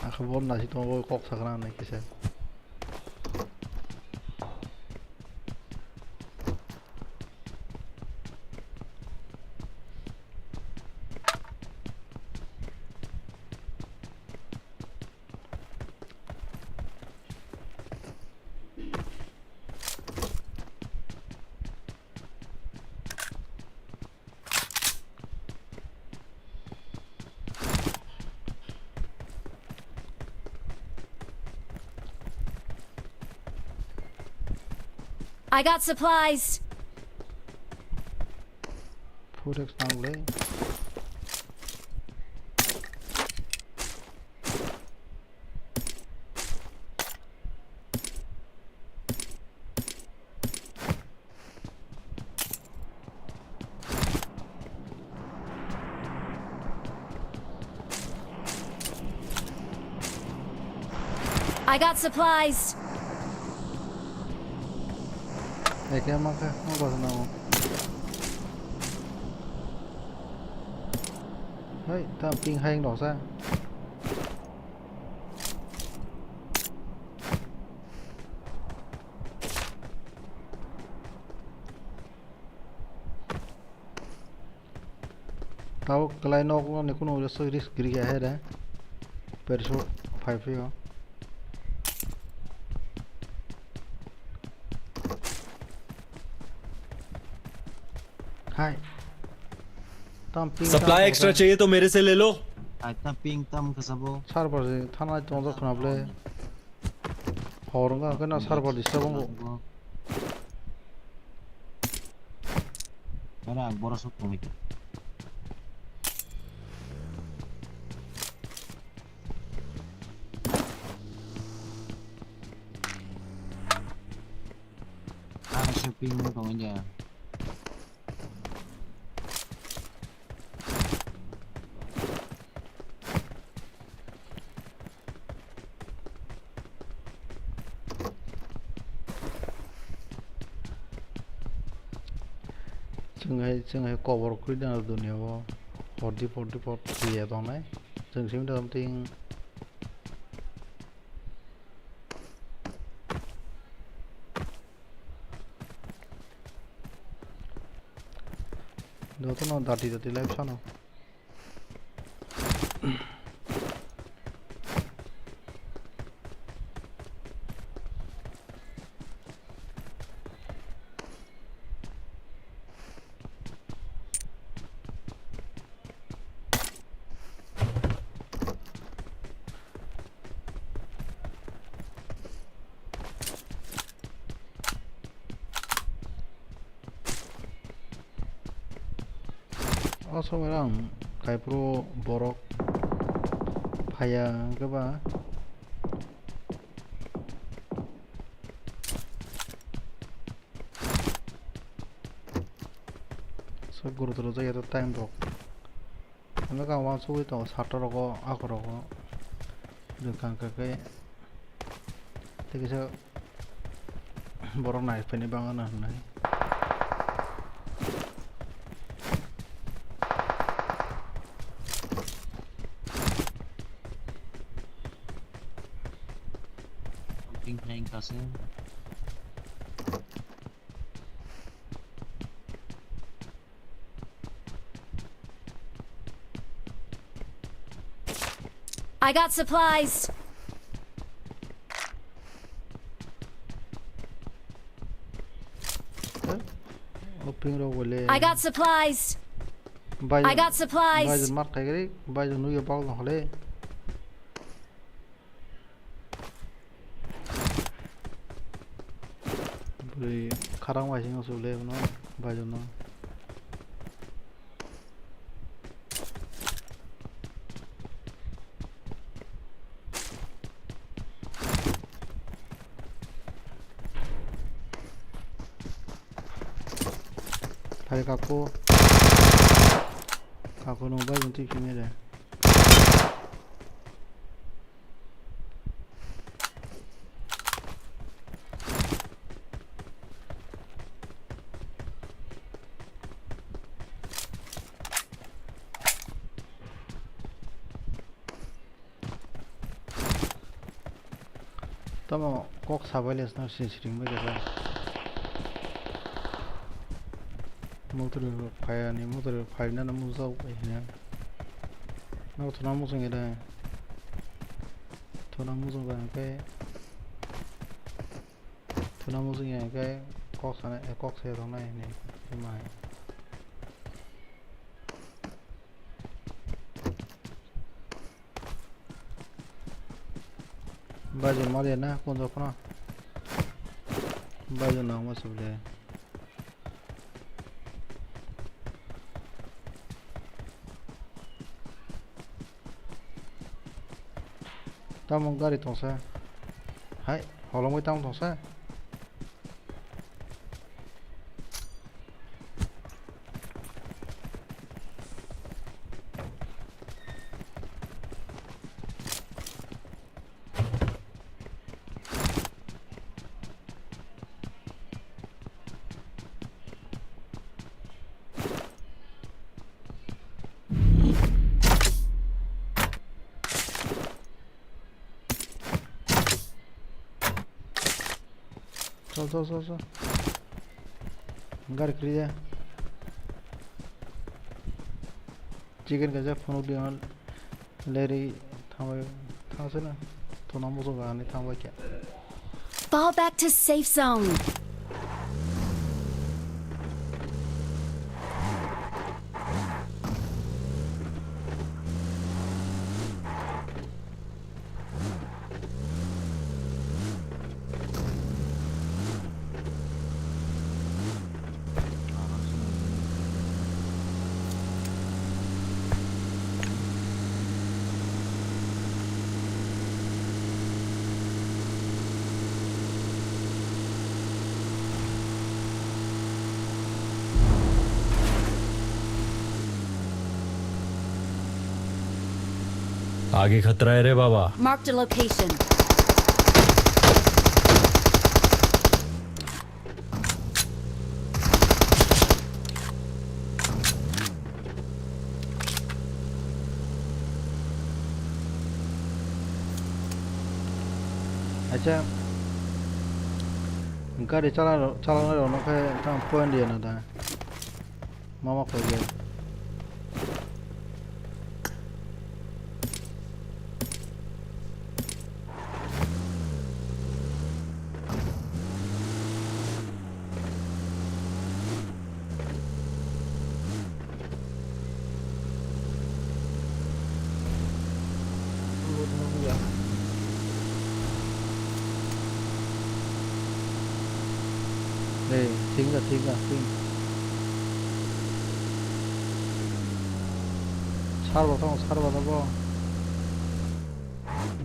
Akhe bo nasi tongo kok sakra nai kisa. I got supplies. Four X nang le. I got supplies. Eke ma khe, ma khe na mo. Hei, tam ping hai no sa. Tao kwlai nok no ni kunu risk, risk giri ya he de. Parachute phai phio. Hai. Tam ping tam sabo. Supply extra chahiye to mere se le lo. Ai tam ping tam ka sabo. Sar bar je thana tong jak khna ble. Hor wngkha hwnkhe no server disturb wngo. Oro ang borok sok tongwi kha. Ang se ping wng tongwi kha. Chwng hai, chwng hai kobor kwrwi dano duniya o. Forty, forty, forty ya tongnai. Chwng simi da something. Jotono dati dati live sano. O somoi ang kaiphuru borok phaiya hwnkhe ba. So guru tolo jagao time rok. Hwnwi kha wansugwi tongo satra rogo, ako rogo. Rwkha hwnkha khe tei kisa borok nai phaini bangano hwnwi. Kasi. I got supplies. O ping rok bole. I got supplies. Bai I jon, got supplies. Bai jon mar khai gari, bai jon nugya bak jong hole. Bwrwi kharang bai sing suk le bono, bai jon no. Phai kako. Kako no bai jon twi phimere. Tamo kok sabai lesna sisring bai jaka. Motor rok phai ani, motor rok phai nana mujak bai hina. Nok thuna mujung eda. Thuna mujung bai hingke. Thuna mujung ya hingke kok sana, eh, kok saya tongnai hini. Himai. Baju maliya na, kunjo khuna. Baju nang ma subde. Tamo gari tongsa. Hai, holongwi tamo tongsa. Chol, chol, chol, chol. Gari kri ya. Chicken kaisa phunuk di ang leri thangbai thangse na. Thuna muchung ani thangbai khe. Fall back to safe zone. आगे खतरा है रे बाबा। Marked a location. Acha, gari chala, chalana rok no khe tamo point ya na da. Mama koi ya. Hey, thik na, thik na, thik. Sar bo tong, sar bo tong bo.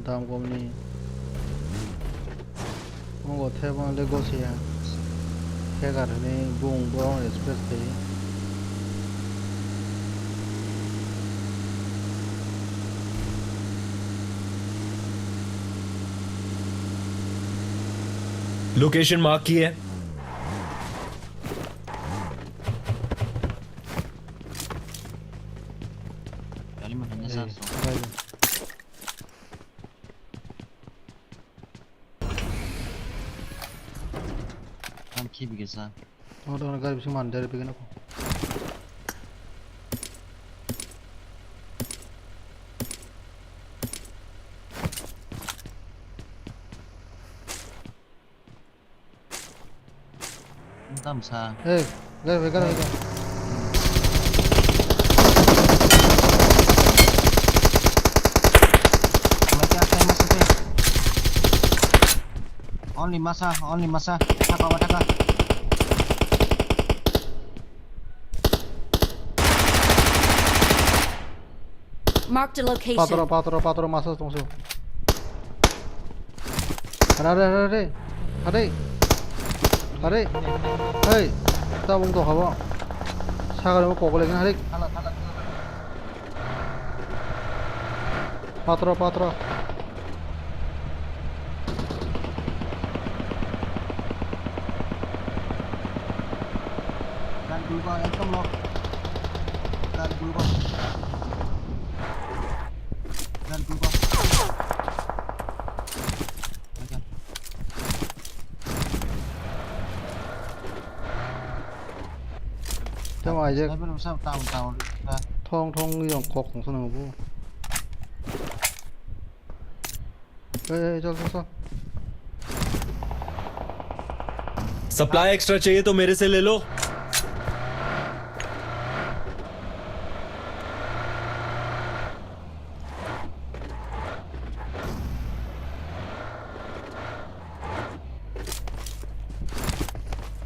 Dam komni. Ongo thebang le gosiya. Hegar hwnwi bung bo express khe. Location mark की है। Hey, bye. Kibi kesa. Tong tong gari bising man dari bikin aku. Tamsa. Hey, gari, gari, gari. Only masa, only masa. Thaka, thaka. Marked a location. Patro, patro, patro, masa tongso. Are, are, are, are. Are. Are. Hey, tabung to habo. Sagare mo kokole gina, are. Patro, patro. Gari gulgo, ekdom low. Gari gulgo. Gari gulgo. Tamo aijak. Sniper wngsa town, town. Thong thong yong kok tong sano bu. Ei, ei, chal, chal, chal. Supply extra चाहिए तो मेरे से ले लो।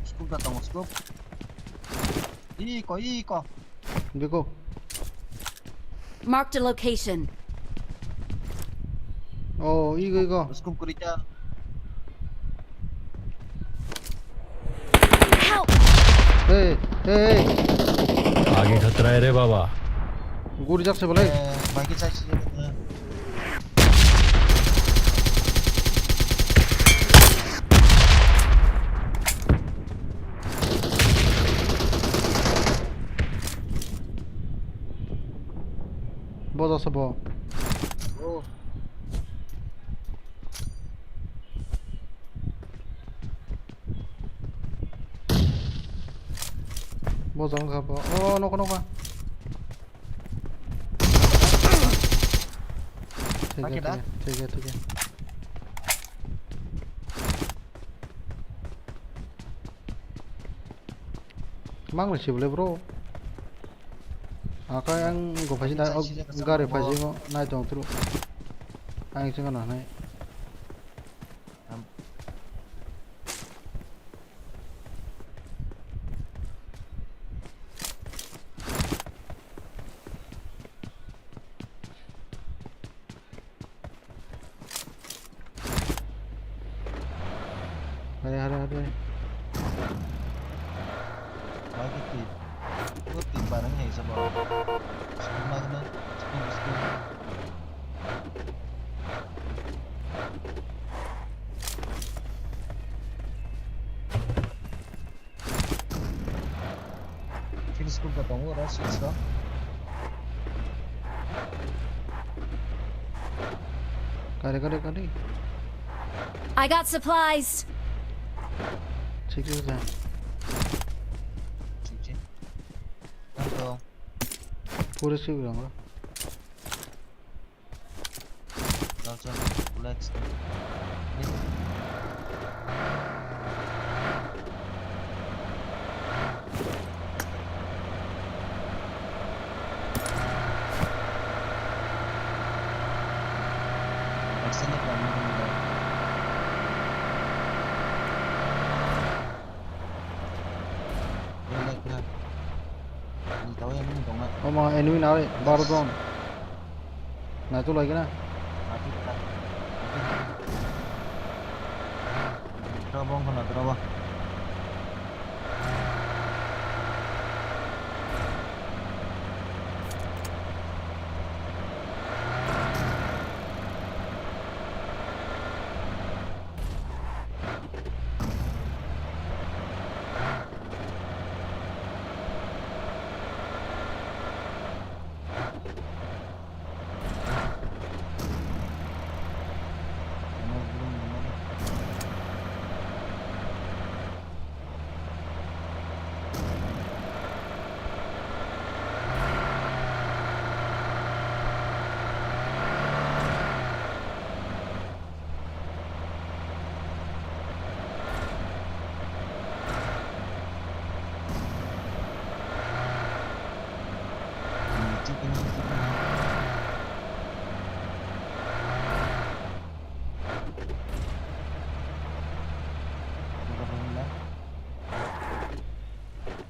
Scope da tongo, scope. Iko, iko. Biko. Marked a location. Oh, iko, iko. Scope kurita. Help! Hey, hey, hey. आगे खतरा है रे बाबा। Guri jak se bolai. Eh, bagi chai si. Bo jasa bo. Oh. Bo jang kha bo. Oh, nokha, nokha. Thik hai, thik hai, thik hai, thik hai. Mang le sibole bro. Akai ang go phaji na gari phaji ngo nai tong tru. Ang singa na nai. Hare, hare, hare. Lagi tip. Gua tip bareng ya, sama. Sepuluh lagi, nah. Sepuluh, sepuluh. Six group da tongo, oro six rok. Kare, kare, kare. I got supplies. Six rok da. Six, six. Tanto. Pura six rok. Chal, chal, let's go. Accident kami ni. Ini naik benar. Ini tahu yang ini dong, Mat. Omo enemy nai, baro jon. Naitu lai gana. Mati ka. Mati. Drobo wngkha na drobo.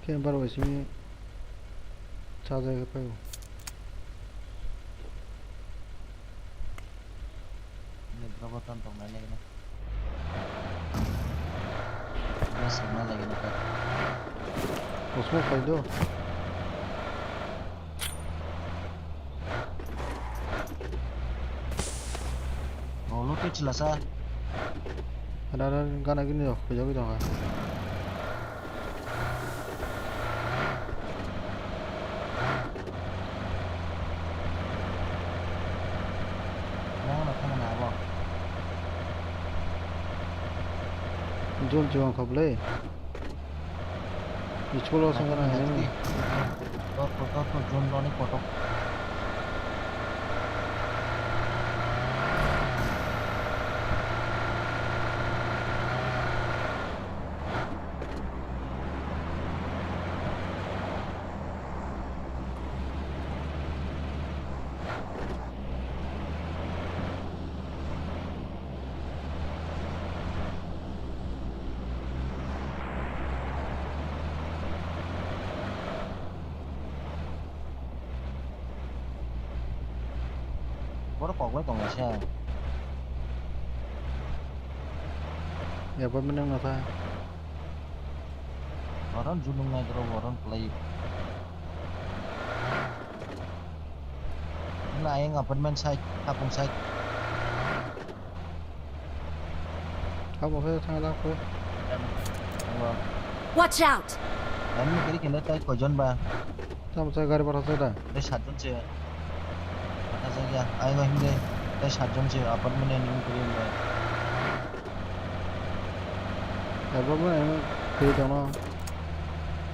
Camper bai simi chajakhe phai o. Ini berapa ton tong nai lagi nih? Udah semua lagi nih, Kak. Kosmo phai do. Oh, lo kecil lah, sa. Ada, ada gana gini loh, kejauh gitu kan. Nang na thang na abo. Jun juang khablai. School o songkha nang nang. Tor tor tor tor jun roni kotok. Borok kok bai tonglaisa. Apartment wng nokha. Oron junung nai borok oron kwlai. Wngkha ayang apartment side, hapung side. Hapung side thang jak khe. Watch out! Ani kiri kene tai koijon ba? Tamo sa gari bhara sa da? Tei satjon se. Kata jagya, ayang hindi tai satjon se apartment ni nung kiri le. Abo bo eno twi tono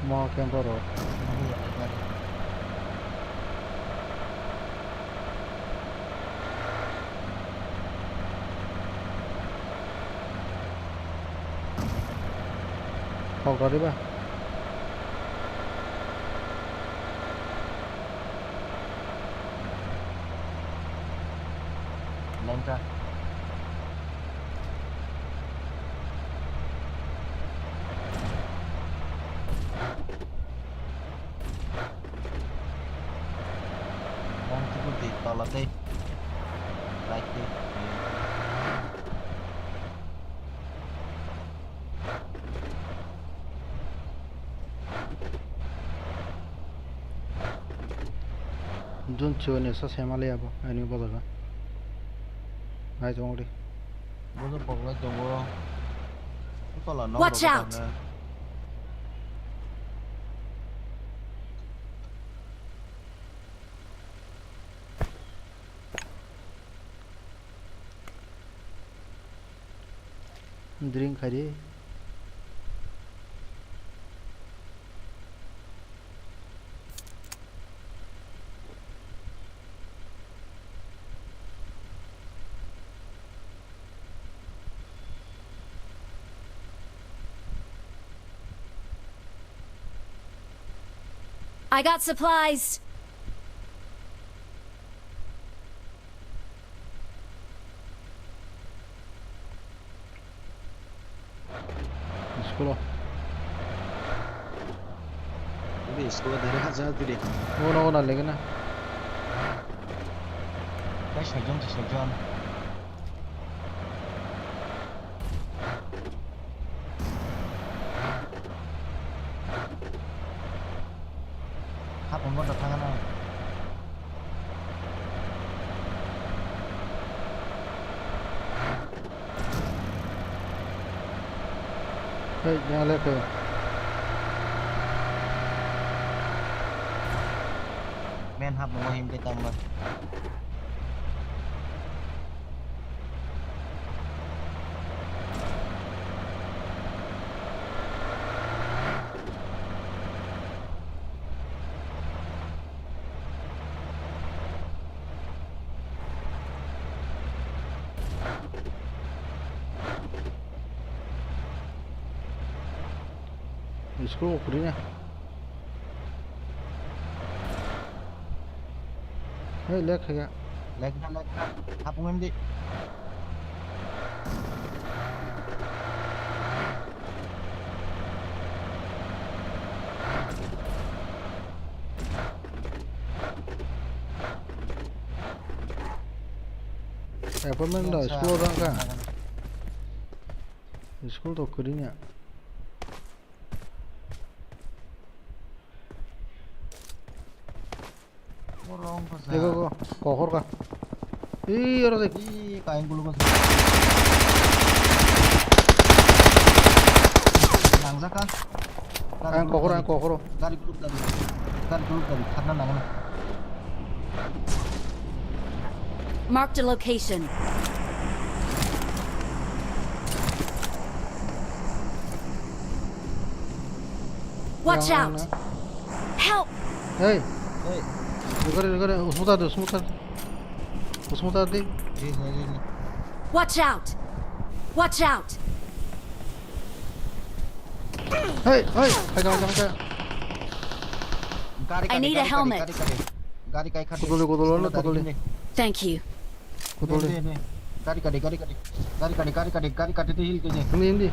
mo camper rok. Thok rw diba? Lengkha. Bang tuku di tola tei. Right tei. Jun chwng ni sa sema le abo, ani bo jaga. Nai tong di. Bo to pok lai tongo. Tola nok. Watch rok out. Tang. Drink khai di. I got supplies. School o. Ini school o dari hajar tadi. Ono, ono, lagi na. Guys, sajong, sajong. Hapung bo thangna. Hey, yang left o. Men hapung bo him ke tamba. School o kwrwi na. Hey, lek khaga. Lek na, lek na. Hapung em di. Apartment da, school da ka. School to kuri nya. Ego go, kohor ka. Ih, oro de. Ih, kain gulu ka. Nangjak ka. Ang kohor, ang kohor. Gari group gari. Gari group gari. Kharna nangna. Marked a location. Watch out! Help! Hey! Hey! Rugare, rugare, usmuta de, usmuta. Usmuta de. Watch out! Watch out! Hey, hey! Hai, hai, hai, hai. Gari, I need a helmet. Gari, gari, gari. Gari kai khati. Kuduli, kuduli, kuduli. Thank you. Kudole. Gari kade, gari kade. Gari kade, gari kade, gari kade, te hil kade. Hindi, hindi.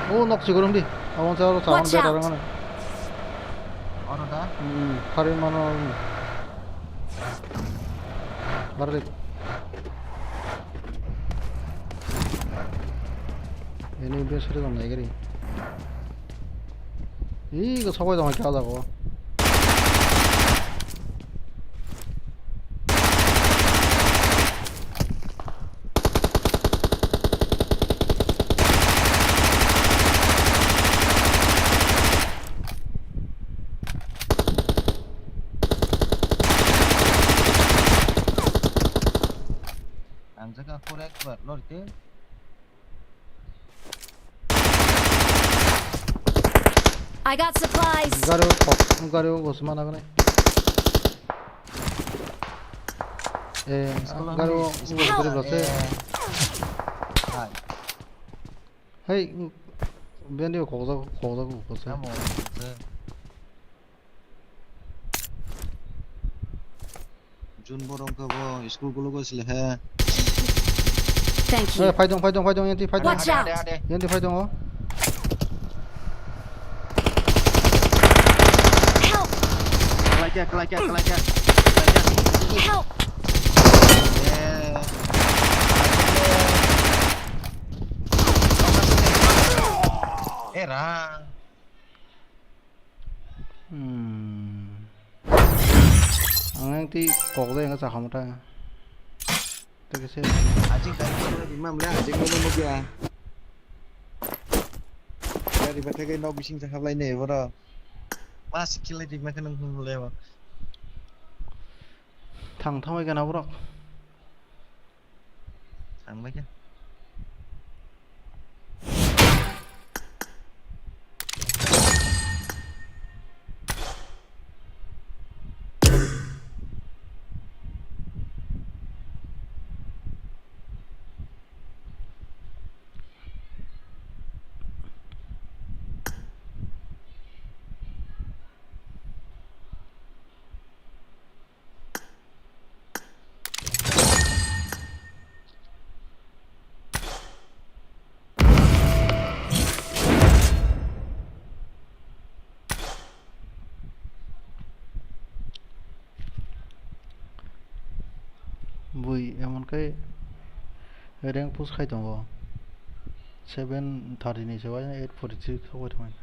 Oh, nok si gorong di. Awang sa, sa, Watch out. Oro da? Hmm, hari mana? Balik. Ini biasa dia nggak gini. Ih, ke sokoi tong kya jago. Ang jaga four X bar lor te. I got supplies. Garo kok, garo go semana gane. Eh, garo go gari base. Hai. Hey, bendi kok ja, kok ja go base. Amo. Jun borok khe bo school gulugo sile he. Thank you. Eh, phaidong, phaidong, phaidong, yanti phaidong. Watch out. Ade, ade, ade. Yanti phaidong o. Help! Kalai kya, kalai kya, kalai kya, kalai kya. Help! Eh. Eh, ra. Hmm. Ang yang ti kok dai nga chakha mata. Teke se. Ajing kai ko na bima mla ajing mo mo gya. Dari bathai kai nok bising chakha lai ne boro. Mas khilai di ma khanang hum le bo. Thang thang wai gana borok. Thang bai khe. Bui emon khe rank push khai tongo, seven thirty ni se uaisa eight forty three sokbai thangmani.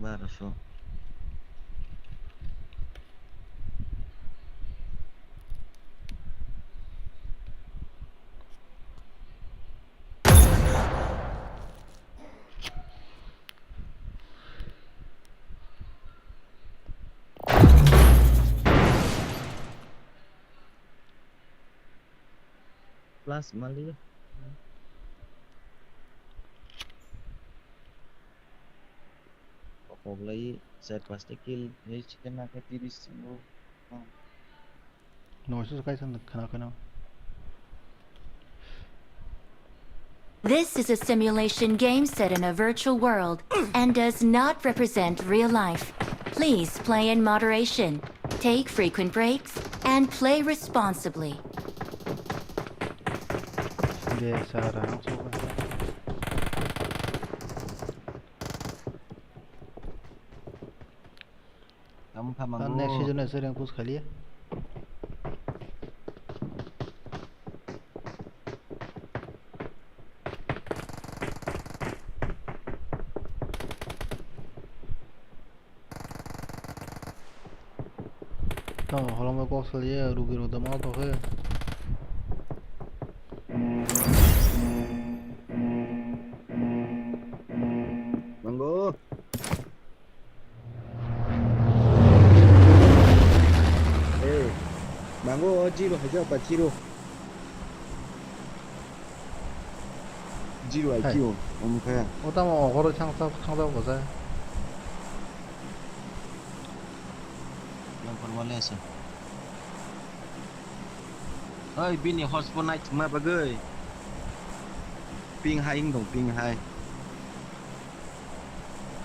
Barosho. Plus mali. Koklai char pasta kill, hei chicken na khe tiris singo. Noise se kaisa khna khna. This is a simulation game set in a virtual world and does not represent real life. Please play in moderation. Take frequent breaks and play responsibly. Yes, sir. Tamo kha mango. Next season ese rank push khaliya. Tamo holongo kok saliya rugi rok dama to khe. Mango. Eh, mango o zero hai jak ba zero. Zero hai. I Q o, omo khe. O tamo o horo thang thang thang jak bwsa. Yang formal ya sir. Oi, bini hotspot nai thwngna bagwi. Ping hai wng dong, ping hai.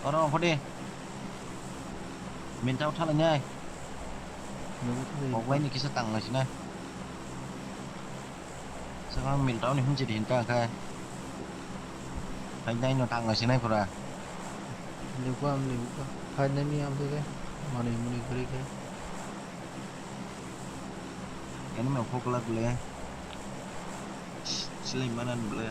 Oro ongkho de. Mintao thalai nai. Nungkho thalai. Oglai ni kisa tang lai sinai. Swkang mintao ni hwnchi di hinka khe. Hai nai no tang lai sinai pura. Lebu am lebu ka. Hai nai mi am de de. Mani muni kari khe. Ani ma phok lak le. Silai manan ble.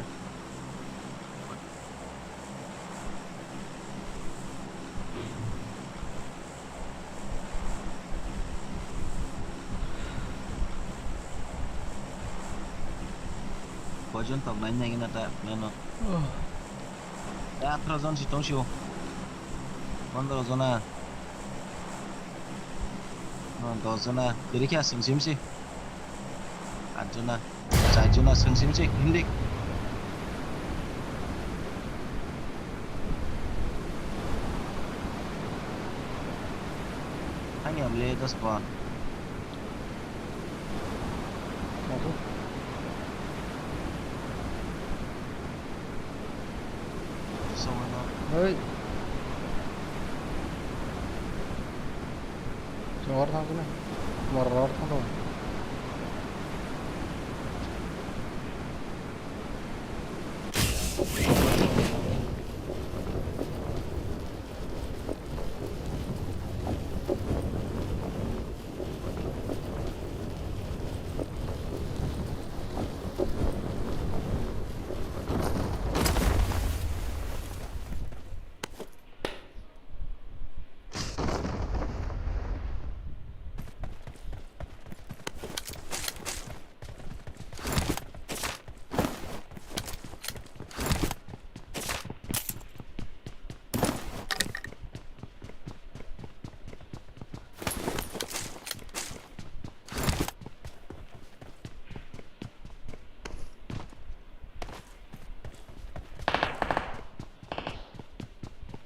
Koijon tok nai nai gana ta nano. Oh. Atharo jon si tong sio. Pondro jona. No, dos jona. Kiri kya sing sim si. At jona. Char jona sing sim si. Hindi. Thang yam le dos pon. Oi. Chwng oro thang sini. Mor oro thang tong.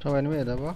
Sabai ni meda bo.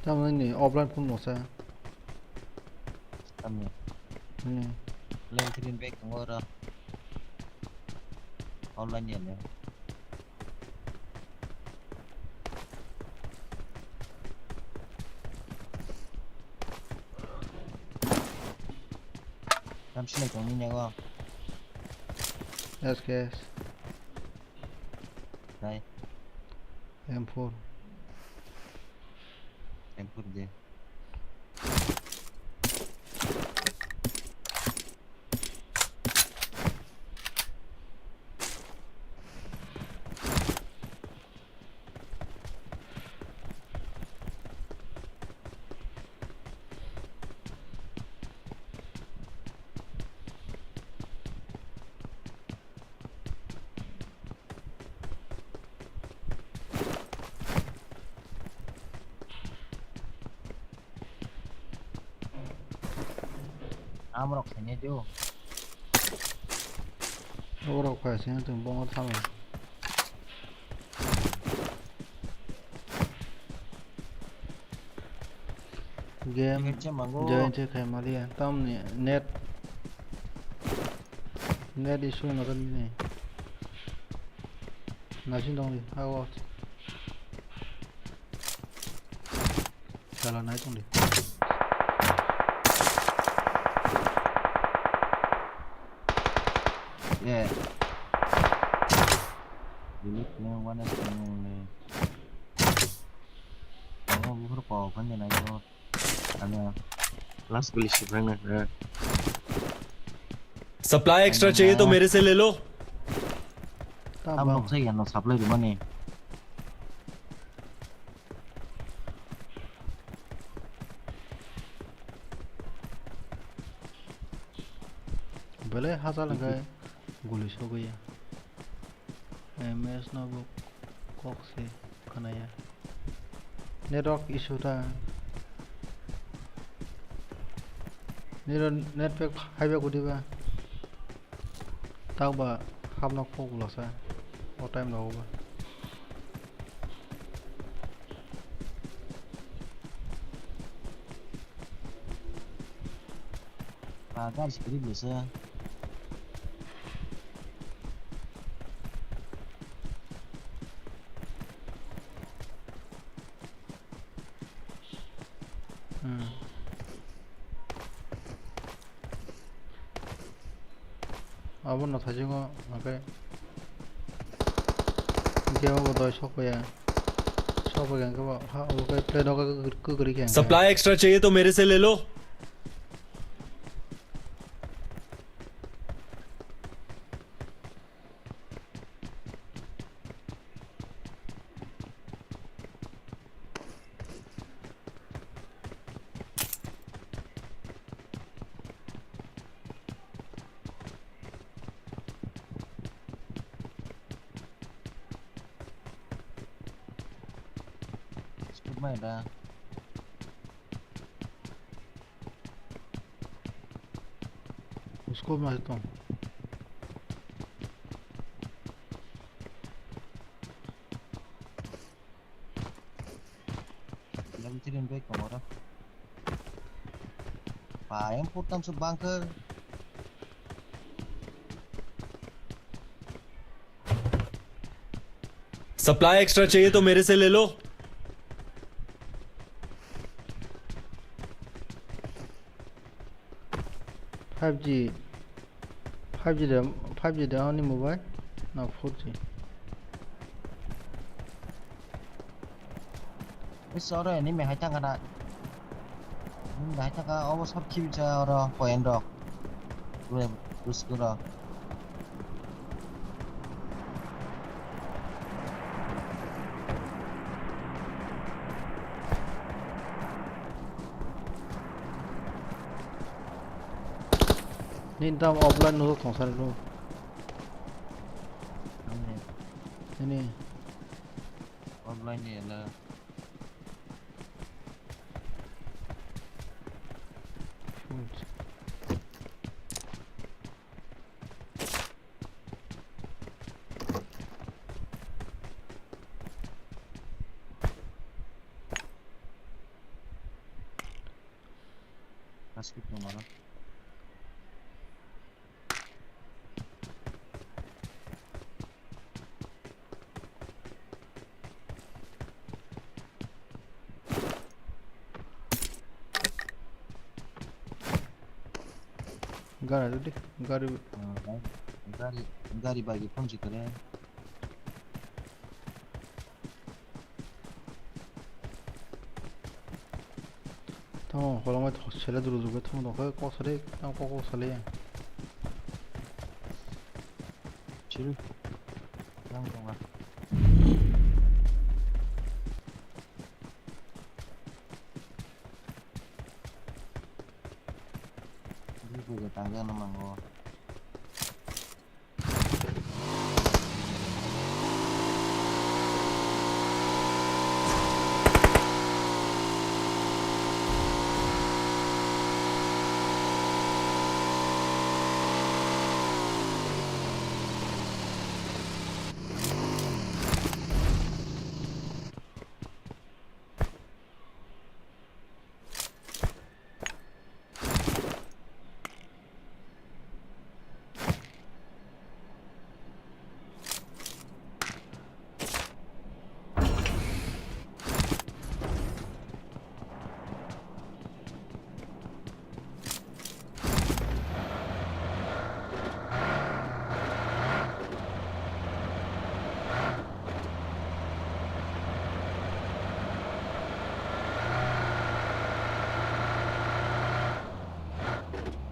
Tamni offline phone no sa. Tamni. Hmm. Offline screen back tongo oro. Offline ya le. Tam sinai tongni nego. S K S. Nai. M four. M four de. Amrok khainai di o. Borok khaising tong bongo thangwi. Game join se khai maliya. Tamni net, net issue no nini. Naising tongdi, ago. Chala nai tongdi. Yeah. Delete ne one S ne. Ano buhur ko kan de nai to. Ano last guli sibang na. Supply extra चाहिए तो मेरे से ले लो। Tam nok sai ano supply di mani. Belai hachal hwnkhe guli sogwi ya. M S no bo kok se khwnaya. Network issue ta. Niro network haiba kudiba. Takba hapno kok bulasa. O time rogo ba. Ah, gari se kwrwi bwlasa. Hmm. Abo no thaisingo hwnkhe. Hwnkhe obo doi sokpaiya. Sokpaiya hwnkhe bo ha obo khe plate o kwk-, kwkrwi khe hwnkhe. Supply extra चाहिए तो मेरे से ले लो। Scope mai da. Scope mai tong. Level three ni bag tongo oro. Ba, M four tamsok bangkhe. Supply extra चाहिए तो मेरे से ले लो। Five G, five G de, five G de ani mobile na four G? Is oro enemy hai thangkha na. Enemy hai thangkha, obo sab khibicha oro point rok. Ure, ure, ure. Nini tamo offline no thong sari bro. Nini. Offline ni ala. Basket tong aro. Gari ready, gari. Ah, gari, gari bai phone si kare. Tamo, kolomai sele duru duru tamo dong khe kok sale, tamo kok kok sale ya. Chiru. Yang tonga. Ini gue tangga nama ngo.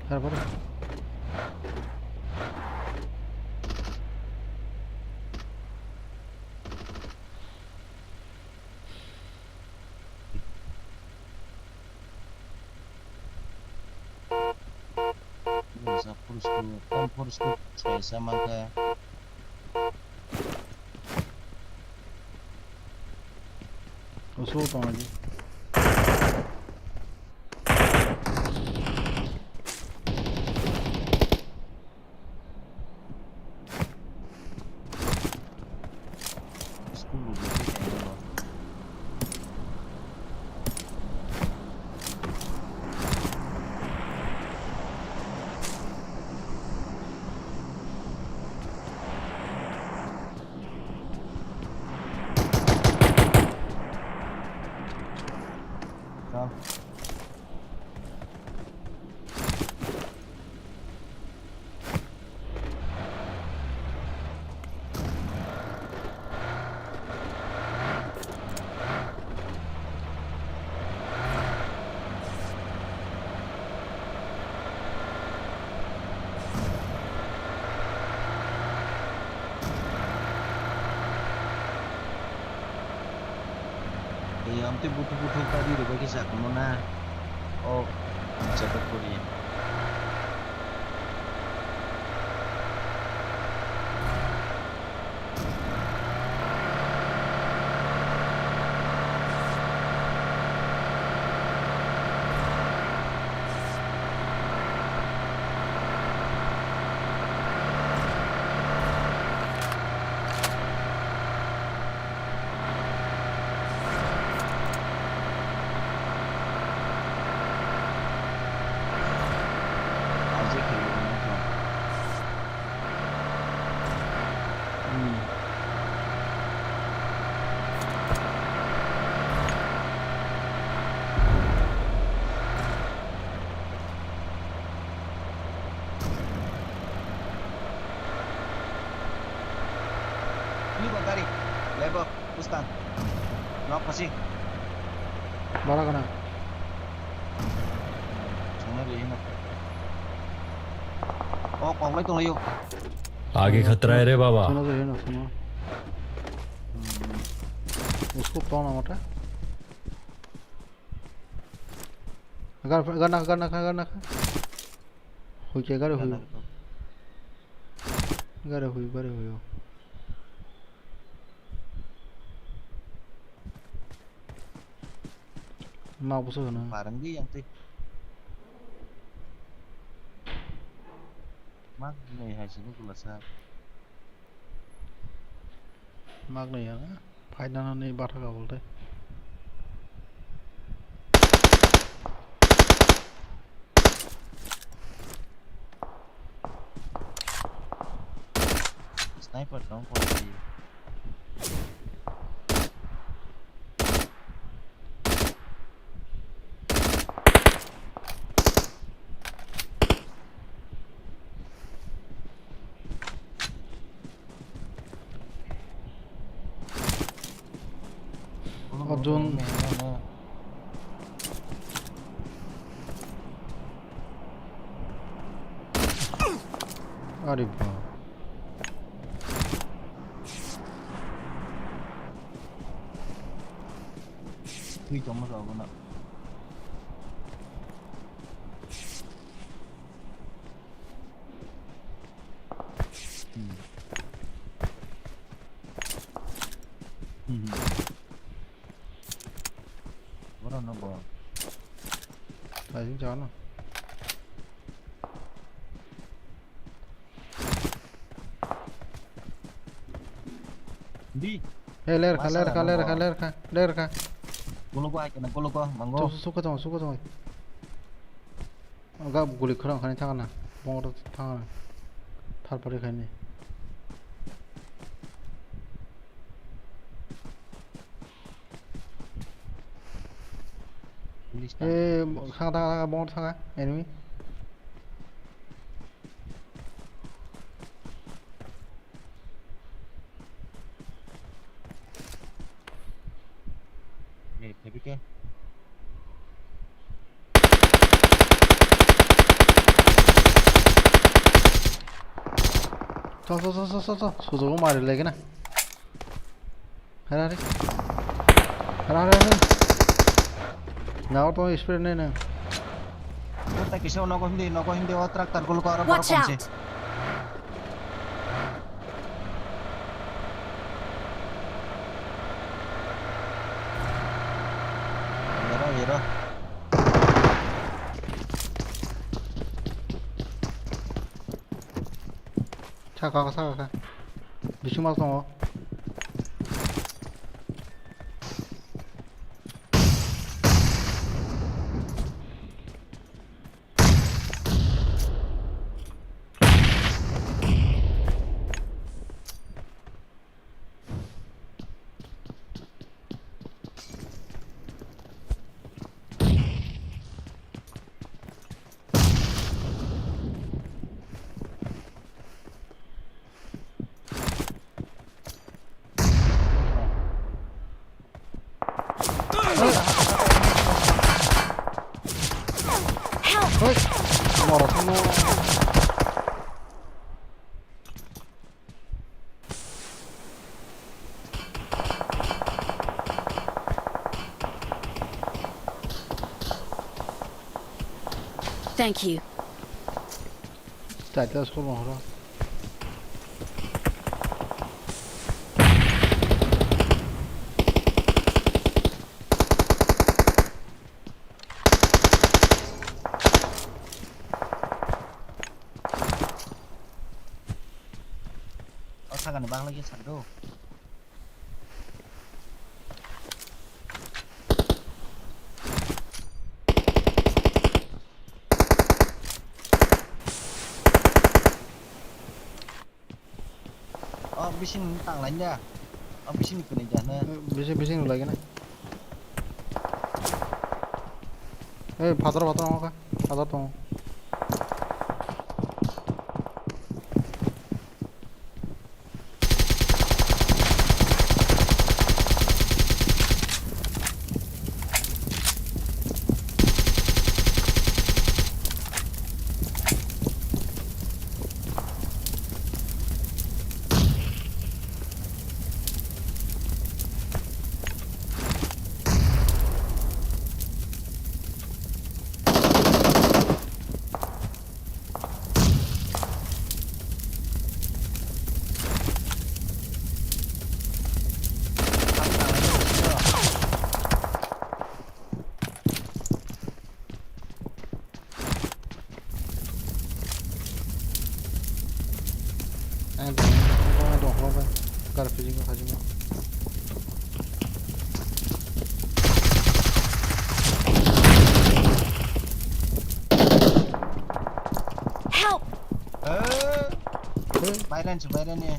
Har boro. Sa poriskar, tam poriskar saya sama ke. Usul tong lagi. Ei, amtwi buthuk buthuk ta biri bai khe sa tongmana. O, ang chakak kori. Ini kok gari? Lebo, Mustang. Nok pasi. Bara kana? Chungna ri hino. Oh, kok lai tong layo. आगे खतरा है रे बाबा। Chungna ri hino, chungna. Usko tona mata. Gar, gar na, gar na, gar na. Hui ke gari hui. Gari hui, gari hui. Ma busu na. Parang di yang tei. Ma nei hai sini gula sa. Mak nai ya, phai nana ni batha ka bolte. Sniper tong kong di. Odun. Ari ba. Twi tongma rok no. Hmm. Hmm. Boro no bo. Thaijing jano. Di. Hey, ler kha, masa ler kha, ler kha, ler kha, ler kha. Golo ko ai kana, golo ko, mango. Su, su, suka tong, suka tong. Aga guli khorang khani thangna, bongor thangna, thar pari khani. Police ta. Eh, thang, thang, thang, bongor thanga, enemy. Eh, tapi ke? Tho, tho, tho, tho, tho, tho. Sujogo mari lagi na. Hara, hara. Hara, hara, hara. Nao to speed nei na. Kota kisa nogo hindi, nogo hindi o tractor gulu ko aro Watch komse. Out! Yero, yero. Saka, saka. Bising mas tongo. Help! Hei, moro thangno. Thank you. Status ko mohoro. O sakani bangla khe sakdo. O bising tang lain da. O bising kuni da na. Bising, bising lagi na. Eh, phatar, phatar tongo kha. Phatar tongo. Ang dong, ang dong, ang dong, ang dong. Kar pijing ka kajima. Help! Eh? Eh? Bailan si bailan ni.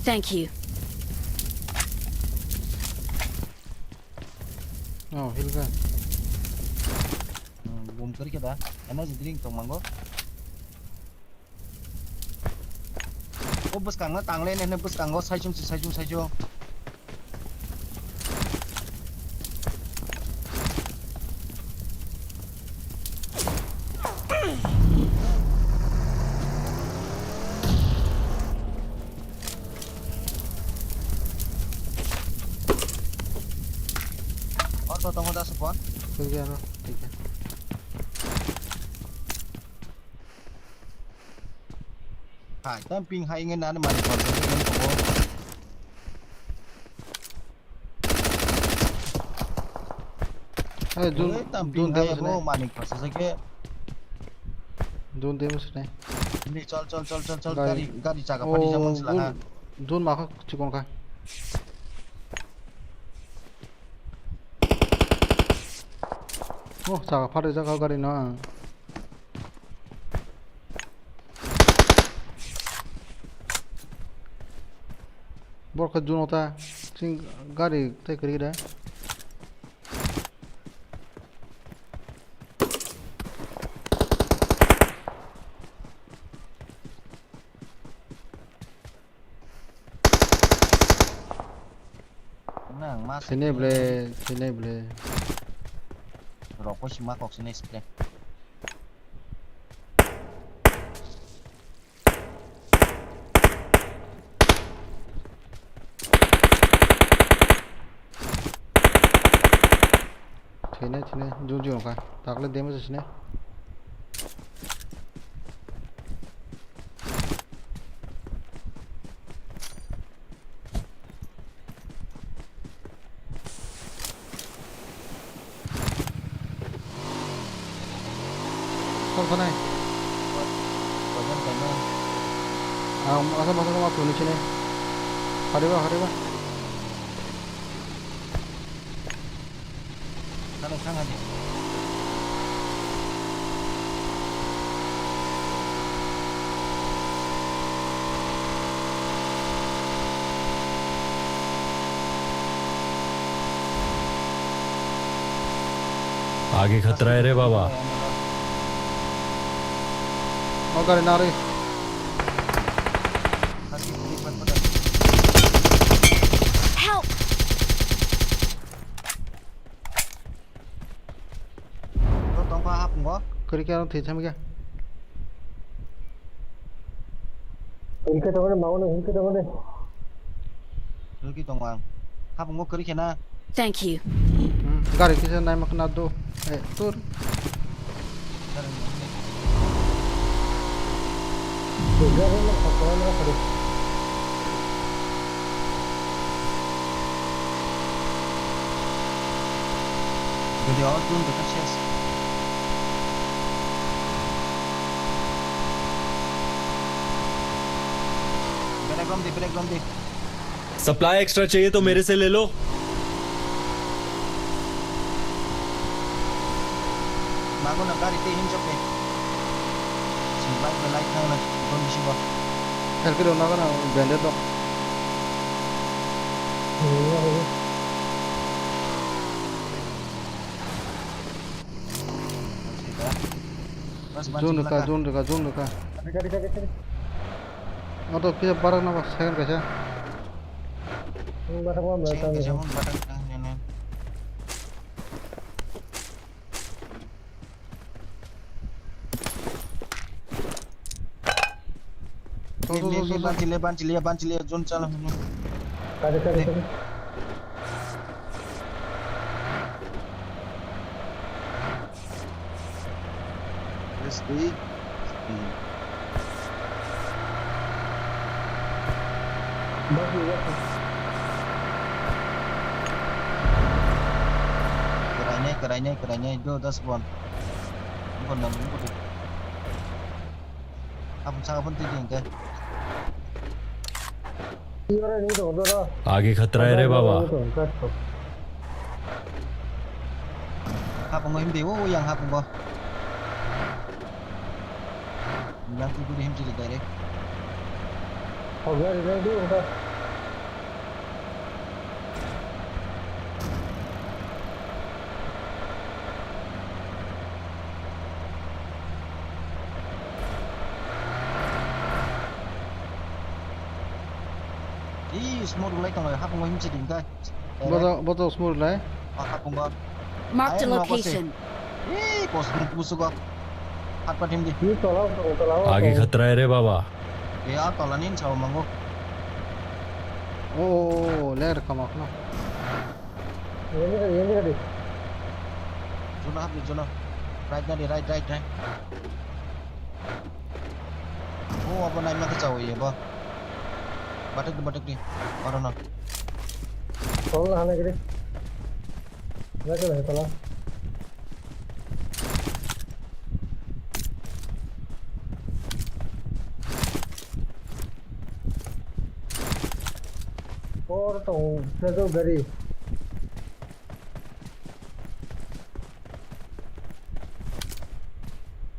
Thank you. Oh, heal ka. Hmm, boom kari keda. Energy drink tong mango. O bwskango tangle nene bwskango saichung si saichung saichung. Auto tongo da supon. Thank you, ano. Thank you. Hai, tam ping hai nge nani mani kon ko ko. Hey, dun, eh, tam dun ping hai demo bo sene. Mani kon sa ke. Dun demo sene. Ni chol chol chol chol chol gari, gari, gari chaga pati jamang sila ha. Dun ma kha chikon kha. Oh, chaga pati jaga gari na. Borok khe juno ta chwng gari tei kwrwi da. Nang ma sini ble, sini ble. Rokoi sima kok sini spray. Thwinai, thwinai, jun jun kha. Takle damage sinai. Sal sanai. Wajan kaima. Ang asa masa kama tuni sini. Hariba, hariba. Kano thang ani. आगे खतरा है रे बाबा। Oh, gari nari. Help! Tongkha hapung go. Kwrwi khe ano thwi thangmikha. Himkhe tongo de, maono himkhe tongo de. Himkhe tongo ang. Hapung go kwrwi khe na. Thank you. Hmm, gari kisa naima khna do. Eh, tur. Gari o tun beta ses. Berek rom di, berek rom di. Supply extra चाहिए तो मेरे से ले लो। Mago na gari tei himjok ni. Sing bike bai lai thang na, kon bisingo. Helki rok nago na, bandage rok. Zone rwkha, zone rwkha, zone rwkha. Gari, gari, gari, gari. Auto kisa barak na ba second kaisa. Second kaisa, barak na, ya, na. Tong, tong, tong, tong, tong. Banchile, banchile, banchile, zone chala hunu. Kare, kare, kare. Let's go. Bagi, bagi. Kerai nai, kerai nai, kerai nai. Do, das bon. Bukan nam, bukan. Abon saka pun tijing ke. आगे खतरा है रे बाबा। Hapung him di, oh, yang hapung ko. Yang tu guri him di direct. Hoga ri nang di, hoga. Smur lai tong lai, hapung him chiding kai. Bodo, bodo smur lai. Ah, hapung ba. Marked a location. Eh, kos musugo. Hat patim di. Ni tola, tola. Agi khatrai re baba. Eh, ah, tola nin chao mango. Oh, oh, oh, ler kamak na. Yeni kadi, yeni kadi. Juna hapni juna. Right na di, right, right, right. Oh, abo naima khe chawi abo. Batik di, batik di. Oro no. Tol na hana gidi. Lagi lagi tol. Por tong, sejak gari.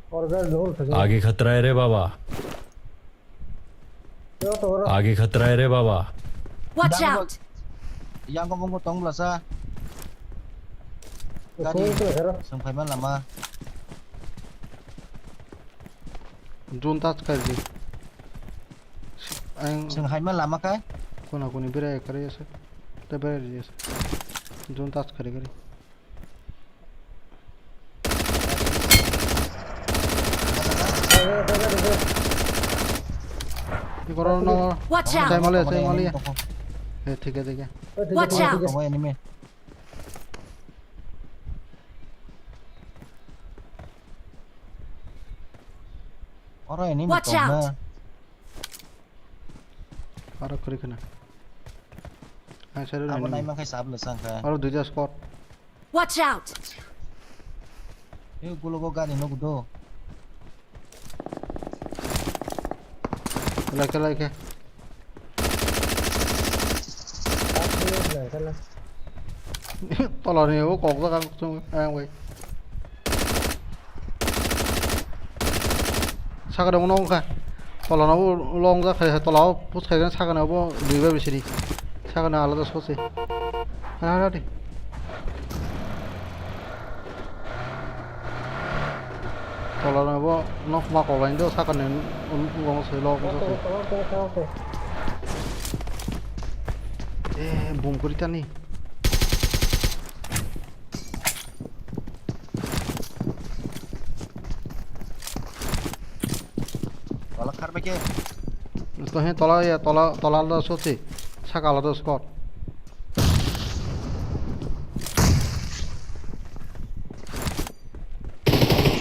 Order dol thajak. आगे खतरा है रे बाबा। Yo to ora. आगे खतरा है रे बाबा। Watch out! Yang ko bungko tong blasa. Gari. Song to hero. Song phaiman lama. Jun tas kar di. Ang sing hai ma lama kai? Kona koni berai kari ase. Te berai ri ase. Jun tas kari kari. Ikoro no. Watch out! Chai male, chai male. Eh, thik hai, thik hai. Watch out! Enemy. Oro enemy. Watch out! Aro kori khna. Ang side abo enemy. Naima khai sab le sang kha. Aro duita squad. Watch out! Yo gulo go gari no gudo. Lai khe, lai khe. Tola ni o kok jak ang chung ang bai. Sakani bo nong kha. Tola no bo long jak khai, tola o push khai khe sakani bo dui bai bisini. Sakani alada sosi. Ha ha di. Tola no bo nok ma kok lain do sakani ul-, ulong se lok sosi. Eh, bum kuri tani. Tola khar bai khe. To he tola ya, tola, tola alada soti. Saka alada squad.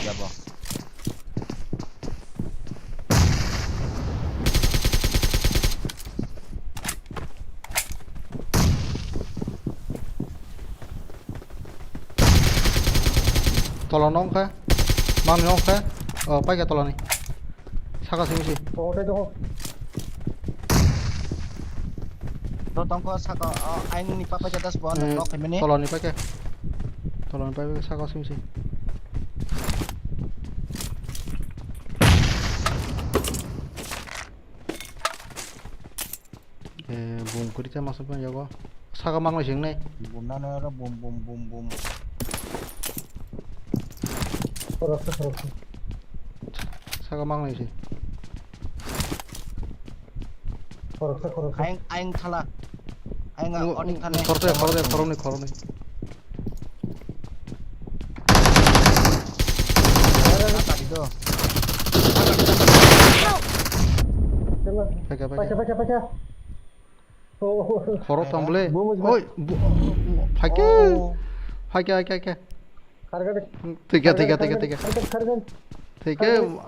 Jabo. Tola nong kha. Mang nong kha. Oh, paikha tola ni. Saka simi si. Oh, tei to. To tongkho saka, oh, aini papa jata sbo, eh, nok khaimani. Tola ni paikha. Tola ni paikha saka simi si. Eh, bum kuri ta masa pa yago. Saka manglai sing nai. Bum nana ro bum bum bum bum. Khoroksa, khoroksa. Saka manglai sing. Khoroksa, khoroksa. Aing, aing thala. Aing ang, odik thane. Khoroksa, khoroksa, khoroknwi, khoroknwi. Help! Paikha, paikha. Paikha, paikha, paikha. Oh. Khoro tong bole. Oi, phaikhe. Oh. Phaikhe, phaikhe, phaikhe. Khargan. Thikhe, thikhe, thikhe, thikhe. Khargan, khargan. Thikhe. Khargan.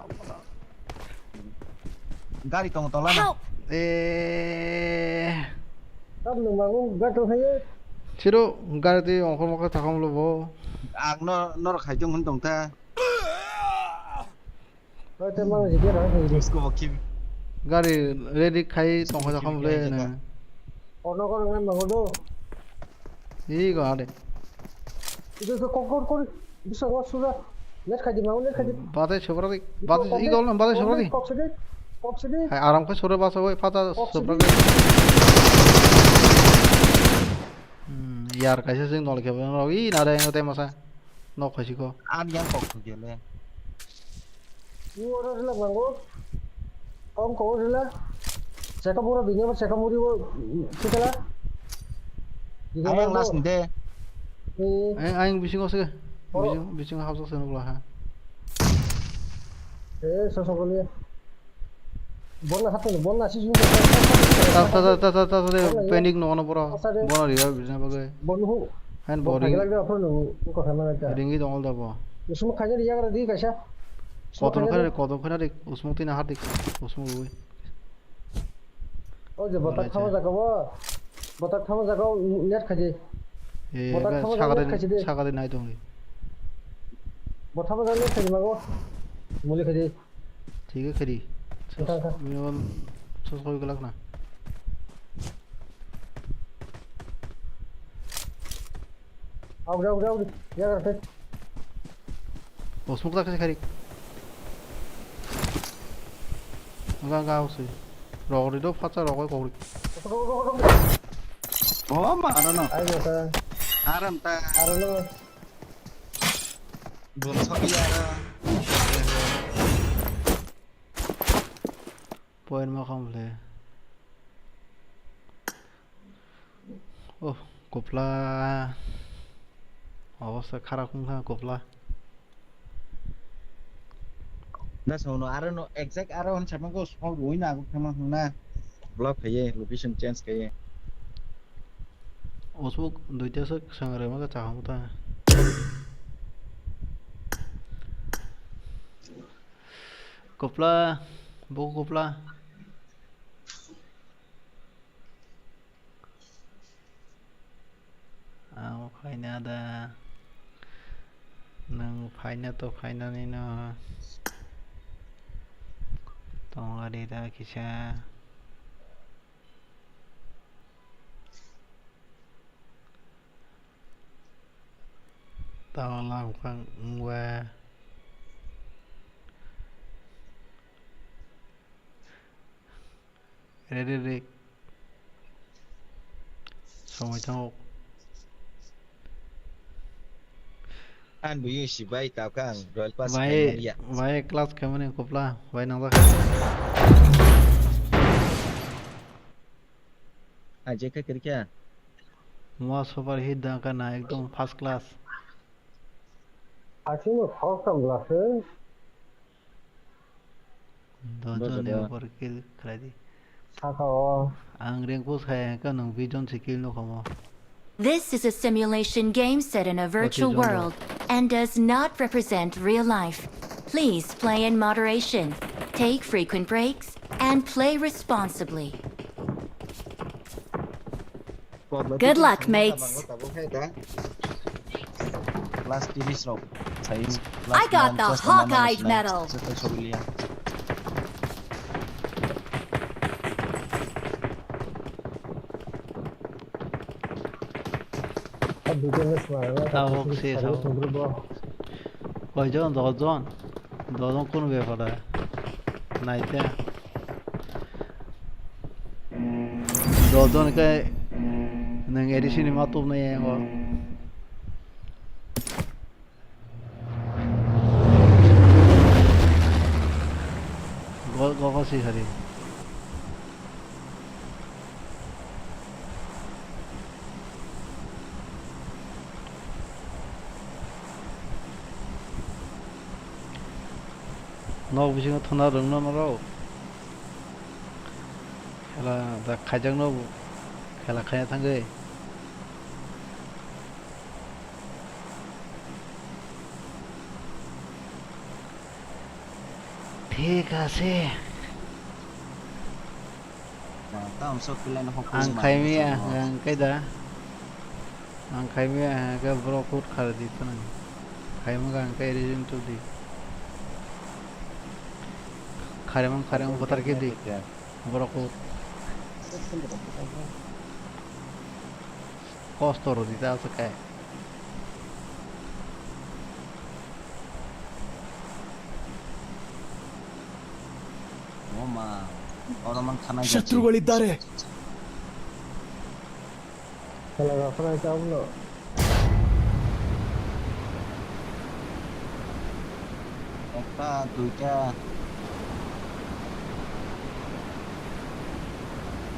Gari tong tola na. Help! Eh. Tab nung mangu gato haye. Siro gari twi ongkhor mokhe thakam lo bo. Ang no, nor khai tong hun tong ta. Oi, te mang jige ra, jige. Usko bo khim. Gari ready khai tong kha kham le na. Ono ko nang mangu do. Ego ade. Idu to kok kok kok. Bisa wa sura. Net khai di, mau net khai di. Bate chobra di. Bate i gol na bate chobra di. Kok sidi. Kok sidi. Hai aram khe sura basa oi pata chobra di. Hmm, yar kaisa sing nol khe bo i nare ngo te masa. Nok hai siko. An yang kok tu jele. Ni oro rila mango. Kong ko rila. Cheka buro bini mo cheka muri bo, chekala. Ayang last ni de. Eh, ayang bisingo se. Oro. Bising, bisingo hapjak se nukla ha. Eh, so so goli. Bonna hapno, bonna si jung. Ta, ta, ta, ta, ta, ta, ta, panic no ono boro. Bonna riya bijna bagwi. Bonna hu. Han boring. Ringi dong da bo. Usmo khaja riya gara di kaisa. Koton khare, koton khare, usmo tina har dik. Usmo ui. O je botak thama jaga bo. Botak thama jaga o net khaji. Eh, botak thama jaga net khaji de. Sakade nai tongwi. Botak thama jaga net khaji mago. Muli khaji. Thik khaji. Thang, thang. Minimum sos koi galak na. Aug, aug, aug. Ya, ya. O smoke tak kharik. Ga, ga, o sui. Rogri do phacha rogoi kogri. O ma, I don't know. Ai, jota. Aram ta. I don't know. Bun sokya. Point ma khamle. Oh, kopla. Obostha kharap wngkha kopla. Na sono aro no exact aro on sama go smoke roi na go khama na. Block khaye, location change khaye. O smoke duita se sangre ma ka chaham ta. Kopla, bo kopla. Ang phaina da. Nang phaina to phainani no. Tongari da kisa. Tao lamkang wngwa. Re, re, re. Somoi tongo. Ang buyo si bai tao kang Royal Pass bai, khaimani ya. Bai class khaimani kopla, bai nang bakha. Aje kha kirkya. Mo super hit da kana ekdom first class. Asino thok kam glass. Dojon ni upor kill khlai di. Saka o. Ang rank push khai hwnkhe nwng vision se kill nukha mo. This is a simulation game set in a virtual world and does not represent real life. Please play in moderation, take frequent breaks, and play responsibly. Good luck, mates. Last tiris rok. I got the Hawkeye medal. Tabuk se sao. Koijon? Dojon? Dojon kunu bepar da? Naite. Dojon khe nwng A D C ni ma tubunai yango. Go, go, go, si hari. Nok bisingo thwna rwngno norok. Khela da khaijakno khela khaina thangwi. Thik ase. Ang khaimaya, ang khe da. Ang khaimaya, ang khe borok kut khar di phano. Khaimung ang khe reason to di. Kharimung, kharimung bothar khe di. Borok kut. Kosto rw di ta aswk khe. Oma, oro mang khana. शत्रु बलि दारे। Kela rafra ita umno. Ekta, duita.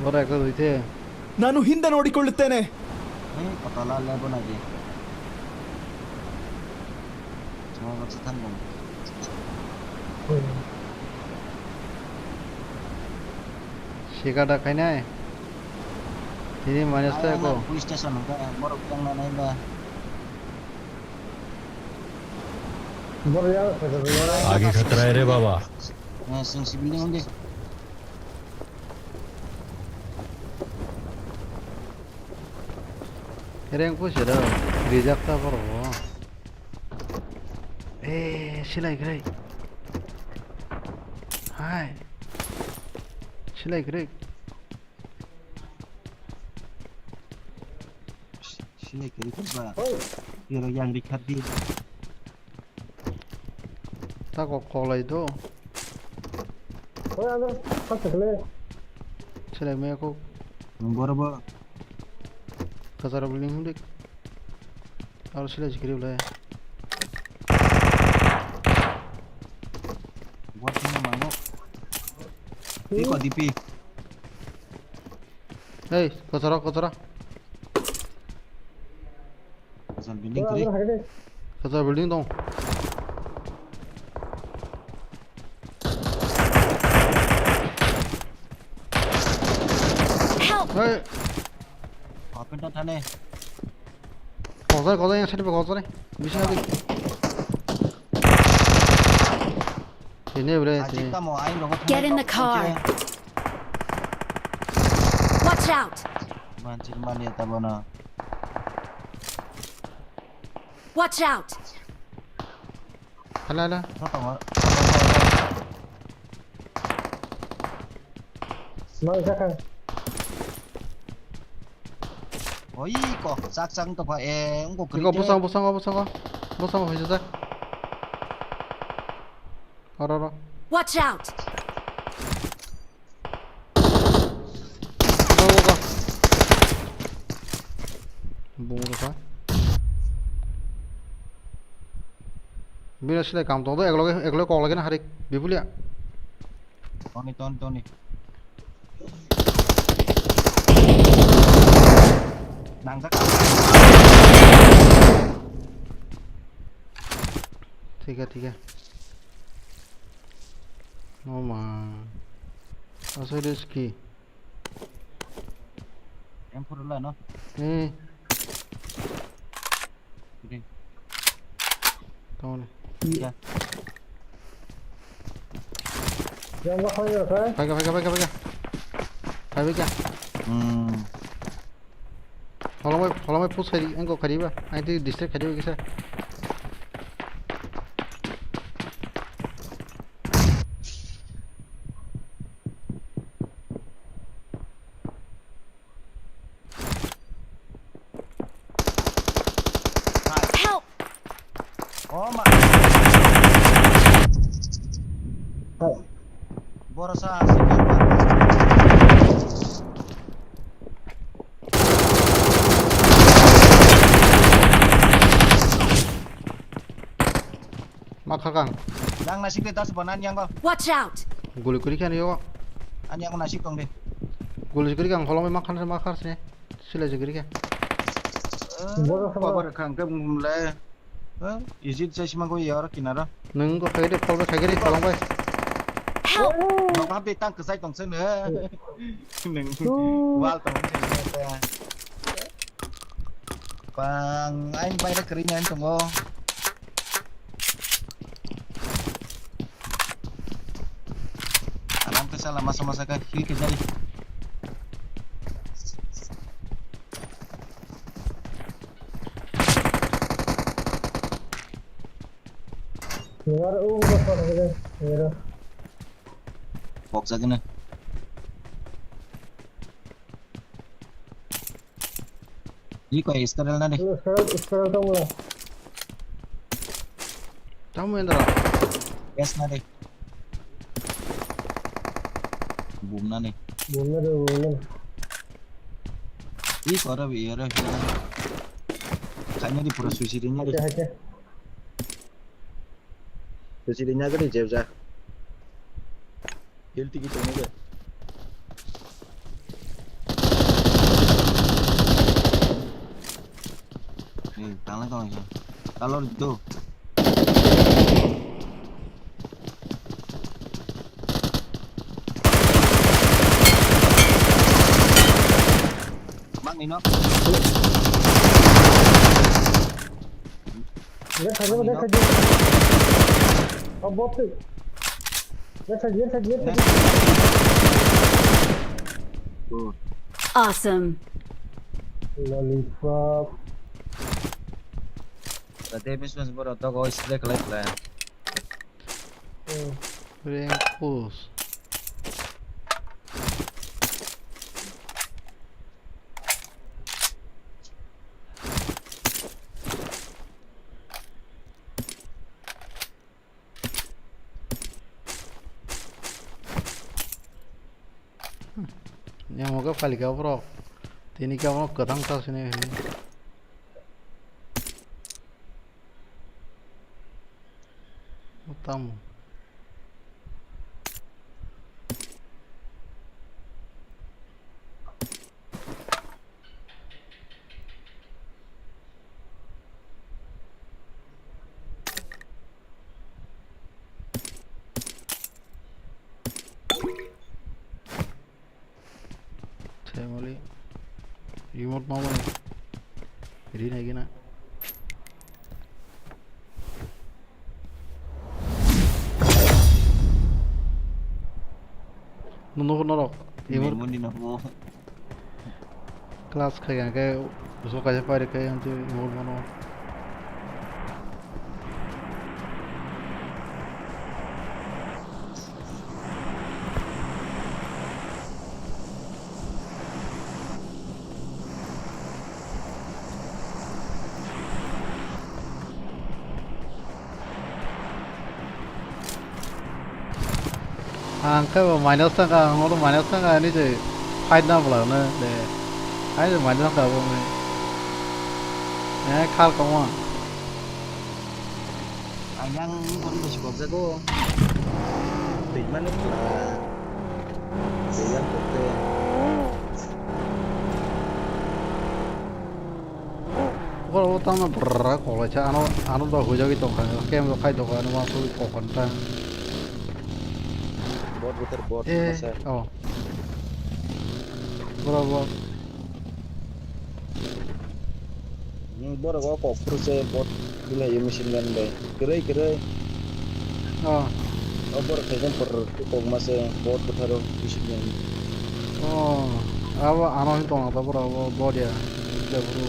Ora ko duite. ನಾನು ಹಿಂದೆ ನೋಡಿಕೊಳ್ಳುತ್ತೇನೆ. Hey, kotala lebo na di. Chuma baksa thango. Sikada khainai. Tini minus ta ko. Police station hwnkhe borok tongna nai ba. Boro ya, khajar ya. Age khatra hai re baba. Eh, sing si building undi. Reng pusi da rijak ta boro. Eh, silai krai. Hai. Silai krai. Silai krai ba. Oi. Yoro yang rikhat di. Ta kok kolai do. Oi, ano, kasa kle. Silai me kok. Boro bo. Kasa rok ling dik. Aro silai jikiri ulai. Buat ni mango. Iko D P. Hei, kosoro, kosoro. Kosoro building kiri. Kosoro building dong. Help! Hei. Open ta thane. Kosoro, kosoro, yang side pa kosoro. Bisa nanti. Sini bre, sini. Get in the car. Watch out! Manchil mani eta bono. Watch out! Hala, hala. Sotongo. Mang sakang. Oi ko, sak sak to pa e, ungko. Iko krite. Bosong, bosong, bosong. Bosong hoijo jak. Oro, oro. Watch out! Go, go, go. Bung rwkha. Bini silai kam tong do, ekloge, ekloge kok lagina harik. Bipulia. Toni, toni, toni. Nangjak. Thik he, thik he. Oh ma. Asai riski. M four la no? Eh. Ini. Tong ni. Ya. Yang ba koi ya, kai? Paika, paika, paika, paika. Paika. Hmm. Holomai, holomai push khai di, engko khai di ba. Ang twi distract khai di ba kisa. Help! Oh ma. Boro sa asik. Ma khakang. Yang nasik de das banan yang go. Watch out! Guli kuri khan yo. Ani yang nasik tong de. Guli kuri kang holong ma khan ma khar se. Sila jigri khe. Boro sa. Cover khang ke mumle. Ijit jai sima go yar kinara. Nung go khai de, kol khai de, kolong bai. Help! Nok ha be tang kesai tong se ne. Nung wal tong se ne. Pang, aing bai ra kering aing tongo. Aram ke sala masa masa ka hil ke jari. Luar, uh, udah kok gitu. Gitu. Pok jagina. Iko Israel na de. Israel, Israel tong wala. Tamo endra. Yes na de. Bum na de. Bum na de, bum na de. Iko ra bi ra. Kanya di pura suicide ni de. Hacha, hacha. Suicide ni agadi jebja. Heal tiki tong ni de. Tanglai tong kha. Talor do. Mang ni no. Left side, left side. Oh, bot. Left side, left side, left side. Good. Awesome. Lollipop. Tei business borok dogo spray khlai khlai. Hmm. Rank push. Yang moga palika borok. Tini khe omo kwthang ta sini hini. Tamo. Family. Remote ma mani. Ri nai gina. Nunu norok. Remote. Memory no. Class khai hwnkhe bwswk kaisa pari khai hwnkhe emote bono. Ang khe bo minus thangkha, ang oro minus thangkha, ani je fight na bwla hwnwi de. Ani je minus thangkha abo hwnwi. Eh, khal kamo. Ang yang kono bwswk jago. Twi mani bwla. Twi yang kote. Borok bo tamo brrrr koklaisa, ano, ano dok huijagwi tongkha, camp rok khai tongkha, ano uansugwi kokon ta. Bot buthar, bot. Eh, masa. Oh. Borok bo. Hmm, borok o kok phuru se bot. Belai machine gun bai. Kwrwi, kwrwi. Oh. O borok khaikhe borok kokma se bot butharo machine gun. Oh, abo ano hin tongna ta borok abo bodia. Jabru.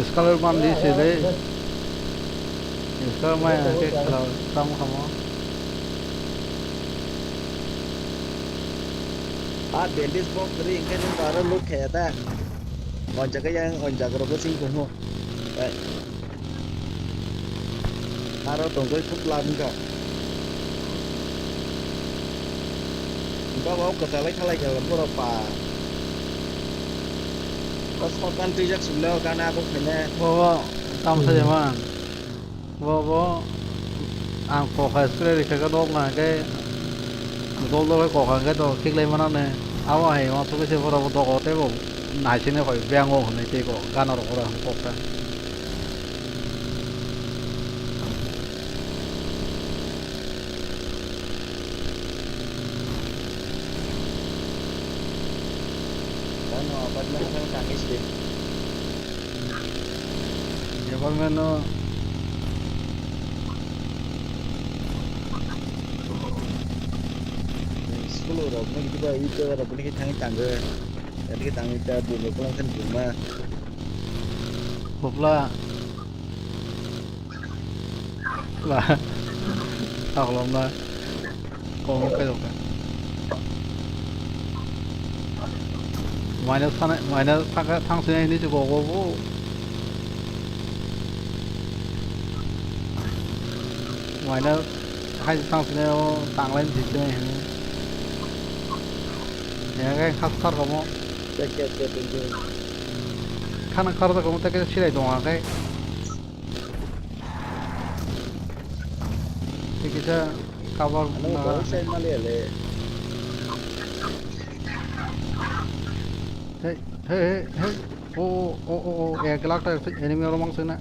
Scholar man di se le. Scholar mai ang ke kala tam kamo. Ah, bandage box ri hingke nung aro loot khaya ta. On jaga yang, on jaga rogo sing kumo. Eh. Aro tongkoi kuk lam ka. Baba o kwtalai khalai kha borok pa. O sotan twijak sumle o gana abo khaina. Bo, bo, tamsa Hmm. jaman. Bo, bo, ang kokha spray rikha khe nok na khe dol dol khe kokha khe to khiklai mana ne. Abo hai ma thukhe se borok bo dogo tei bo naising ne khoi beng o hwnwi tei bo gana rok oro ang kokha. Ano apartment thang tangis de. Apartment no. School rok ni kiba ite rok ni thang tangis. Tadi kita minta dulu pulang kan cuma. Hopla. Lah. Taklom na. Kong kai kong. Minus sana, minus thang, thang sini ini cukup go go. Minus hai thang sini o tanglain sini ini. Ya kai khas thar kamu. Cek, cek, cek, cek. Khana khar da kamu tak sirai dong kai. Tei kisa cover. Ano na. Borok sai mali ale. Hey, hey, hey, hey. O, o, o, o, o, ek lakh ta enemy oro mang sena.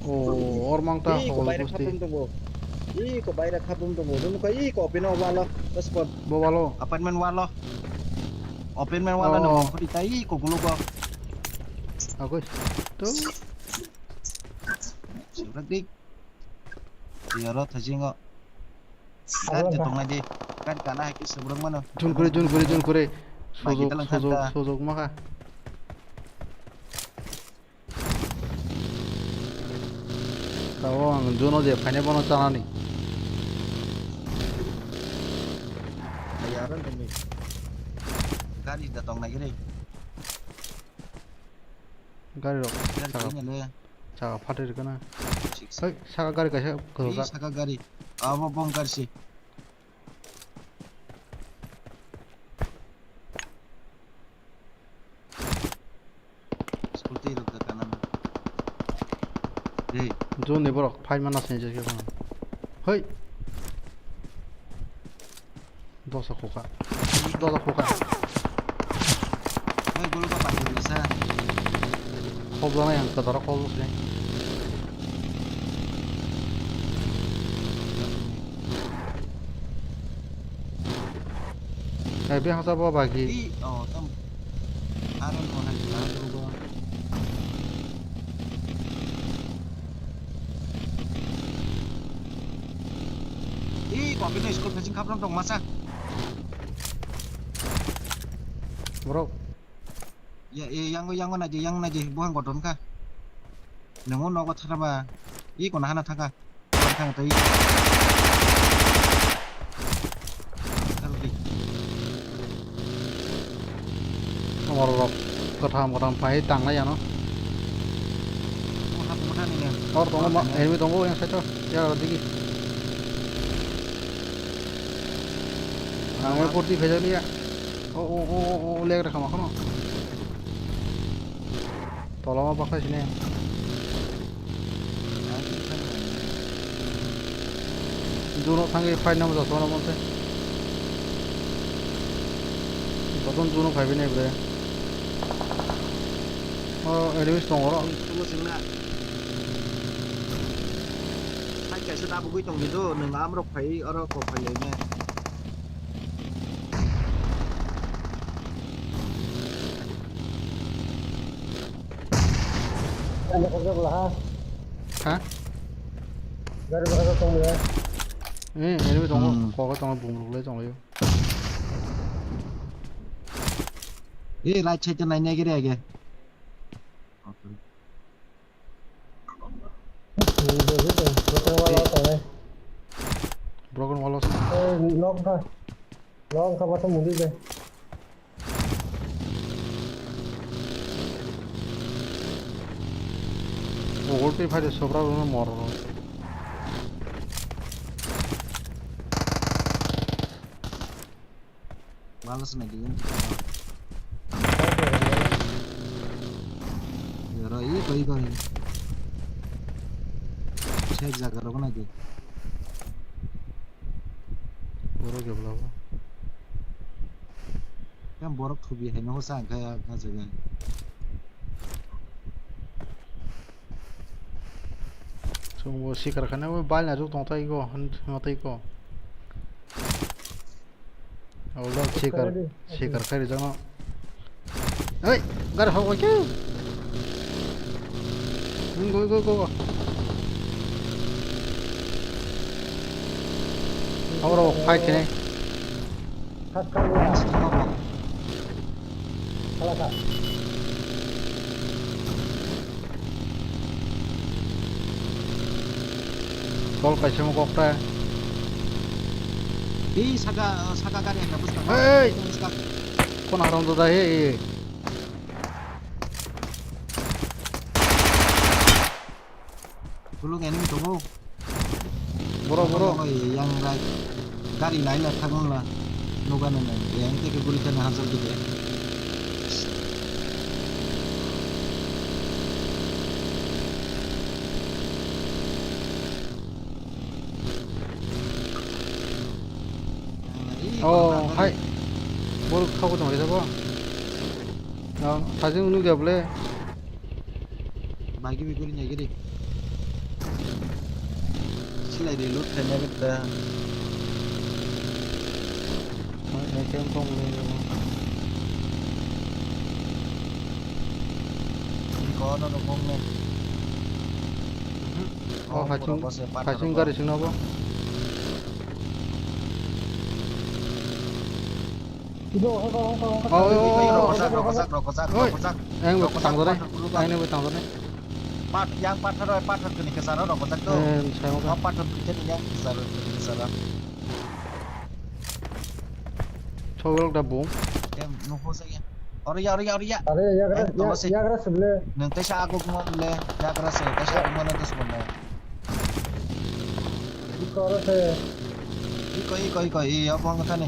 O, or mang ta Ih, ko ho, baira bosti. Khatung tongo. Ih, ko baira khatung tongo. Nung ko ih, ko open o walo. Spot. Bo walo. Apartment walo. Open man walo. Oh, no, oh. Khudi tai, ih, ko gulo ko. Agoi. To. Sibrak dik. Yoro thajingo. Gari je tongnai di. Gari kana hai ki subrang mano. Jun kure, jun kure, jun kure. Bagi sojok, talang sojok, khanta. Sojok maka. Tao ang juno je phainai bono chanani. Ayaro nini. Gari da tongnai gini. Gari rok. Gari saka, kini le. Saka phatri rikana. Six. Hei, saka gari kaisa. Ih, saka gari. Abo bom gari si. Scooty rok da kana. Hey. Joni borok phai mana se je ke. Hei. Dosa khoka. Dosa khoka. Hey, golo ka pati sa. Khobla yang ka dara khobla se. Hai be hasa bo bagi. Di, oh, tam. Aro no hai ka, aro bo. Di, kopi no school facing khapram tong masa. Bro. Ya, eh, yang, yang na je, yang na je, buhang koton ka. Nungo nogo thara ba. I kona hana thaka. Thang tei. Amor rok katham katham pai tang lai ano. Mo hap mo thani ne. Or tongo ma, enemy tongo yang side o. Ya digi. Ang e purti phejak liya. O, o, o, o, o, leg rakha ma khano. Tolama baksa sini. Juno thangwi fight namo jasmano monte. Boton juno phaibi ne bre. O, enemies tong oro. Tungmo singna. Fight kaisa dabugwi tongdi do, nwng amrok phai oro kok phai lai ne. Ano kok jabla ha? Ha? Gari baksa tong ya. Eh, enemy tongo, hmm, kogo tongo, bumruk le tongo yo. Eh, right side nai nai gere age. Broken wall. Eh, knock kha. Knock kha, masa muli de. Ogol twi phai de sobra rwno mor rw. Wala se nai di. Yoro i koi koi. Sek jaga rok nai di. Borok kebla bo. Yang borok thubi hai no sa ang kaya ka jaga. Chwng bo sikar khana bo bal na juk tong tai go, hwn tong tai go. Abo sikar, sikar khairi jano. Hey, gari hok khe. Go, go, go, go. Abo fight khe. Khat khat. Khala kha. Tol kaisa mo kok ta. Di saka, saka gari haka bwskang. Hey! Bwskang. Kono haram da he. Gulung enemy tongo. Boro, boro. Oi, yang rai. Gari nai la thang la. Noga nai nai. Yang te ke guri thang hansel gitu ya. Oh, hai. Kok tong kisa bo. No, sajing nuk dia bole. Magi bi guri nai gidi. Silai di loot khaina gidi da. Mai, mai, kem kong le. Di kono no kong le. Oh, hachung, hachung gari sing nabo. Oh, oh, oh, oh. Rokojak, rokojak, rokojak, rokojak. Ang bo tangdone. Ang bo tangdone. Pat, yang pathar, pathar kini kesaro rokojak to. Eh, saya mau. Oh, pathar kini yang kesaro, kini kesaro. Sogol da bung. Em, nuko saya. Ori ya, ori ya, ori ya. Are, yagra, yagra suble. Nang tesa aku kumon le, yagra se, tesa aku kumon to suble. Iko oro se. Iko, iko, iko, i, apa ang tane?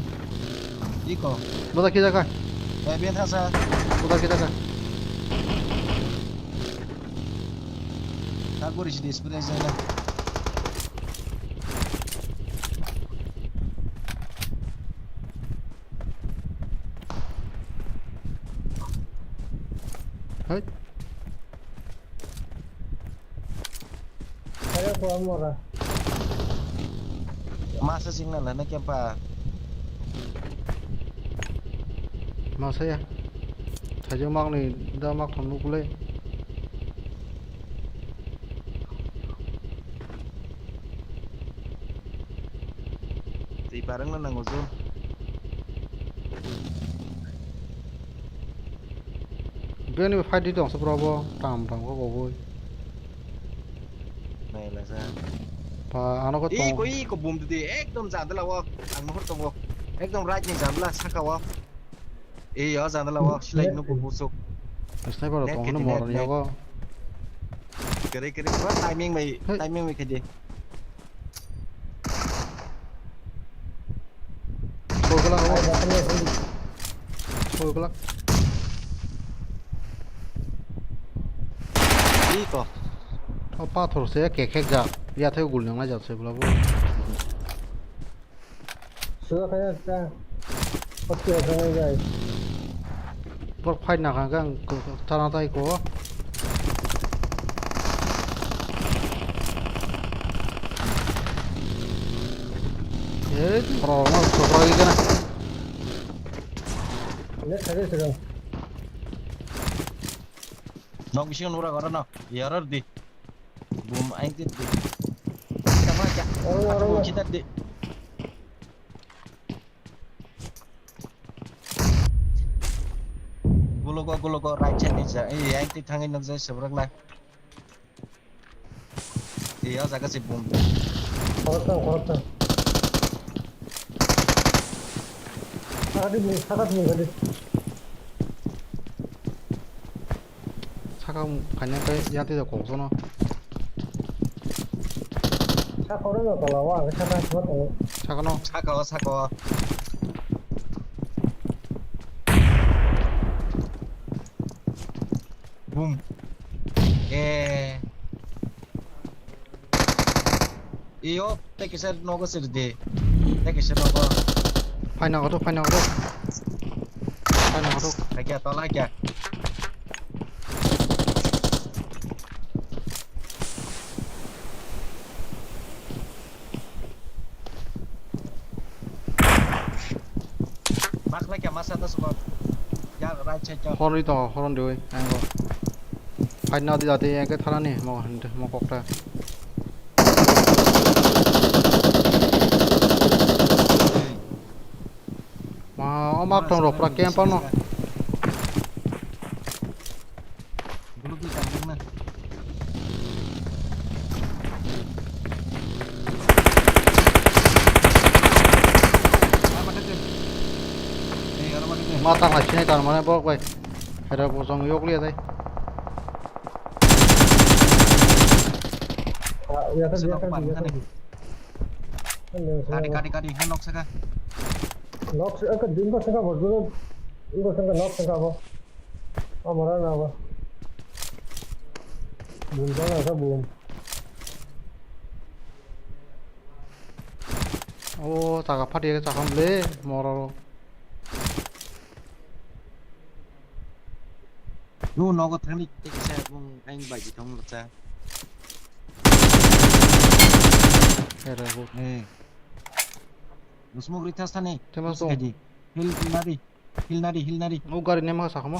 Iko. Boda kida ka? Eh, biar thasa. Boda kida ka? Tak guri si display jana. Hai. Ayo, ko amora. Masa signal na kempa. Masa ya. Thajo mak ni da mak thon nukle. Twi parang na nango jo. Bini fight di tong se probo tam tam ko boboi. Nai la sa. Pa ano ko tong. Iko iko bum di ekdom jandala o. Ang mohor tongo. Ekdom right ni jandala saka o. Ei, o jandala o, slide no kubu sok. Sniper rok tongo no moroni yago. Kere kere ba timing bai, timing bai khaidi. Koi kala kala. Koi kala. Iko. O pathor se kek kek jak. Yathai gul nang lai jak se bula bo. Sudah kaya ka. Pasti akan ini guys. Por fight na kang kang tana tai ko. Eh, pro no so pro ini na. Ini kaya sedang. Nok bisingo nura gora no. Yarar di. Bum aing tit di. Sama aja. Oh, aku mau kita di. Gulugo gulugo right side ni ja. Ei aing tit thangin nang jai sebrak lai. Iya jaga si bum. Korokta korokta. Sakati bum sakati bum gadi. Saka khaina khe yati da koksono. Saka oro no tola o, ang saka sima tongo. Sakano. Saka o, saka o. Boom. Eh. Iyo, tei kisa nogo sir di. Tei kisa nogo. Phaina kothok, phaina kothok. Phaina kothok. Hakya, tola hakya. Bakla kya masa ta suka. Ya, right side kya. Horoi to, horon dewi, ango. Fight na di dati, yang ke tharani, mo, mo kokta. Ma, o mak tong rok pra camp ano. Guluk guluk tangkang na. Ma tang lai sinai tang mane borok bai. Hai rok bo jong yok liya dai. Kati kati kati ha nok saka. Nok saka, ding ko saka bo. Ding ko saka nok saka bo. Amara na ba. Bum jana ka bum. O taka phat ya chakam le moro. Nung nogo thangni kisa bung aing bai di thong cha. Era go. Eh. Nusmuk ri thas thani. Thema Nusmuk so. Kadi. Hil nari. Hil nari, hil nari. O gari nema sakamo.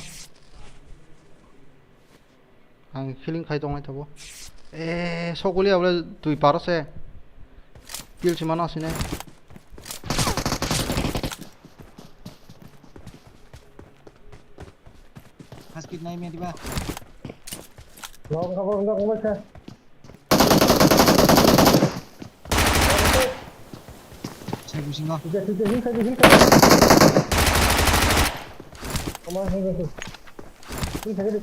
Ang healing khai tongnai tabo. Eh, sokuli abole twi paro se. Kill sima na sine. First kit nai me diba? Long ka bor long ka. Sai bisingo. Tija, tija, hil khai, hil khai. Come on, hil khai. Hil khai.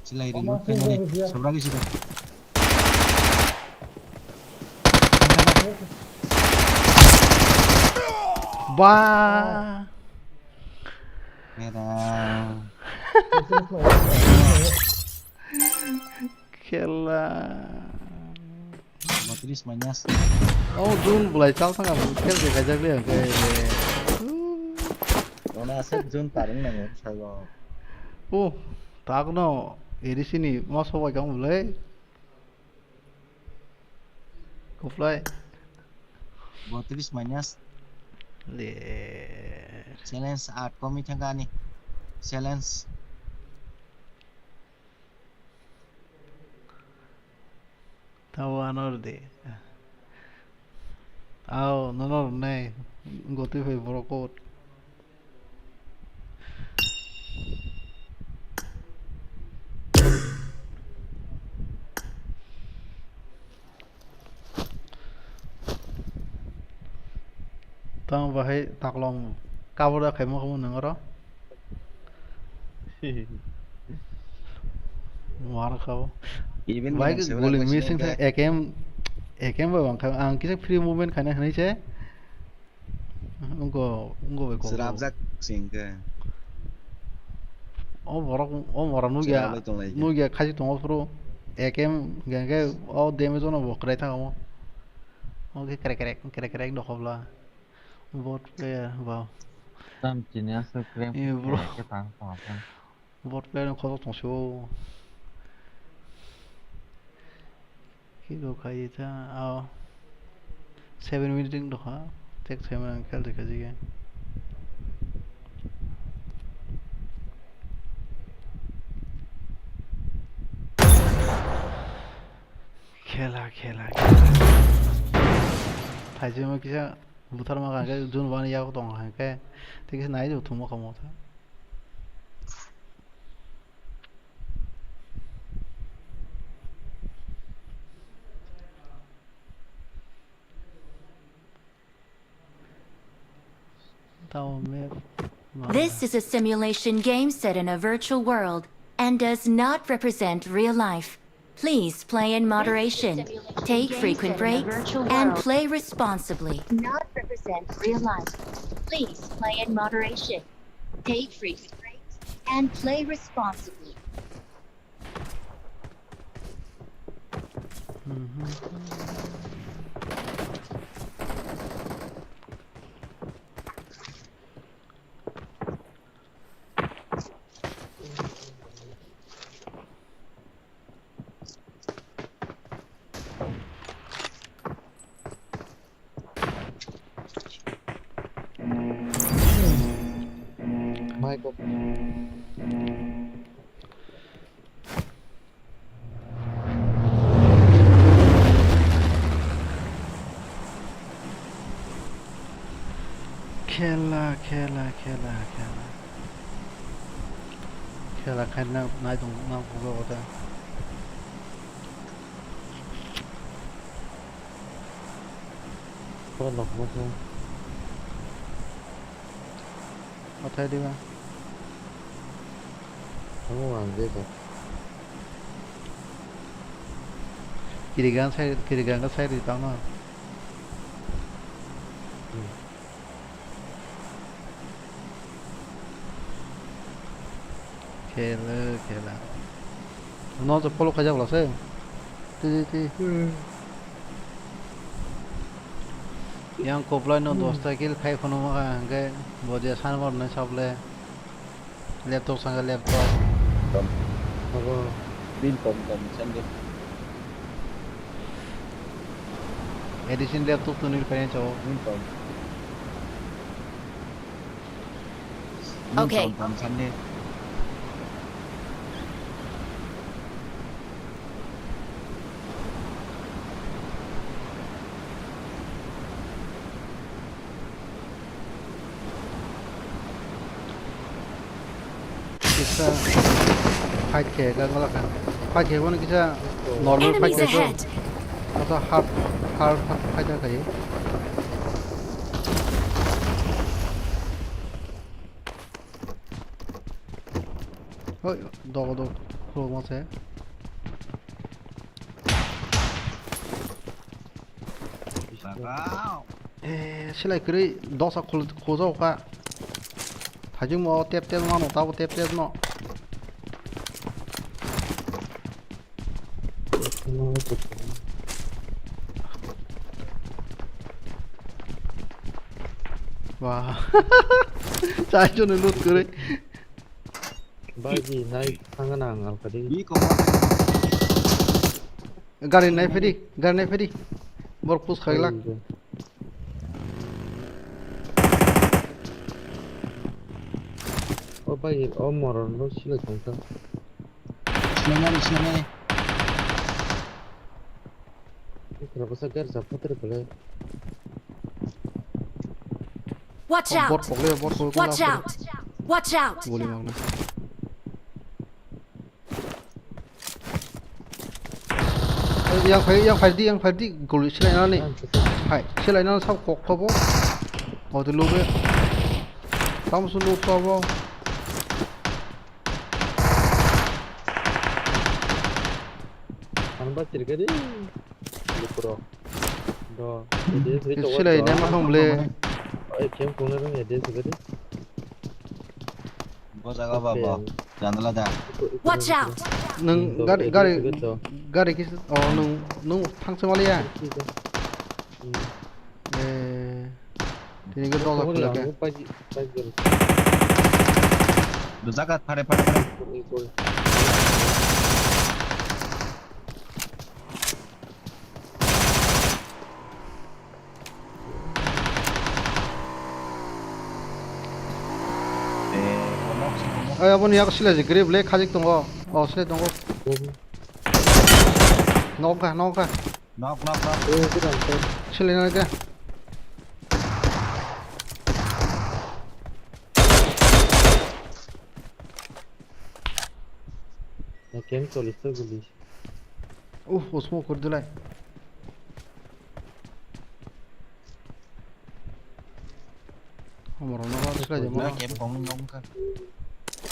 Silai ri, Ama loot sini khainani. Dia. Sabra gisi da. Ba. Mera. Khela. Botris minus. Oh, Jun bulai chal thang abo khel de kajak le ke. Ona asek Jun parung nang sago. Oh, tak no eri sini mo sobai kang bulai. Kuplai. Botris minus. Le. Challenge at komi thangani. Challenge. Tabo ano rwdi. Ao, nono rwnai. Gotwi phai borok kot. Tamo bahai taklom kabur da khaimo khamu nang oro. Mar khao. Even bai guli missing tha A K M, A K M bai wngkha ang kisa free movement khaina hinwi se. Wngkha, wngkha bai kok. Srapjak singkhe. O borok, o borok nugya, nugya khaji tongo phuru A K M hwnkhe o damage ono bo kwrai thango. Oke, krek, krek, krek, krek dokhobla. Bot player, wow. Tam chini aswk krem. Eh, bro. Khe tang tong tong. Bot player no khosok tong sio. Hero khai ta, ao. Seven minute wng dokha. Tek seven ang khel rikha jige. Khela, khela, khela. Thaijima kisa buthar ma kha khe Jun bani yak tong kha khe. Tei kisa nai thwngma kha mo tha. Tao map. This is a simulation game set in a virtual world and does not represent real life. Please play in moderation, take frequent breaks, and play responsibly. Not represent real life. Please play in moderation, take frequent breaks, and play responsibly. Michael. Khela, khela, khela, khela. Khela khaina nai tong nang pugo kota. Pura nokmo khe. Othai diba. Amo ang je to. Kirigan sai, kirigan ka sai ri tangno. Hmm. Khela, khela. No je follow khaijak lase. Ti, ti, ti. Hmm. Yang koplai no Hmm. dosta kill khai phano ma kha, hwnkhe bo je sanmar nai sable. Laptop sanga laptop. Tom. Abo. Bin tom tom sandi. Edition laptop to nil kaya chao. Bin tom. Okay. Bin tom tom sandi. Kisa fight khe ga gola kha. Fight khe bono kisa normal fight Enemies khe ahead. Asa hard, hard fight kha. Hoi, dogo dog khuluk mase. Bagao. Eh, silai kwrwi dosa khul-, khujao kha. Thajwngmo tep tep mano, tabo tep tep no. Wah. Chaichwno loot kwrwi. Baji nai thangna ang alkadi. Bi kok. Gari nai phedi, gari nai phedi. Bor push khailak. O bai, o moron no sila tongkha. Sinamani, sinamani. Ikra basa gar jap phatri kale. Watch out! Bot pokle, bot pokle. Watch out! Watch out! Goli magna. Yang phai, yang phai di, yang phai di, guli silai nani. Phai, silai nani sab kok khobo. Odi lube. Tam su lu khobo. Ang ba tirga di. Lukuro. Do. Silai ne ma hong ble. Ai, kem kung na rong ya de sugadi. Bo jaga ba bo. Janala da. Watch out! Nung gari, gari, gari kis, oh, nung, nung thang se mali ya? Eh, tini ke dog khulak ya? Do jaga phare, phare, phare. Oi, aboni yak silai je grip le khajik tongo. Oh, silai tongo. Nok ga, nok ga. Nok, nok, nok. Silai na ga. Kem cholis to guli. Uff, o smoke kori dilai. Omorok no ba swlai de mo. Kem kong nong kha.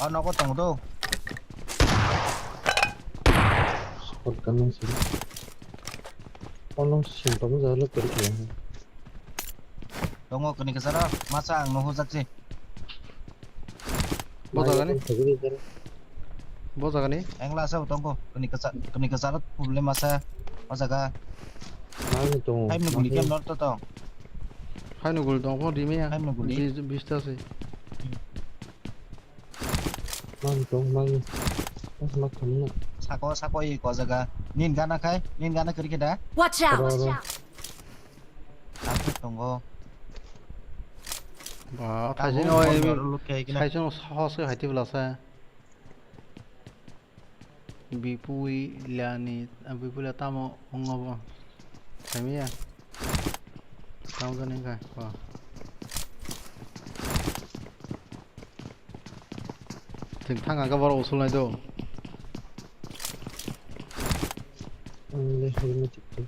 O nogo tongo do. Spot kan nang sini. Ono sim tong ja lo kori khe. Tongo kani kasaro masa ang no hojak se. Bo jaga ni? Bo jaga ni? Ang lasa bo tongo. Kani kasa, kani kasaro problem asa. O jaga. Mani tongo. Hai no guli kem nor to tong. Hai no guli tongo, di me ya. Hai no guli. Bis, bis ta se. Mani tong, mani. Mas mak thamna. Sako, sako i ko jaga. Nin gana khai, nin gana kiri keda. Watch out! Ro, ro. Tapet tongo. Ba, thaising oi, thaising sahos hai tibla sa. Bipui lani, bipui la tamo ongo bo. Thamiya. Tamo jani kha, ba. Chwng thang ang khe borok usul nai do. Ang le helmet twi.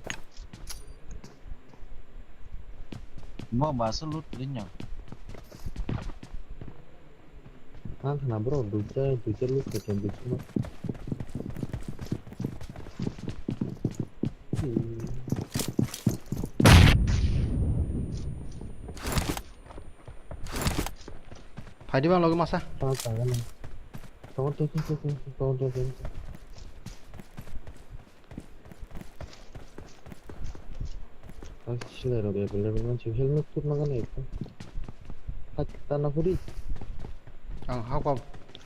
Mo ba se loot rin ya. Ang khna borok duita, duita loot khe duita. Hmm. Phaidi bang logi masa. Tama tangani. Tama tangani. Tama tangani. Sinai rok available mansi helmet kut mangan ekta. Hat tana huri. Ang hakwa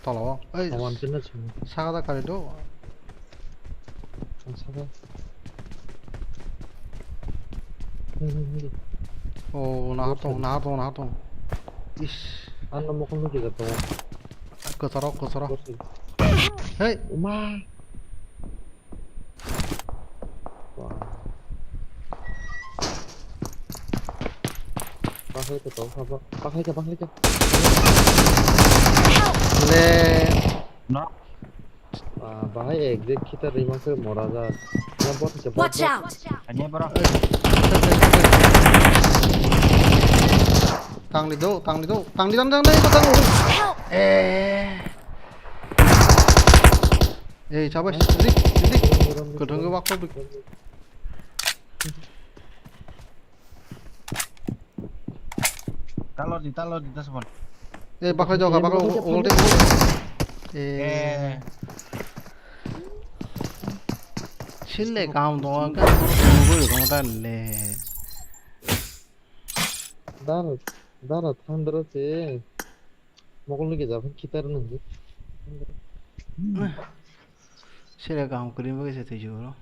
tolao. Ei, Awan kena chum. Saka da kari do. Ang saka. Hei, hei, hei. Oh, nahar tong, nahar tong, nahar tong. Is. Ano mokol no kita tong. Kosoro, kosoro. Hei. Uma. Bakhai ka tong, bakhai ka, bakhai ka. Le. No. Ah, bahai exact kita rima ke mora ja. Na bot se bot. Watch out! Ani bro. Tangli do, tangli do, tangli, tangli, tangli, tangli. Help! Eh. Eh, chabai, dik, dik. Kwthwng khe wak dik. Talor di, talor di, tasbon. Eh, bakla jaga, bakla, ugol de. Eh. Sille kam dong, kan ugol dong ta le. Dar, dar, thandro se. Mokol ni geja phun khitar nang. Sere kaham kwrwi bagwi se thwijio bro.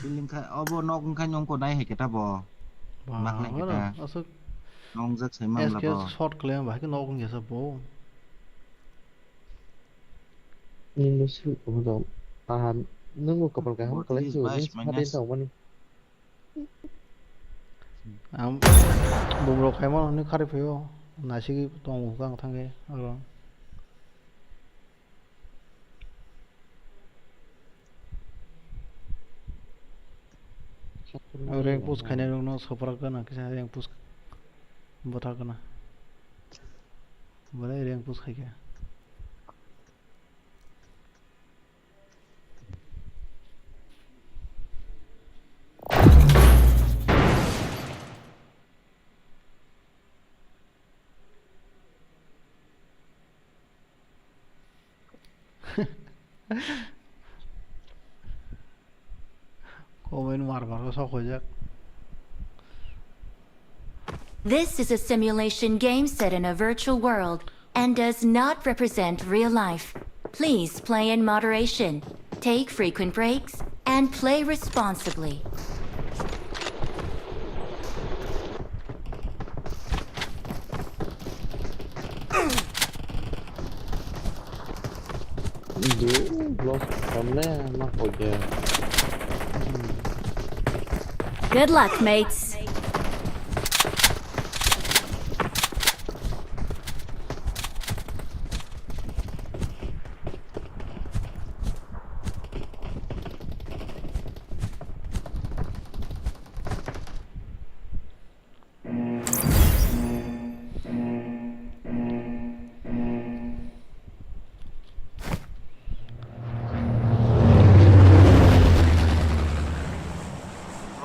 Siling kha, obo nok wngkha nong konai hai khe ta bo. Ba, maknai khe ta. Aswk nongjak sai S K mamla bo. Shot khlai ba hai khe nok wngya sa bo. Nini swi ko do. Aha, nungo kapal kaham khlai si, bais nini manya. Sa den tong mani. Ang bumrok khaima hwnwi kharwi phaio, naisingwi tongo hwnkhe ang thangkhe oro. Ang rank push khainai rokno soprak gana kisa rank push bwthak gana. Belai rank push khaikha. Comment mar mar o sok hoijak. This is a simulation game set in a virtual world and does not represent real life. Please play in moderation, take frequent breaks, and play responsibly. Du, block khamle ma hoja. Good luck, mates.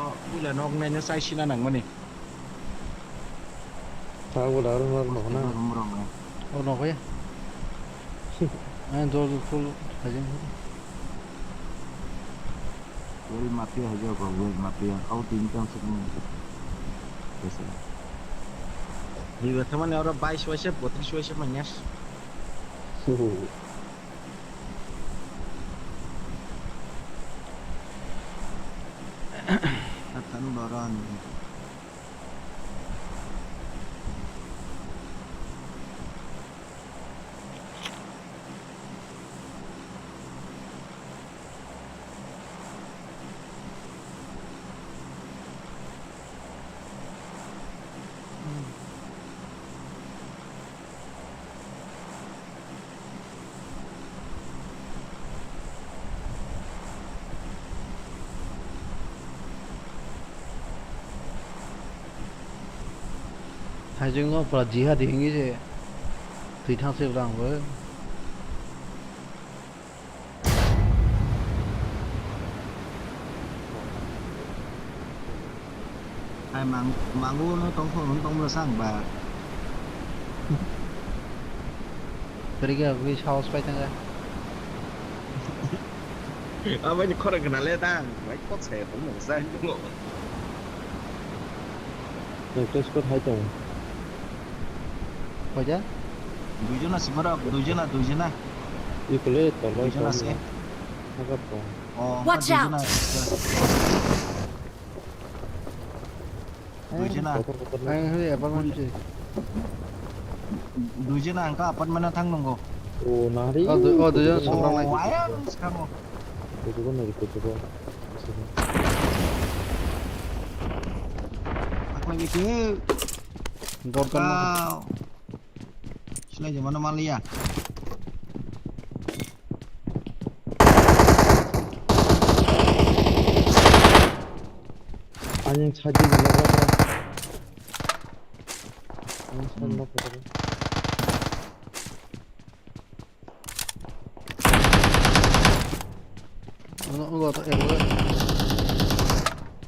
O, puila nok naina chai sina nangmani. Tabo da aro nok nok na. Room, room, room. O nok ya. Ang dol full hajing. Wel mafia hai jago, wel mafia. Kau tin tang sini. Biasa. Di berteman ya orang bais waisa, botris waisa manyas. Tatan baran. Hajing no pura jihadi hingi je twi thang se bwrang bo. Ai mang mangu no tongkho no tongmla sang ba. Pergi aku sahos pai tengah. Abo ni khorang kena le tang. Mai kot saya tong mo sai tong. Ekta squad hai tong. Hoja? Duijona si borok, duijona, duijona. Ikole toloi Duijona tong. Si. Hagap tong. Oh, Watch duijona. Out! Duijona. Ang hoi apartment se. Duijona ang ka apartment thang nongo. Oh, nari. Oh, dui-, oh, duijon Oh, sobrang lai. Wayang sekarang. Kuchugo nari, kuchugo. Aku lagi ke. Dorkan mo. Kau. Silai jemano maliya. Ani side di logo. Ani side Hmm. Logo. Ano, ano, ano, ano.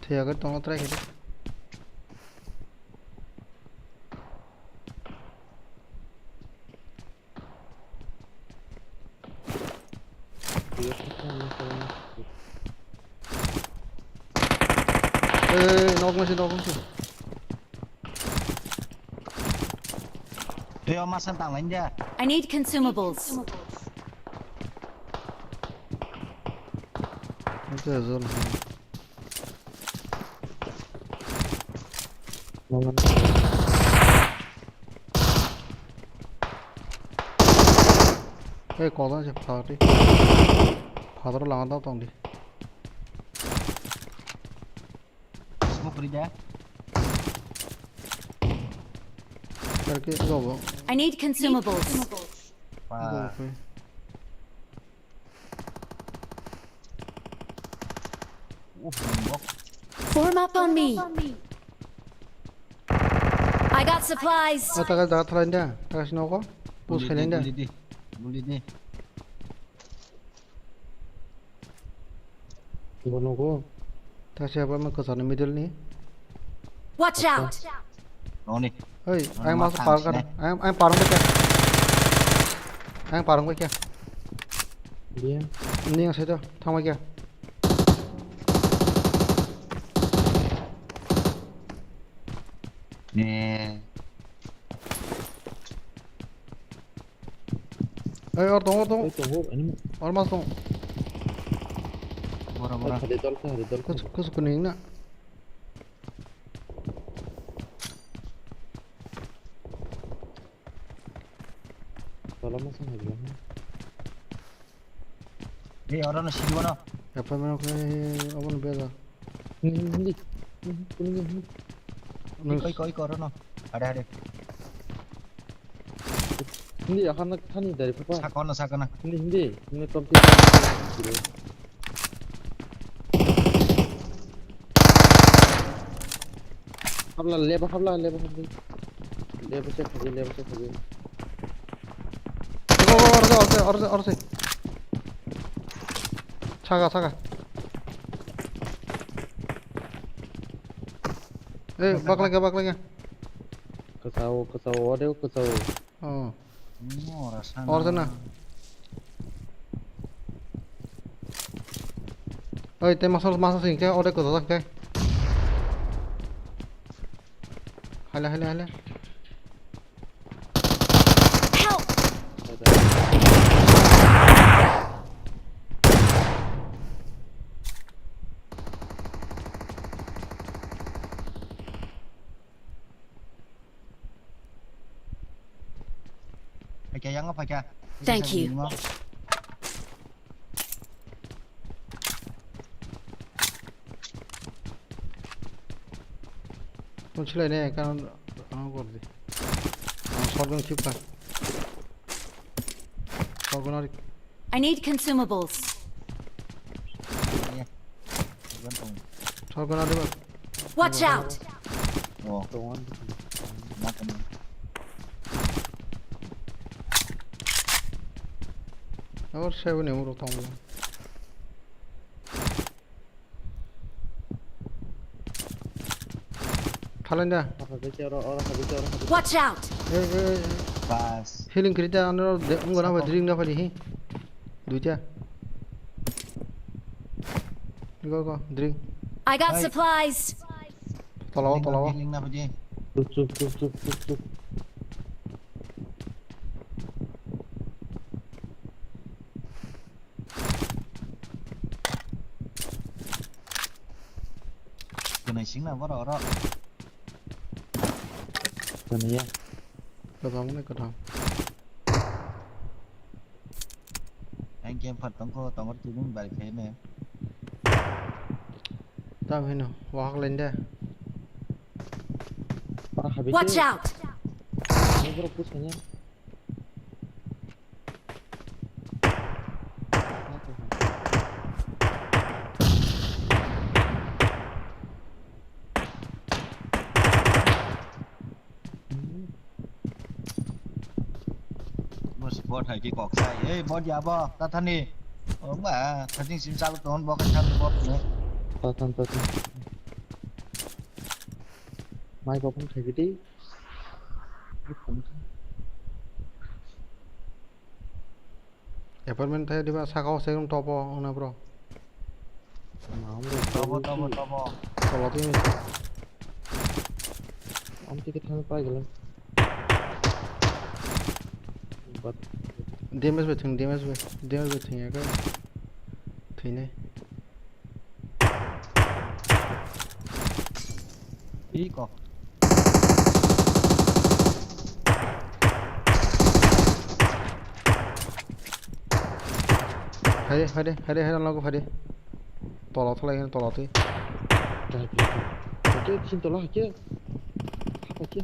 Thiya ka tong try kede. Eh, nok masi, nok masi. Tei o masa tang lain dia. I need consumables. Oke, zone. Hei, kodan se phatri. Phatro lama da tongdi. Smoke ri da. Karke go go. I need consumables. Go, okay. Form up on me. I got supplies. Oh, taka jaga thalai da. Taka sino ko. Push khailai da. Buli di, buli di. Bono ko. Taka siapa ma kwchar ni middle ni. Watch out. Noni. Oi, ang mas parong kan. Ang, ang parong bai kya. Ang parong bai kya. Dia. Ini yang saya tu, thang bai kya. Ni. Oi, or tong, or tong. Oi, tong, or, ani. Or mas tong. Bora, bora. Khade dol, khade dol. Kus, kus kuning na. Tolama sang hai bilang. Ei, oro no sidi bono. Apa mana kau obo no beda? Hindi, hindi. Hindi, hindi. Iko, iko, iko, oro no. Ada, ada. Hindi, akan nak tani dari papa. Sakona, sakona. Hindi, hindi. Hindi, tom. Habla, leba, habla, leba, habla. Leba se khaji, leba se khaji. Go, go, go, orse, orse, orse, orse. Saka, saka. Eh, baklai ka, baklai ka. Kasao, kasao, ode kasao. Oh. Ora sana. Ora sana. Oi, te masal, masal sing te, ore ko dak te. Hala, hala, hala. Help! Phaikha, yang phaikha. Thank you. Tong silai ne, kan ang kor di. Ang shotgun khip kha. Shotgun ari. I need consumables. Shotgun ari ba. Watch out! Oh. Or seven ni urok tong. Salanda. Oro habite, oro, oro habite, oro habite. Watch out! Eh, eh, eh. Bas. Healing krita ano de, ungona Sako. Drink na padi hi. Duita. Go, go, drink. I got Hey. Supplies. Tolao, Healing na, tolao. Healing na padi. Chup, chup, chup, chup, chup, chup. Kwnai singna borok oro. Kwnai ya. Kwbangma kwthang. Ang game phat tongkho, tongor tubung bai khaine. Tam hino, wahak lende. Watch out! Ni borok push khaine. Bo si bot hai ki kok sai. Ei, bot ya bo, ta thani. O ba, thani sim chal ton bo ka thani bot ne. Ta than, ta than. Mai ko phone khai di. Apartment thai diba saka o segum topo ongna bro. Tobo, tobo, tobo. Tolo twi. Am tike thang pai gala. But Damage bai thwng, damage bai, damage bai thwng ya khe. Thwinai. Iko. Haide, haide, haide, haide, logo haide. Tola tholai, tola twi. Haike, sin tola haike. Haike.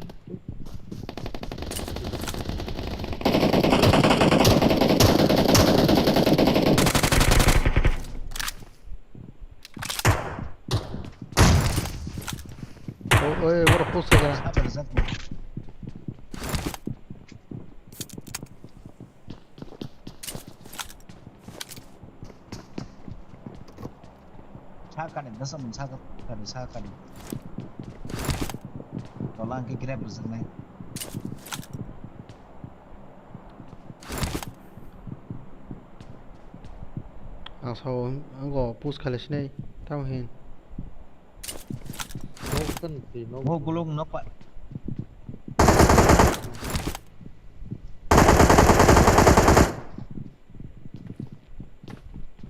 O, oi, borok push khaikha. Sa kani, nasa mung sa kani, sa kani. Tola ang khe grab rwjaknai. Ang sao, ang go push khailai sinai, tamo hin. Nok kan si, nok. Bo gulung nok pa.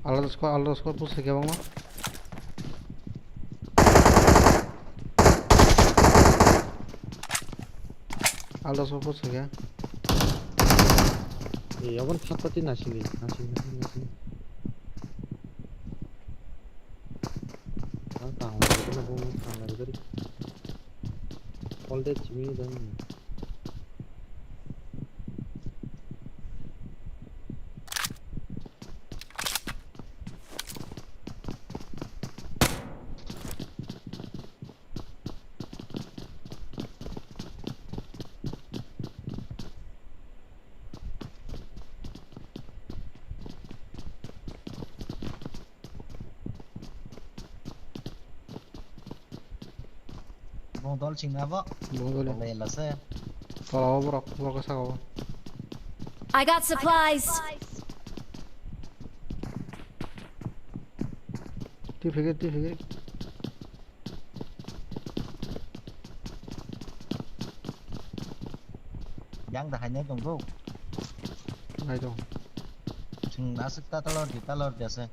Alada squad, alada squad push khe bangma. Alda sopo sega. Eh, abon thapati nasili, nasili, nasili, nasili. Ang tang lai, kono bung tang lai, gari. All day chimi dan. Bong dol chingna bo. Bong dol. Dol ela se. Tola o borok, borok saka o. I got supplies. Twi phege, twi phege. Yang da hainai tong go. Nai tong. Sing nasik ta talor di, talor di ase.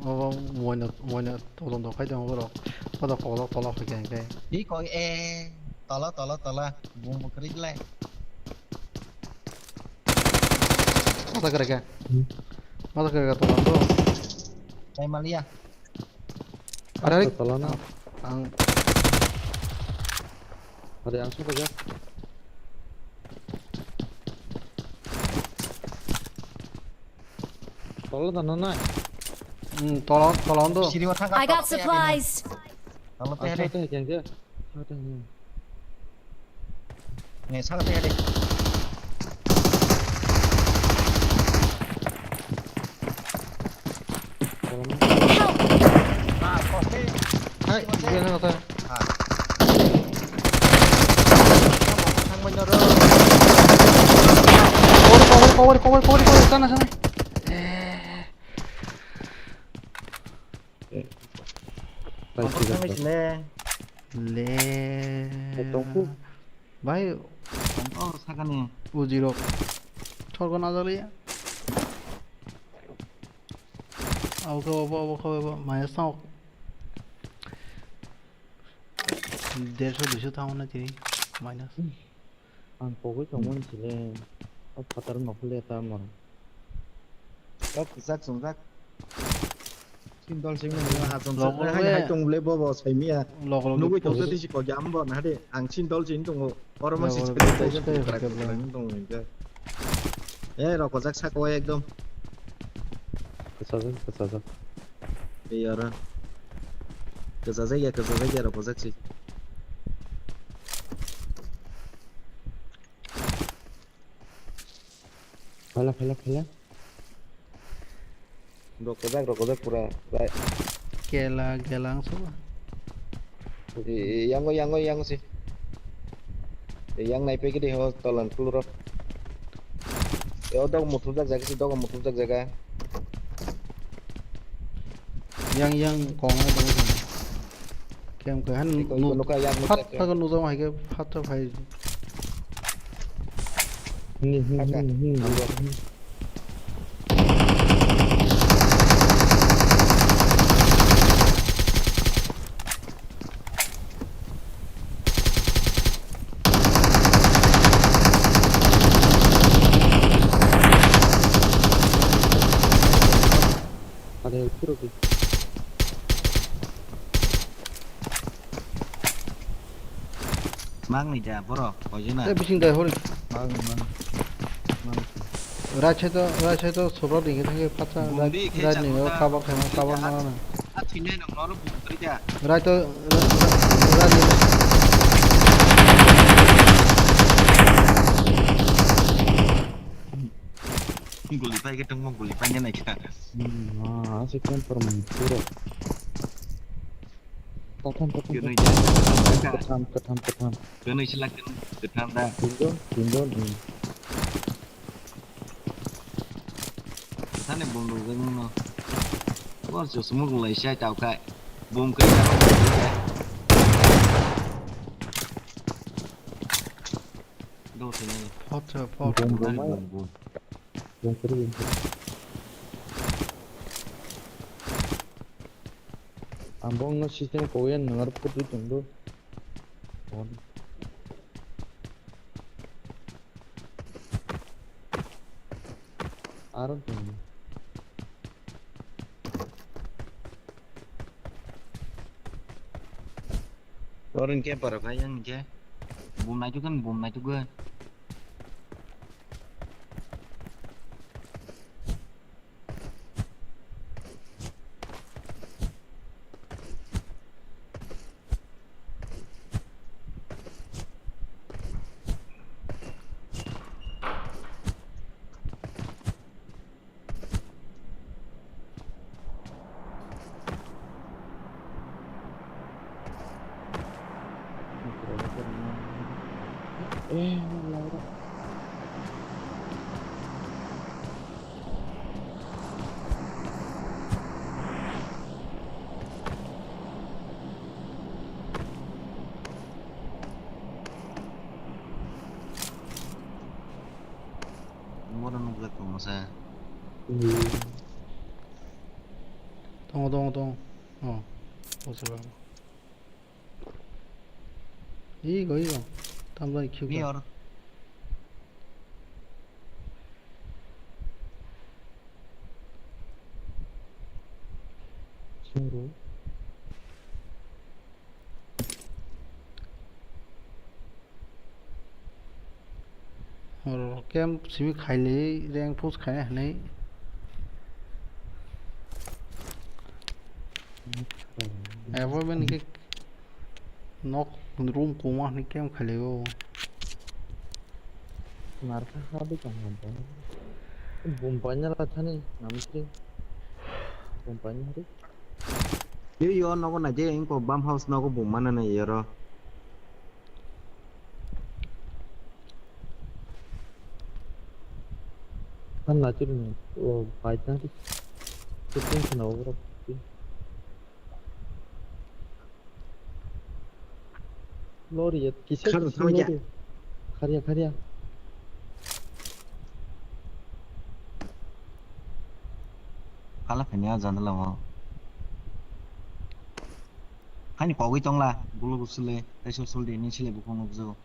Obo moino, moino todon do khai tongo borok. Kodo kodo tola khai khai khai. Di koi e, tola, tola, tola. Bung bukri lai. Mata kere ke? Mata kere ke tola do. Chai malia. Are, are. Tola na. Ang. Are, ang suka ja. Tola da na nai. Hmm, tolon, tolon do. Siri o thang I got supplies. Ang lo tayari. Saka tayari. Ang lo tayari. Ang lo tayari. Ne, saka tayari. Help! Ah, koste. Hai, dia na kata. Ah. Thang mai na ro. Power, power, power, power, power, power, sana, sana. Eh. Kompor thangwi sile. Le. Tongkhu. Bai. Tongkhu sakani. Ujirok. Thorgo najaliya. Abo khe obo, obo khe obo. Maya sok. Derso duiso thango na tini. Minus. Ang pogwi tongmani sile, o phataro nokhorle tamo. O kwchak chwngjak. Chini dol simi nang ha chwng Lok chwng lok hai hai le. Tong le bo bo saimiya. Lok lok Nugwi le tong post. Tisi ko jam bo na de. Ang chini dol chini tongo. Oro ma Lok si lok chwng le chwng post chwng kai chwng hwnkhe chwng bro. Chwng tong hwnkhe. Eh, rok kojak saka o ekdom. Kwchajak, kwchajak. Ei oro. Kwchajak ya, kwchajak ya, rok kojak si. Phala, phala, phala. Rok kojak, rok kojak pura. Rai. Kela, kela ang suba. Yango, yango, yango si. Yang nai pegidi ho tolan kuluro. Yo dog muthubjak jaga si, dog muthubjak jaga. Yang, yang, kong ai dong. Kem khe han Iko, iko, nu-, nuka, yang phat nuka, phat nujak hai khe phat phat phai. Hini, hini, Aka. Hini, hini. Nanggo. Ada yang turun. Mang ni ja borok, koi jona. Eh, bising dai hori. Mang, mang. Mang. Right side o, right side o sobra ding thang phatsa, Bundi right, khe right ni o chakma cover khaima, cover mana na. A thine nang noro bum kri ja. Right o, right, right ni. Guli pai khe tongmo, guli pai nai kha. Hmm, ah, se kan por puro. Katham, katham, Kwnwi katham. Katham, katham, katham. Kwnwi sila kwnwi, kwtham da. Tinjon, tinjon, hmm. Thani bum rwjak nung no. Bor chwsmuk lai sai tau khai. Bum kai. Do thani. Phot, phot. Bum rwmai. Bum, bum. Bum kwrwi, bum kwrwi. Ang bongno system koyan nang aro putwi tongdo. Aro tong. Oro hwnkhe borok hai yang hwnkhe bum naitukgwn, bum naitukgwn. Eh, Laura. Moro nukjak tongma sa. Hmm. Tongo, tongo, tongo. Oh, bosok. Igo, igo. Tamjani khibka. Ni or. Suru. Oro camp simi khailai, rank push khaina hinwi. Abo bini khe nok room koma hwnwi kem khailaigo. Narkha ha bwkang ha bo. Bum paina la thani namsri. Bum paina hari. Yo, yo, nogo naidi, engko bum house nogo bum mana na yoro. Kan lachir ni, o, bai tang ti. Shooting khna o bro. Lori ya, kisa khar kisa thang ya. Lori. Khar ya, khar ya. Kala khani a jandala mo. Hani kogwi tongla, gulo gusule, tei sol sol de, ni sile bukhung nukjagao.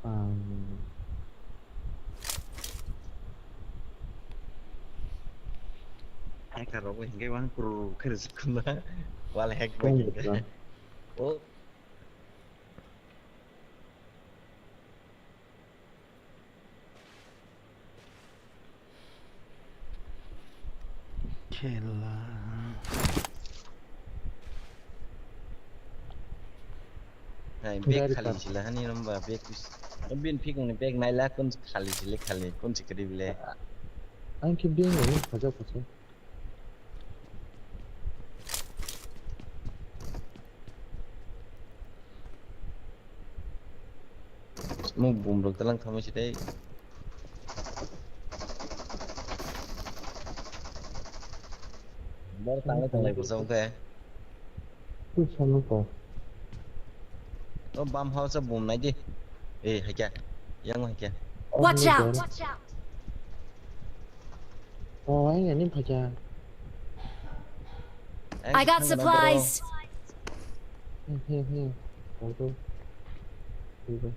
Ang Hacker rok bo hinkhe wang kru kru khe rwjak khuna. Wal hack bai khe. Oh. Khela. Hai, bag khali sila hani lamba bag. Bin phikung ni bag naila kun khali sile khali kun sikri bile. Ang khe bin ni khajak khajak. Muk bumrok talang khamai se tei. Bor tanglai tanglai bwsajak khe. Twi sanu ko. O bam house o bum nai di. Eh, haikya. Yang haikya. Watch out! Oh, ang ani phaikya. I got supplies. Hmm, hmm, hmm. Auto. Auto.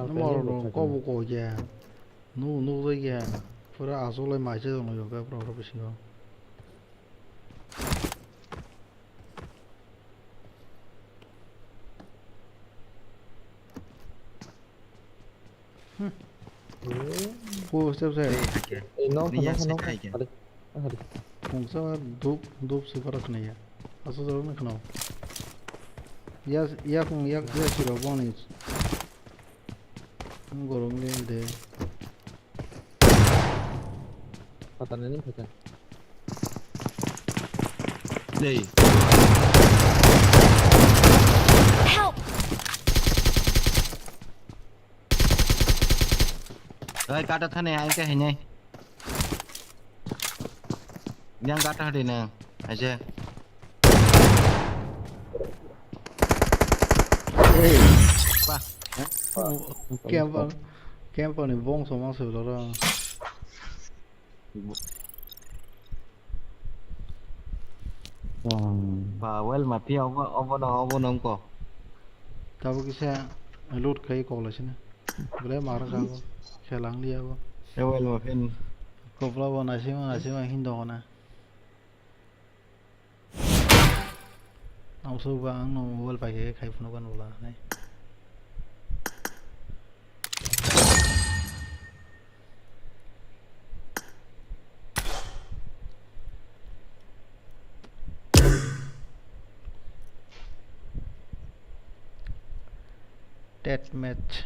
Numa rok no kobo kok ya. Nu nukjak ya. Pura aswk lai mai se tong laio khe borok rok bisingo. Hmm. Ko step se. Ei, hake. Ei, no, Ni no, ya no, se no. Kai ke. Hari. Hari. Pungsa dup dup se parak ne ya. Aso jaro ne khno. Ya ya kung ya ya siro boni. Gorong le de. Pata nani pata. Dei. Help! Oi, kata thane, ai ke hene. Yang kata hade na, aja. Wah. Camper, camper ni bong somang se lora. Ba, well, mafia obo, obo no, obo no ko. Tabo kisa loot khai kok lai sini. Bole mara ka bo. Khelang liya bo. Eh, well, mafia ni. Kopla bo nasima, nasima hindo na. Ang so ba ang no mobile pai khe khai phunu kan wala nai. Death match.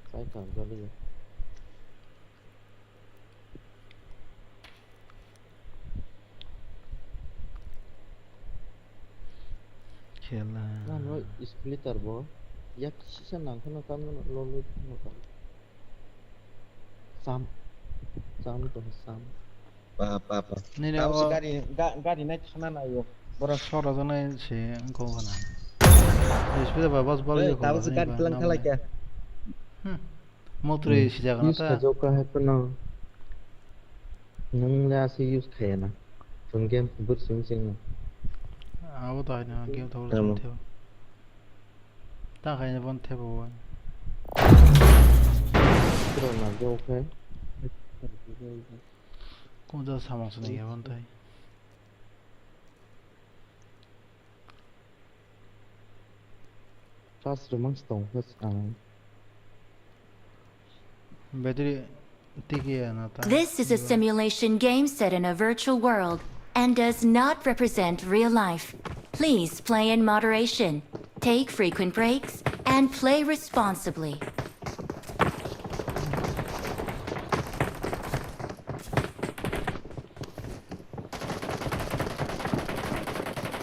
Sai thang jali. Khela. Nano splitter bo. Yak sisa nang kheno tam no lo lo no tam. Sam. Sam to sam. Ba, ba, ba. Nini Tamo se o gari, ga-, gari nai khana naio. Bora sora jana se ko khana. Speed ba bas bal Hey, yo tamo khana se ni gari ba, tilang nam khalai nai. Kya? Hmm. Motri Hmm. sijak na Use ta. Khajo ka hai kono. Nung le asi use khaya na. Chung game bur sing sing na. Abo to hai na game to Tamo. Sing theo. Ta khai na bon thebo wan. Kro na jo khe. Kung ja samang sini ya bon tai. Charge rwmang se tong khe ang. Battery tiki ya na ta. This is a simulation game set in a virtual world and does not represent real life. Please play in moderation, take frequent breaks, and play responsibly.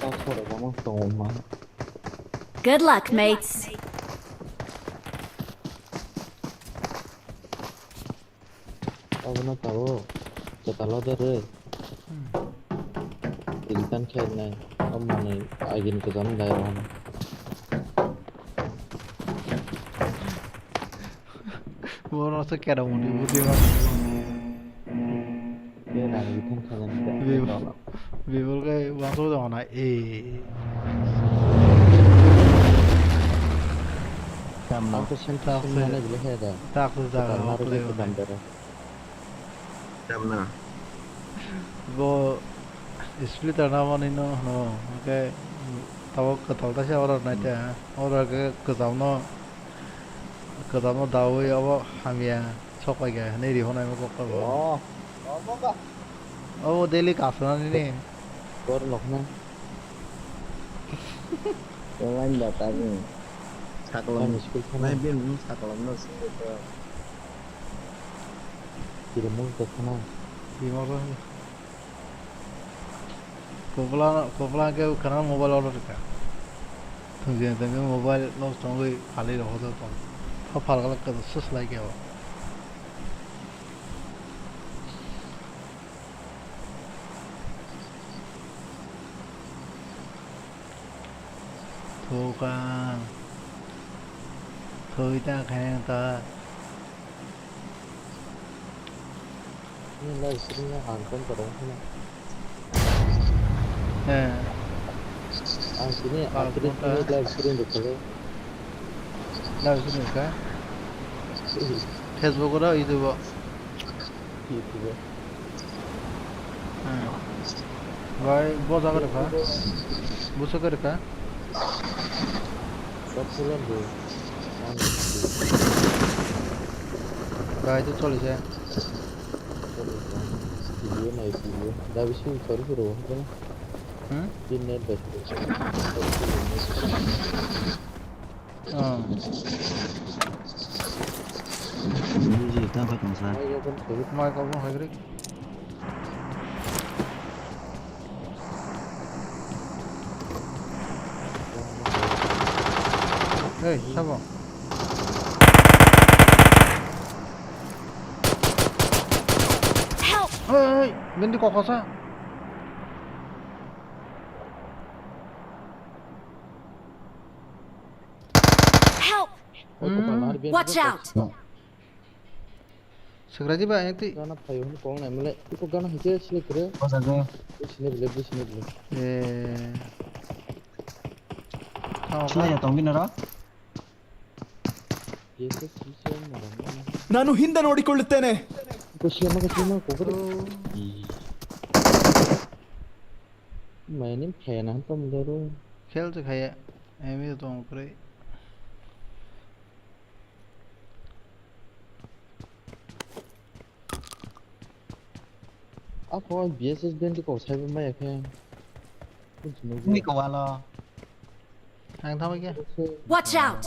Charge rwmang se tong ma. Good luck, mates. Abono tabuk kwtal o de rw. Hmm. Return khe nai. O manwi agini kwcham dai rw. Borok se kera muni budi ma. Khe nang return khe nai. Bibol, bibol khe wansuk tong na, eh. Tamno. Ang to sel Takse. Sel mane bile khe da. Takse jaga Kwtal o narwk play khe o nai. Dam dara. Tamno. Bo splitter na mani no, no, hwnkhe tabuk kwtal ta se order nai te, order khe kwcham no, kwcham no dawi abo hamya sok pai khe hinwi rihornai bo kok bai bo. Oh. Obo daily kasonani ni. Borok nokna. Online data ni. Saklam. Ani school khana. Nai bin saklam no singko. Kiri mung to khana. Bimar. Kopla, kopla ke khana mobile order ka. Thung jeng thung mobile loss tongwi phalwi rokho tong. Pha phalgalak ka sus lai ke o. Thukang. Thwi ta khaina ta. Ni live stream no ang kon ta rong khna. Eh. Ang sini, ang sini live stream rok kholo. Live stream ka? Facebook ro, YouTube o. YouTube o. Hmm. Bai, bo jaga rwkha? Buso khe rwkha? Bai, to choli se. Video nai video. Da bisi sorry sorry. Hmm? Din net bai. Oh. Buji, tang kha tong sa. Mai ko bon hagrik. Hey, sabo. Help! Hey, hey, bendi kok kosa. Help! Hmm. Watch out! Sekradi ba, yang ti. Gana phayo hwn kong nai mole. Iko gana hike sile kre. O jaga. Sile bile, sile bile. Eh. Sila ya tong binara. Yes, yes, yes, yes, madam. ನಾನು ಹಿಂದೆ ನೋಡಿಕೊಳ್ಳುತ್ತೇನೆ. Iko sile ma, sile ma, kokore. Maini phena tom daro. Khel se khaya. Emi tong kre. Ako B S S band ko saibo maya khe. Ni ko walo. Ang thama khe. Watch out!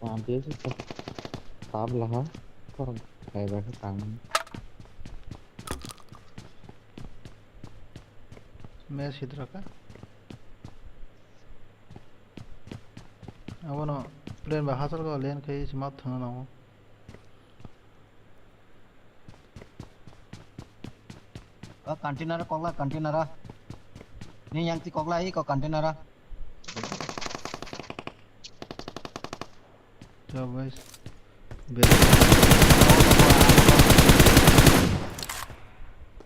Ah, B S S ko. Tab laha. Korang kai ba khe tang. Mes hidra ka? Abono plane bai hachal go land khai se mat thangna nango. O container o kokla container o. Ni yang ti kokla i ko container o. Chao guys. Be-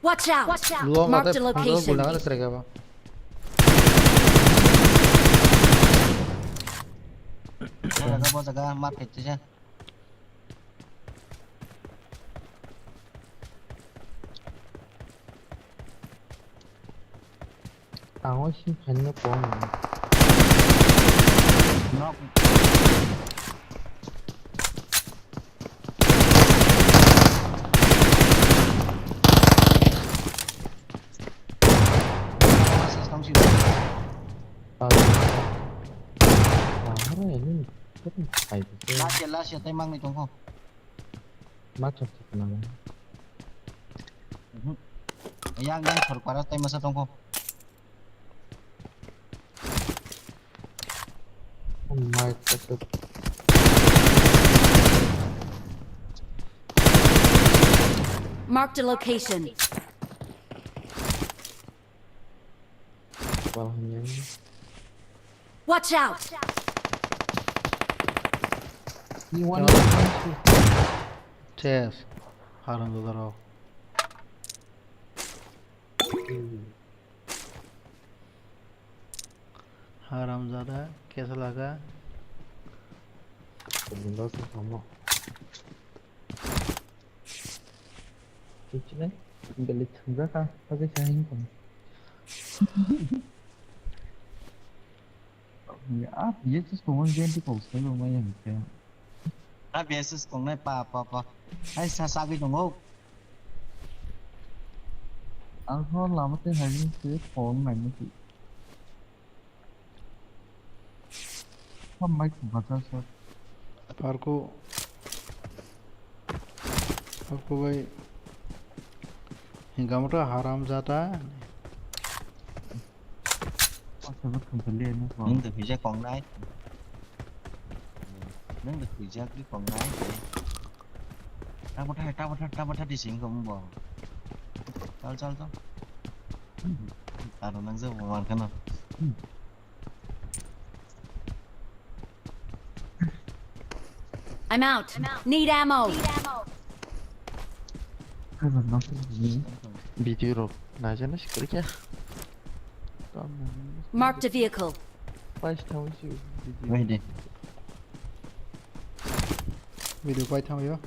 Watch out! Luang Marked kata a location. Gula kata kere kaba. Bo jaga, bo jaga, market se. Tango si khaina kong. Nok. Tong si. Ah. Ah, haro ini. Last ya, last ya, tei mangni tongkho. Ma chok chok nang. Mhm. Yang, yang sor para tai masa tongkho. Oh my God. Marked a location. Watch out! Chess. Haram dodaro. Haramzada, kesa laga. Windows ni samo. Chichinai, beli thangja ka, pakai saya ini kamu. Ya, ah, ya, terus kamu ganti kau, saya lumayan, ya. Ah, biasa sekongnai pa, pa, pa. Hai, sa, sagwi tongo. Ang ho lama tei haini se phone naini se. Ham mai khum kha sa. Parko. Parko bai. Hingamata haram jata. Nwng twi huijak kongnai. Nwng twi huijak ri kongnai. Tabwtha, tabwtha, tabwtha di sing kong bo. Chal, chal, chal. Taro nang jabo mar kheno. I'm out. Need ammo. Video rok naijana sikirikya. Marked a vehicle. Pais thawi si video. Wai de. Video pai thawi yo.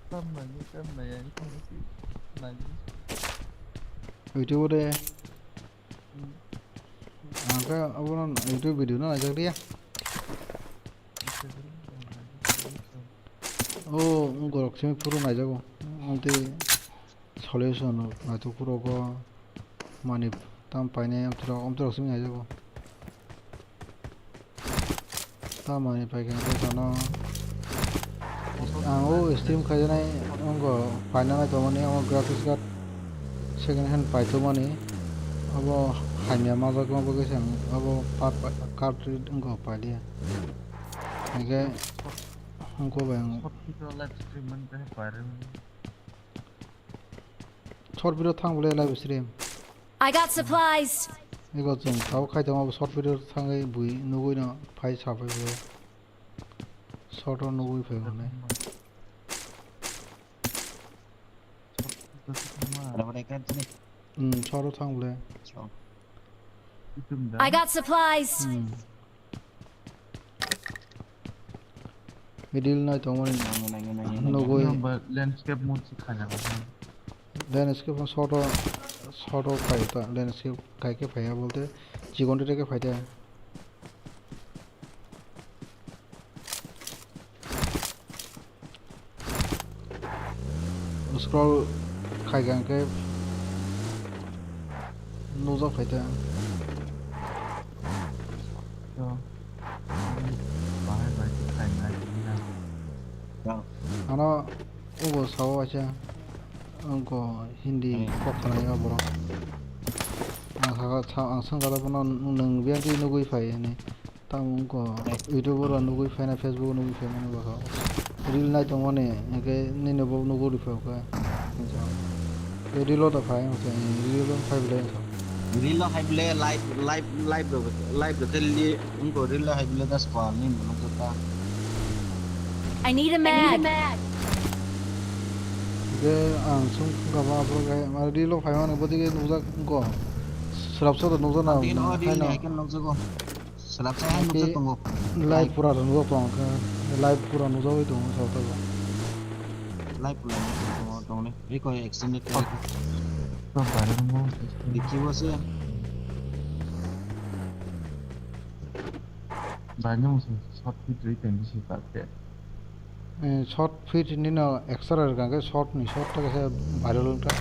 Tam nai, tam nai, ang thawi si. Nai. Video de. Ang khe abono YouTube video no naijak liya. O wngkha rok simi phuru naijago. Amtwi solution rok naitok phuru go mani tam painai amtwi rok, amtwi rok simi naijago. Tamoni paikha hwnkhe chwngno ang o stream khaijaknai wngkha, paina nai tongmani omo graphics card second hand paithokmani, obo hamya majak ma bagwi se ang obo pa-, pa-, card wngkha pailiya. Hinkhe wngkha bai ang. Short video thang bole live stream. I got supplies. Ego chwng tabuk khai tongo, abo short video thangwi bui nugwi no phai saphai bo. Short o nugwi phai hwnwi. Hmm, short o thang bole. I got supplies. Hmm. Middle nai tongmani. Nango, nango, nango, nango. Nugwi. Number landscape mode se khaina. Landscape no short o, short o khai ta, landscape khai khe phaiya bolte chikon rwte khe phaite. Scroll khai khe hwnkhe nukjak phai ta. Yo. Bahai bai khai nai. Ano obo sao waisa wngkha Hindi kok sanai o borok. Ang saka, ang swngkha bono nwng biyang twi nugwi phai hinwi. Tamo wngkha YouTube oro nugwi phaina, Facebook nugwi phaimani bwkha. Reel nai tongmani, hwnkhe nini bo nugwi rwphai kha. Reel o da phai, hwnkhe reel o phai belai wngkha. Reel o hai bole live, live, live rw, live rw khe li, wngkha reel o hai bole das pa, nini bo nugwi kha. I need a mag. Hwnkhe ang sung kha ba aphuru khe, ma reel o phaimani bodike nukjak wngkha. Swrapsa da nukjak na, Ang tini o reel haino. Ni hai khe nukjago. Swrapsa hai nukjak tongo. Live pura nukjak tongo khe. Live pura nukjagwi tongo sabo. Live pura nukjak tongo, tongo. Record extended record. Dikhibo se. Bai nung se short fit rwi tong bisi ta khe. Eh, short fit nino extra rwkha khe short ni short ta khe viral wngkha.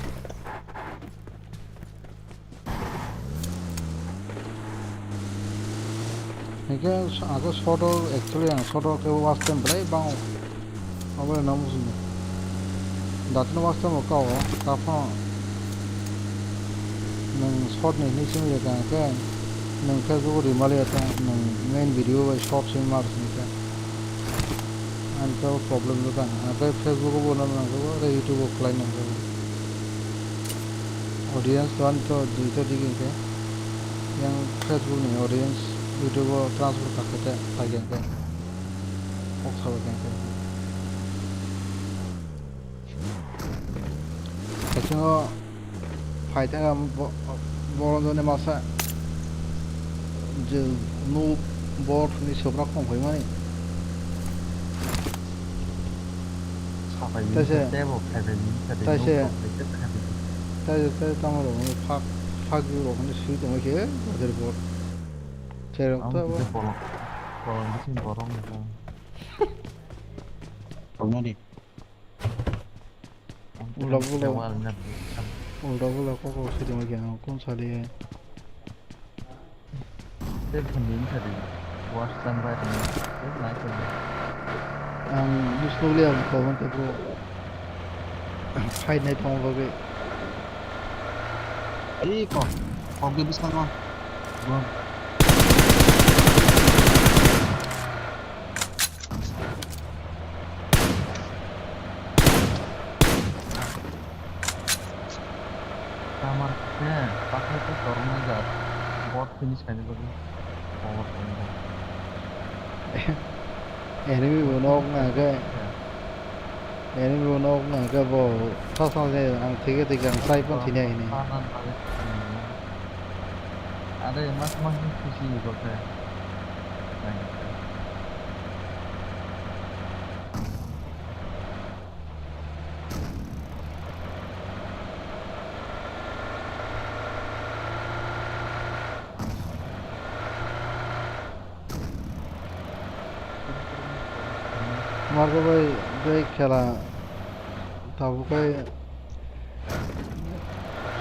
Hingke ako short o actually ang short o kebo watch time belai bango. Abo no muchung. Datno watch time o kao, kaphano nwng short ni hinwi simi rwkha hingke nwng Facebook o rimali ya ta nwng main video bai short simi mar simi khe. Ani khe o problem wngkha, ang khe Facebook o bo nang nangjago, tei YouTube o khlai nangjago. Audience to ani to duita digi hwnkhe, yang Facebook ni audience YouTube o transfer kha khe ta, phai khe hwnkhe. Kok sabo khe hwnkhe. Bisingo phai thangkha bo-, borok joni masa je nuk bot hwnwi swprak tong phaimani. Taise, taise, taise tamo rok phak, phak rok hwnwi swi tongwi khe gajer bot. Cherok to abo. Borok, borok bising borok ni tong. Tongna di. Ulta bula, ulta bula kok kok sidi ma kya kon sali hai. Tei phone din sadi. Watch time bai tong. Tei nai tong. Ang Bishnu le ang ko man te bro. Fight nai tong loge. Ei ko. Kok de biskango. Bro. Tamar khe pathai tei toroknai jat bot finish khainai bagwi power tongo. Enemy bo nok wngkha khe, enemy bo nok wngkha khe bo thasang se ang thike thike ang sai pon thini hai ni. Are mas mas ni khusi bo khe. Margo bai tei khela tabuk khe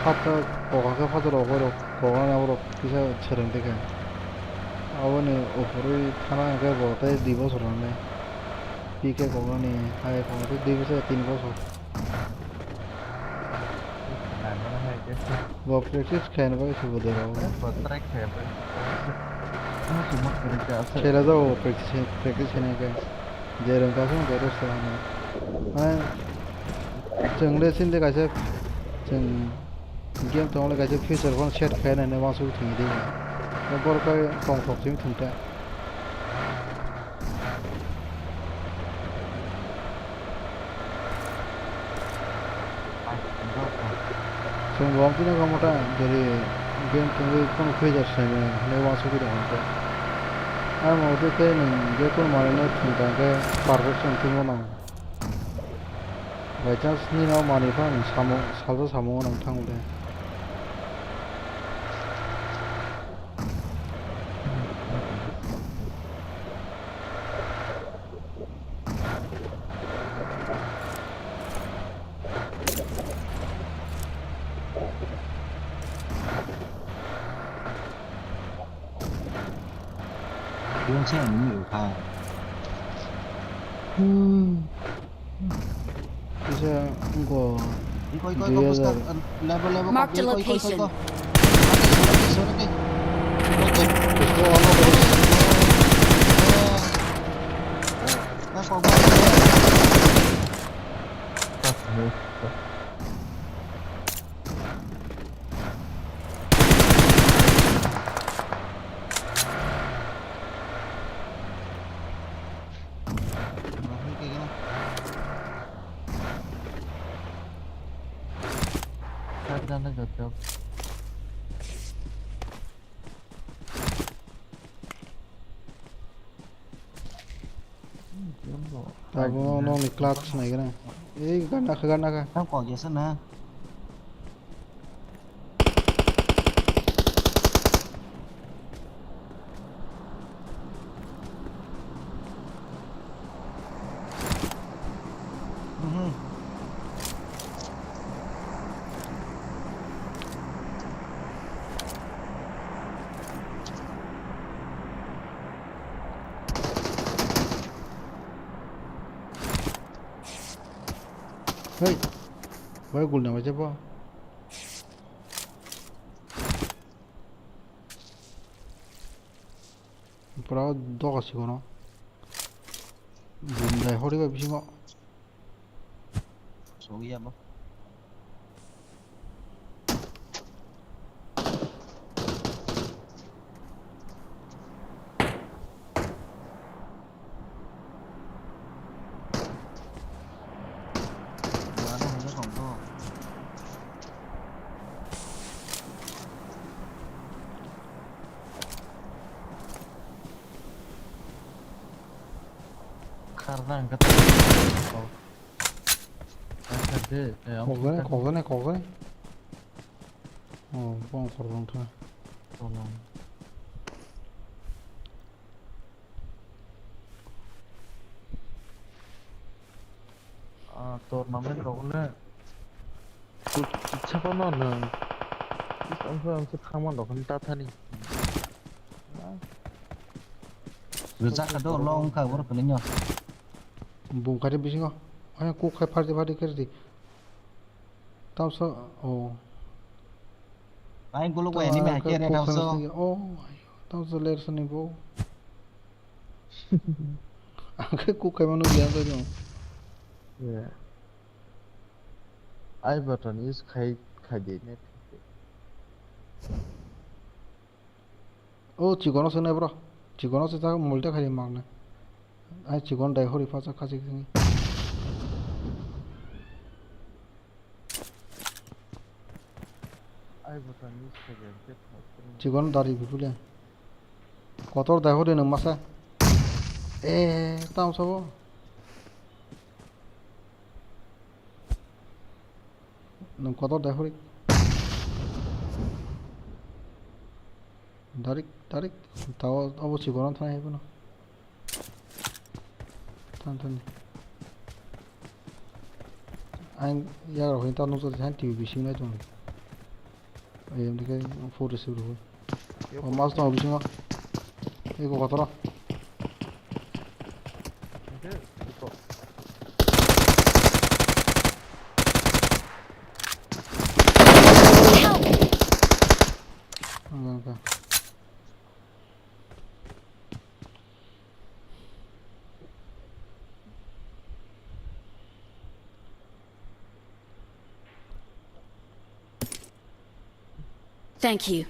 phatar kokha khe phatar rok bai rok koknani aborok kisa sereng tongkha. Aboni uphurwi thana hwnkhe bo tei dui bosor nangnai. P K koknani hai koknai tei dui bosor tini bosor. Bo practice khaina bagwi se bo derao. Bo try khaina bagwi. Khela jao practice, practice khaina khe. Je rwngkha se rest hwnwi. Mane chwng le sinde kaisa chwng game tongmani kaisa future phano set khaina hinwi uansuk thwngwi di. Borok khe tongthok simi thwngkha. Chwng bo amtwino kha mota jodi game tongwi kheno khuijar saimano hinwi uansugwi tongkha. Amo tei tei nwng je kunu manwino thwngkha hwnkhe perfect se wngtwi mano. By chance nini o manwi phano nwng samo, salsa samungo nang thango de. Yung sa ano yung ka. Hmm. Kisa go. Iko, iko, iko, dui hazar. Buska, level, level, Marked a iko, iko, iko, location. Iko. Iko, iko, iko. Iko, iko, iko. Tabuk nokni clutch naigra. Ei, gana kha, gana kha. Tang kok ya sana. Mhm. Hei, bai gul na bai jabo. Pura doga sikono. Bumdai horiba bisingo. Sogwi abo. Kharna hwnkhe ta-, ta-, ta-, de, eh, kokjani, kokjani, kokjani. Oh, bong khoroknwng kha. Tolong. Ah, tournament rok le. Kisa phano nwng. Ang khe, ang khe thangma rok hwn ta thani. Rwchak kha do, lo wng kha, borok kwlwino. Bung kari bisingo. Ai, kuk khai phardi phardi kari di. Tamsa, oh. Ai, guluk bai ni mai kere kuk khai thangsa. Oh, tamsa ler sani bo. Ang khe kuk khai mano biya to jong. Yeah. I button use khai, khai di net. O chikono se nai bro. Chikono se ta multi khai mang na. Ai chikon dai hori pha cha kha chik ni. I button use khai di. Chikon dari bipule. Kotor dai hori nang masa. Eh, tam sabo. Nwng kotor dai hori. Darik, darik. Tao abo chikon thang hai bono. Thang thang. Ang yagrok hini ta nukjak thang T V bising nai tong. Ayam dikhe food receive rw. O mas tongo bisingo. Eko kotoro. Help! Ang kha. Thank you.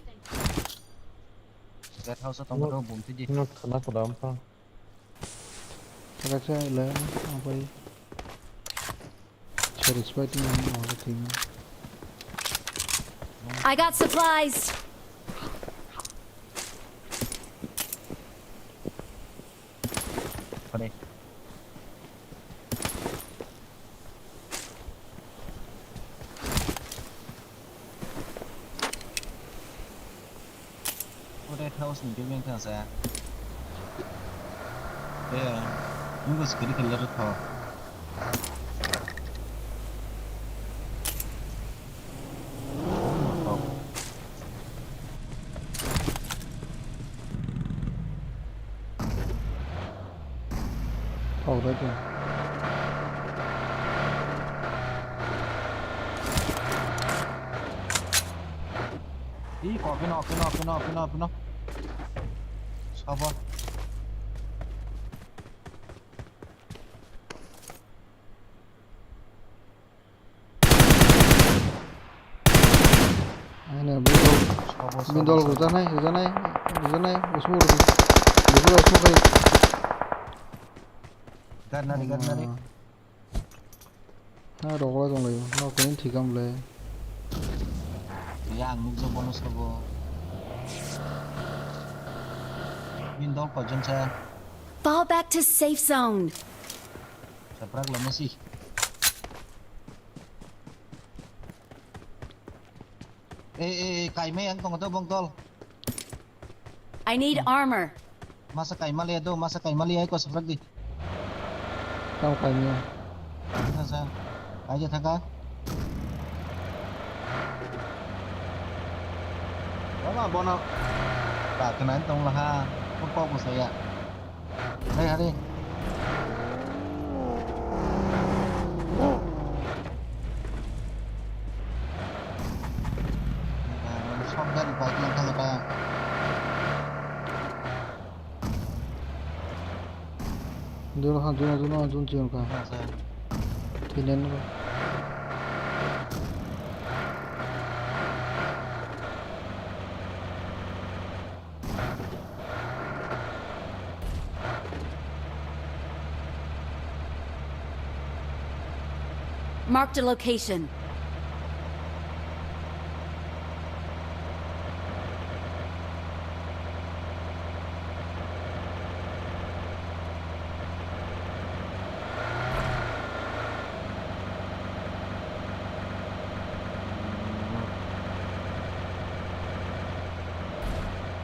Red house o tongkha, bumtwi di. No, khana khudam pha. Kaisa le, ang pai. Satisfied ni ang thing. I got supplies. Pare. Ore thaos ni building thang sa. Eh, nunggu sekali kelar tho. Already. Ih, kok pino, pino, pino, pino, pino. Sabar. Bini dol rwjaknai, rwjaknai, rwjaknai, usuk rwdi. Before usuk khai. Garnari, garnari. Ha, rogla tonglaio. Nok tini thikam le. Yang nukjak bono sabo. Bini dol koijon sa. Fall back to safe zone. Saprak lama sih. Eh, eh, eh, kaimai ang tongo to bongtol. I need armor. Masa kaimali ado, masa kaimali ai ko saprak di. Tamo kaimia. Sa, sa. Aja thaka. Bono, bono. Ta kenai tong laha. Ko ko ko saya. Hari, hari. Sok gari bike yang kaya kaya. Dulu ha, dulu, dulu, dulu, dulu, dulu, dulu. Thailand. Marked a location.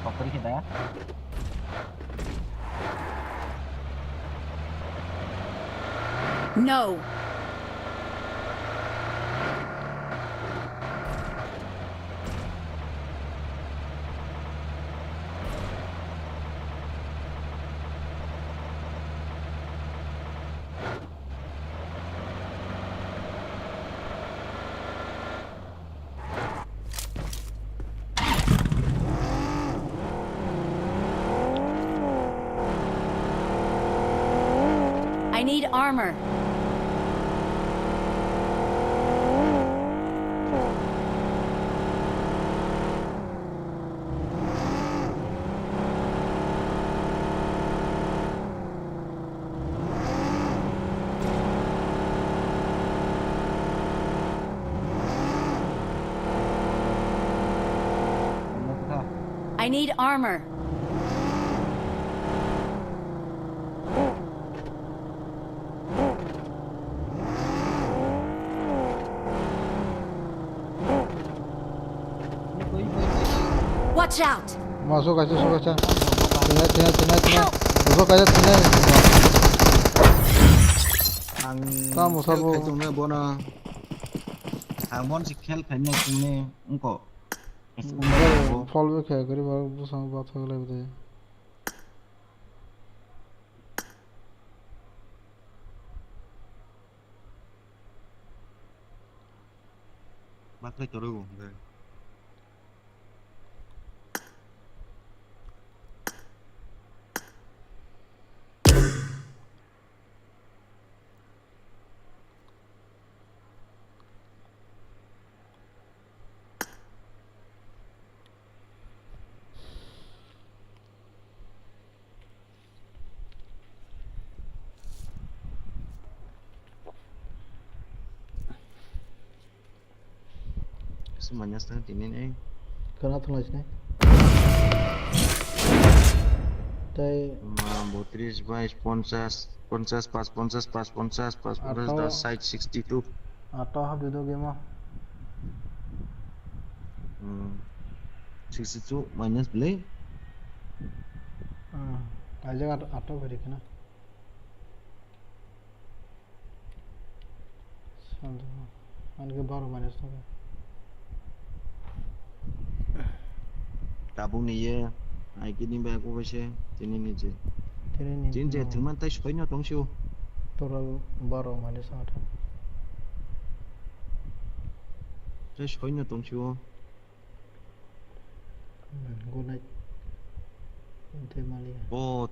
Kokori kita. No. I need armor. I need armor. Watch out! Ma, so kaisa, so kaisa. Thinai, thinai, thinai, thinai. Help! Bo so kaisa thinai. Ang Tamo sabo. Khel khai tongna bono. Ang bon si khel khai na tongni wngko. Fall back khai kari ba busang ba thok lai bwdai. Baklai toro bo hwnkhai. Kisa manya sa tini ni. Kana thwnglaisini. Tei Ma, botris, bais, ponchas, ponchas, pas, ponchas, pas, ponchas, pas, ponchas, Ato. Das, sait, sixty two. Ato habdi do game o. Hmm. Sixty two minus belai. Hmm. Kaijak ato, ato beri khna. Ani khe baro minus tong khe. Tabuk ni ye, ai khe ni bai kok se, tini ni je. Tini ni, tini je, hmm. Thwngman tai soi no tong sio. Total baro minus atharo. Tai soi no tong sio. Hmm, good night. Tei maliya. Oh,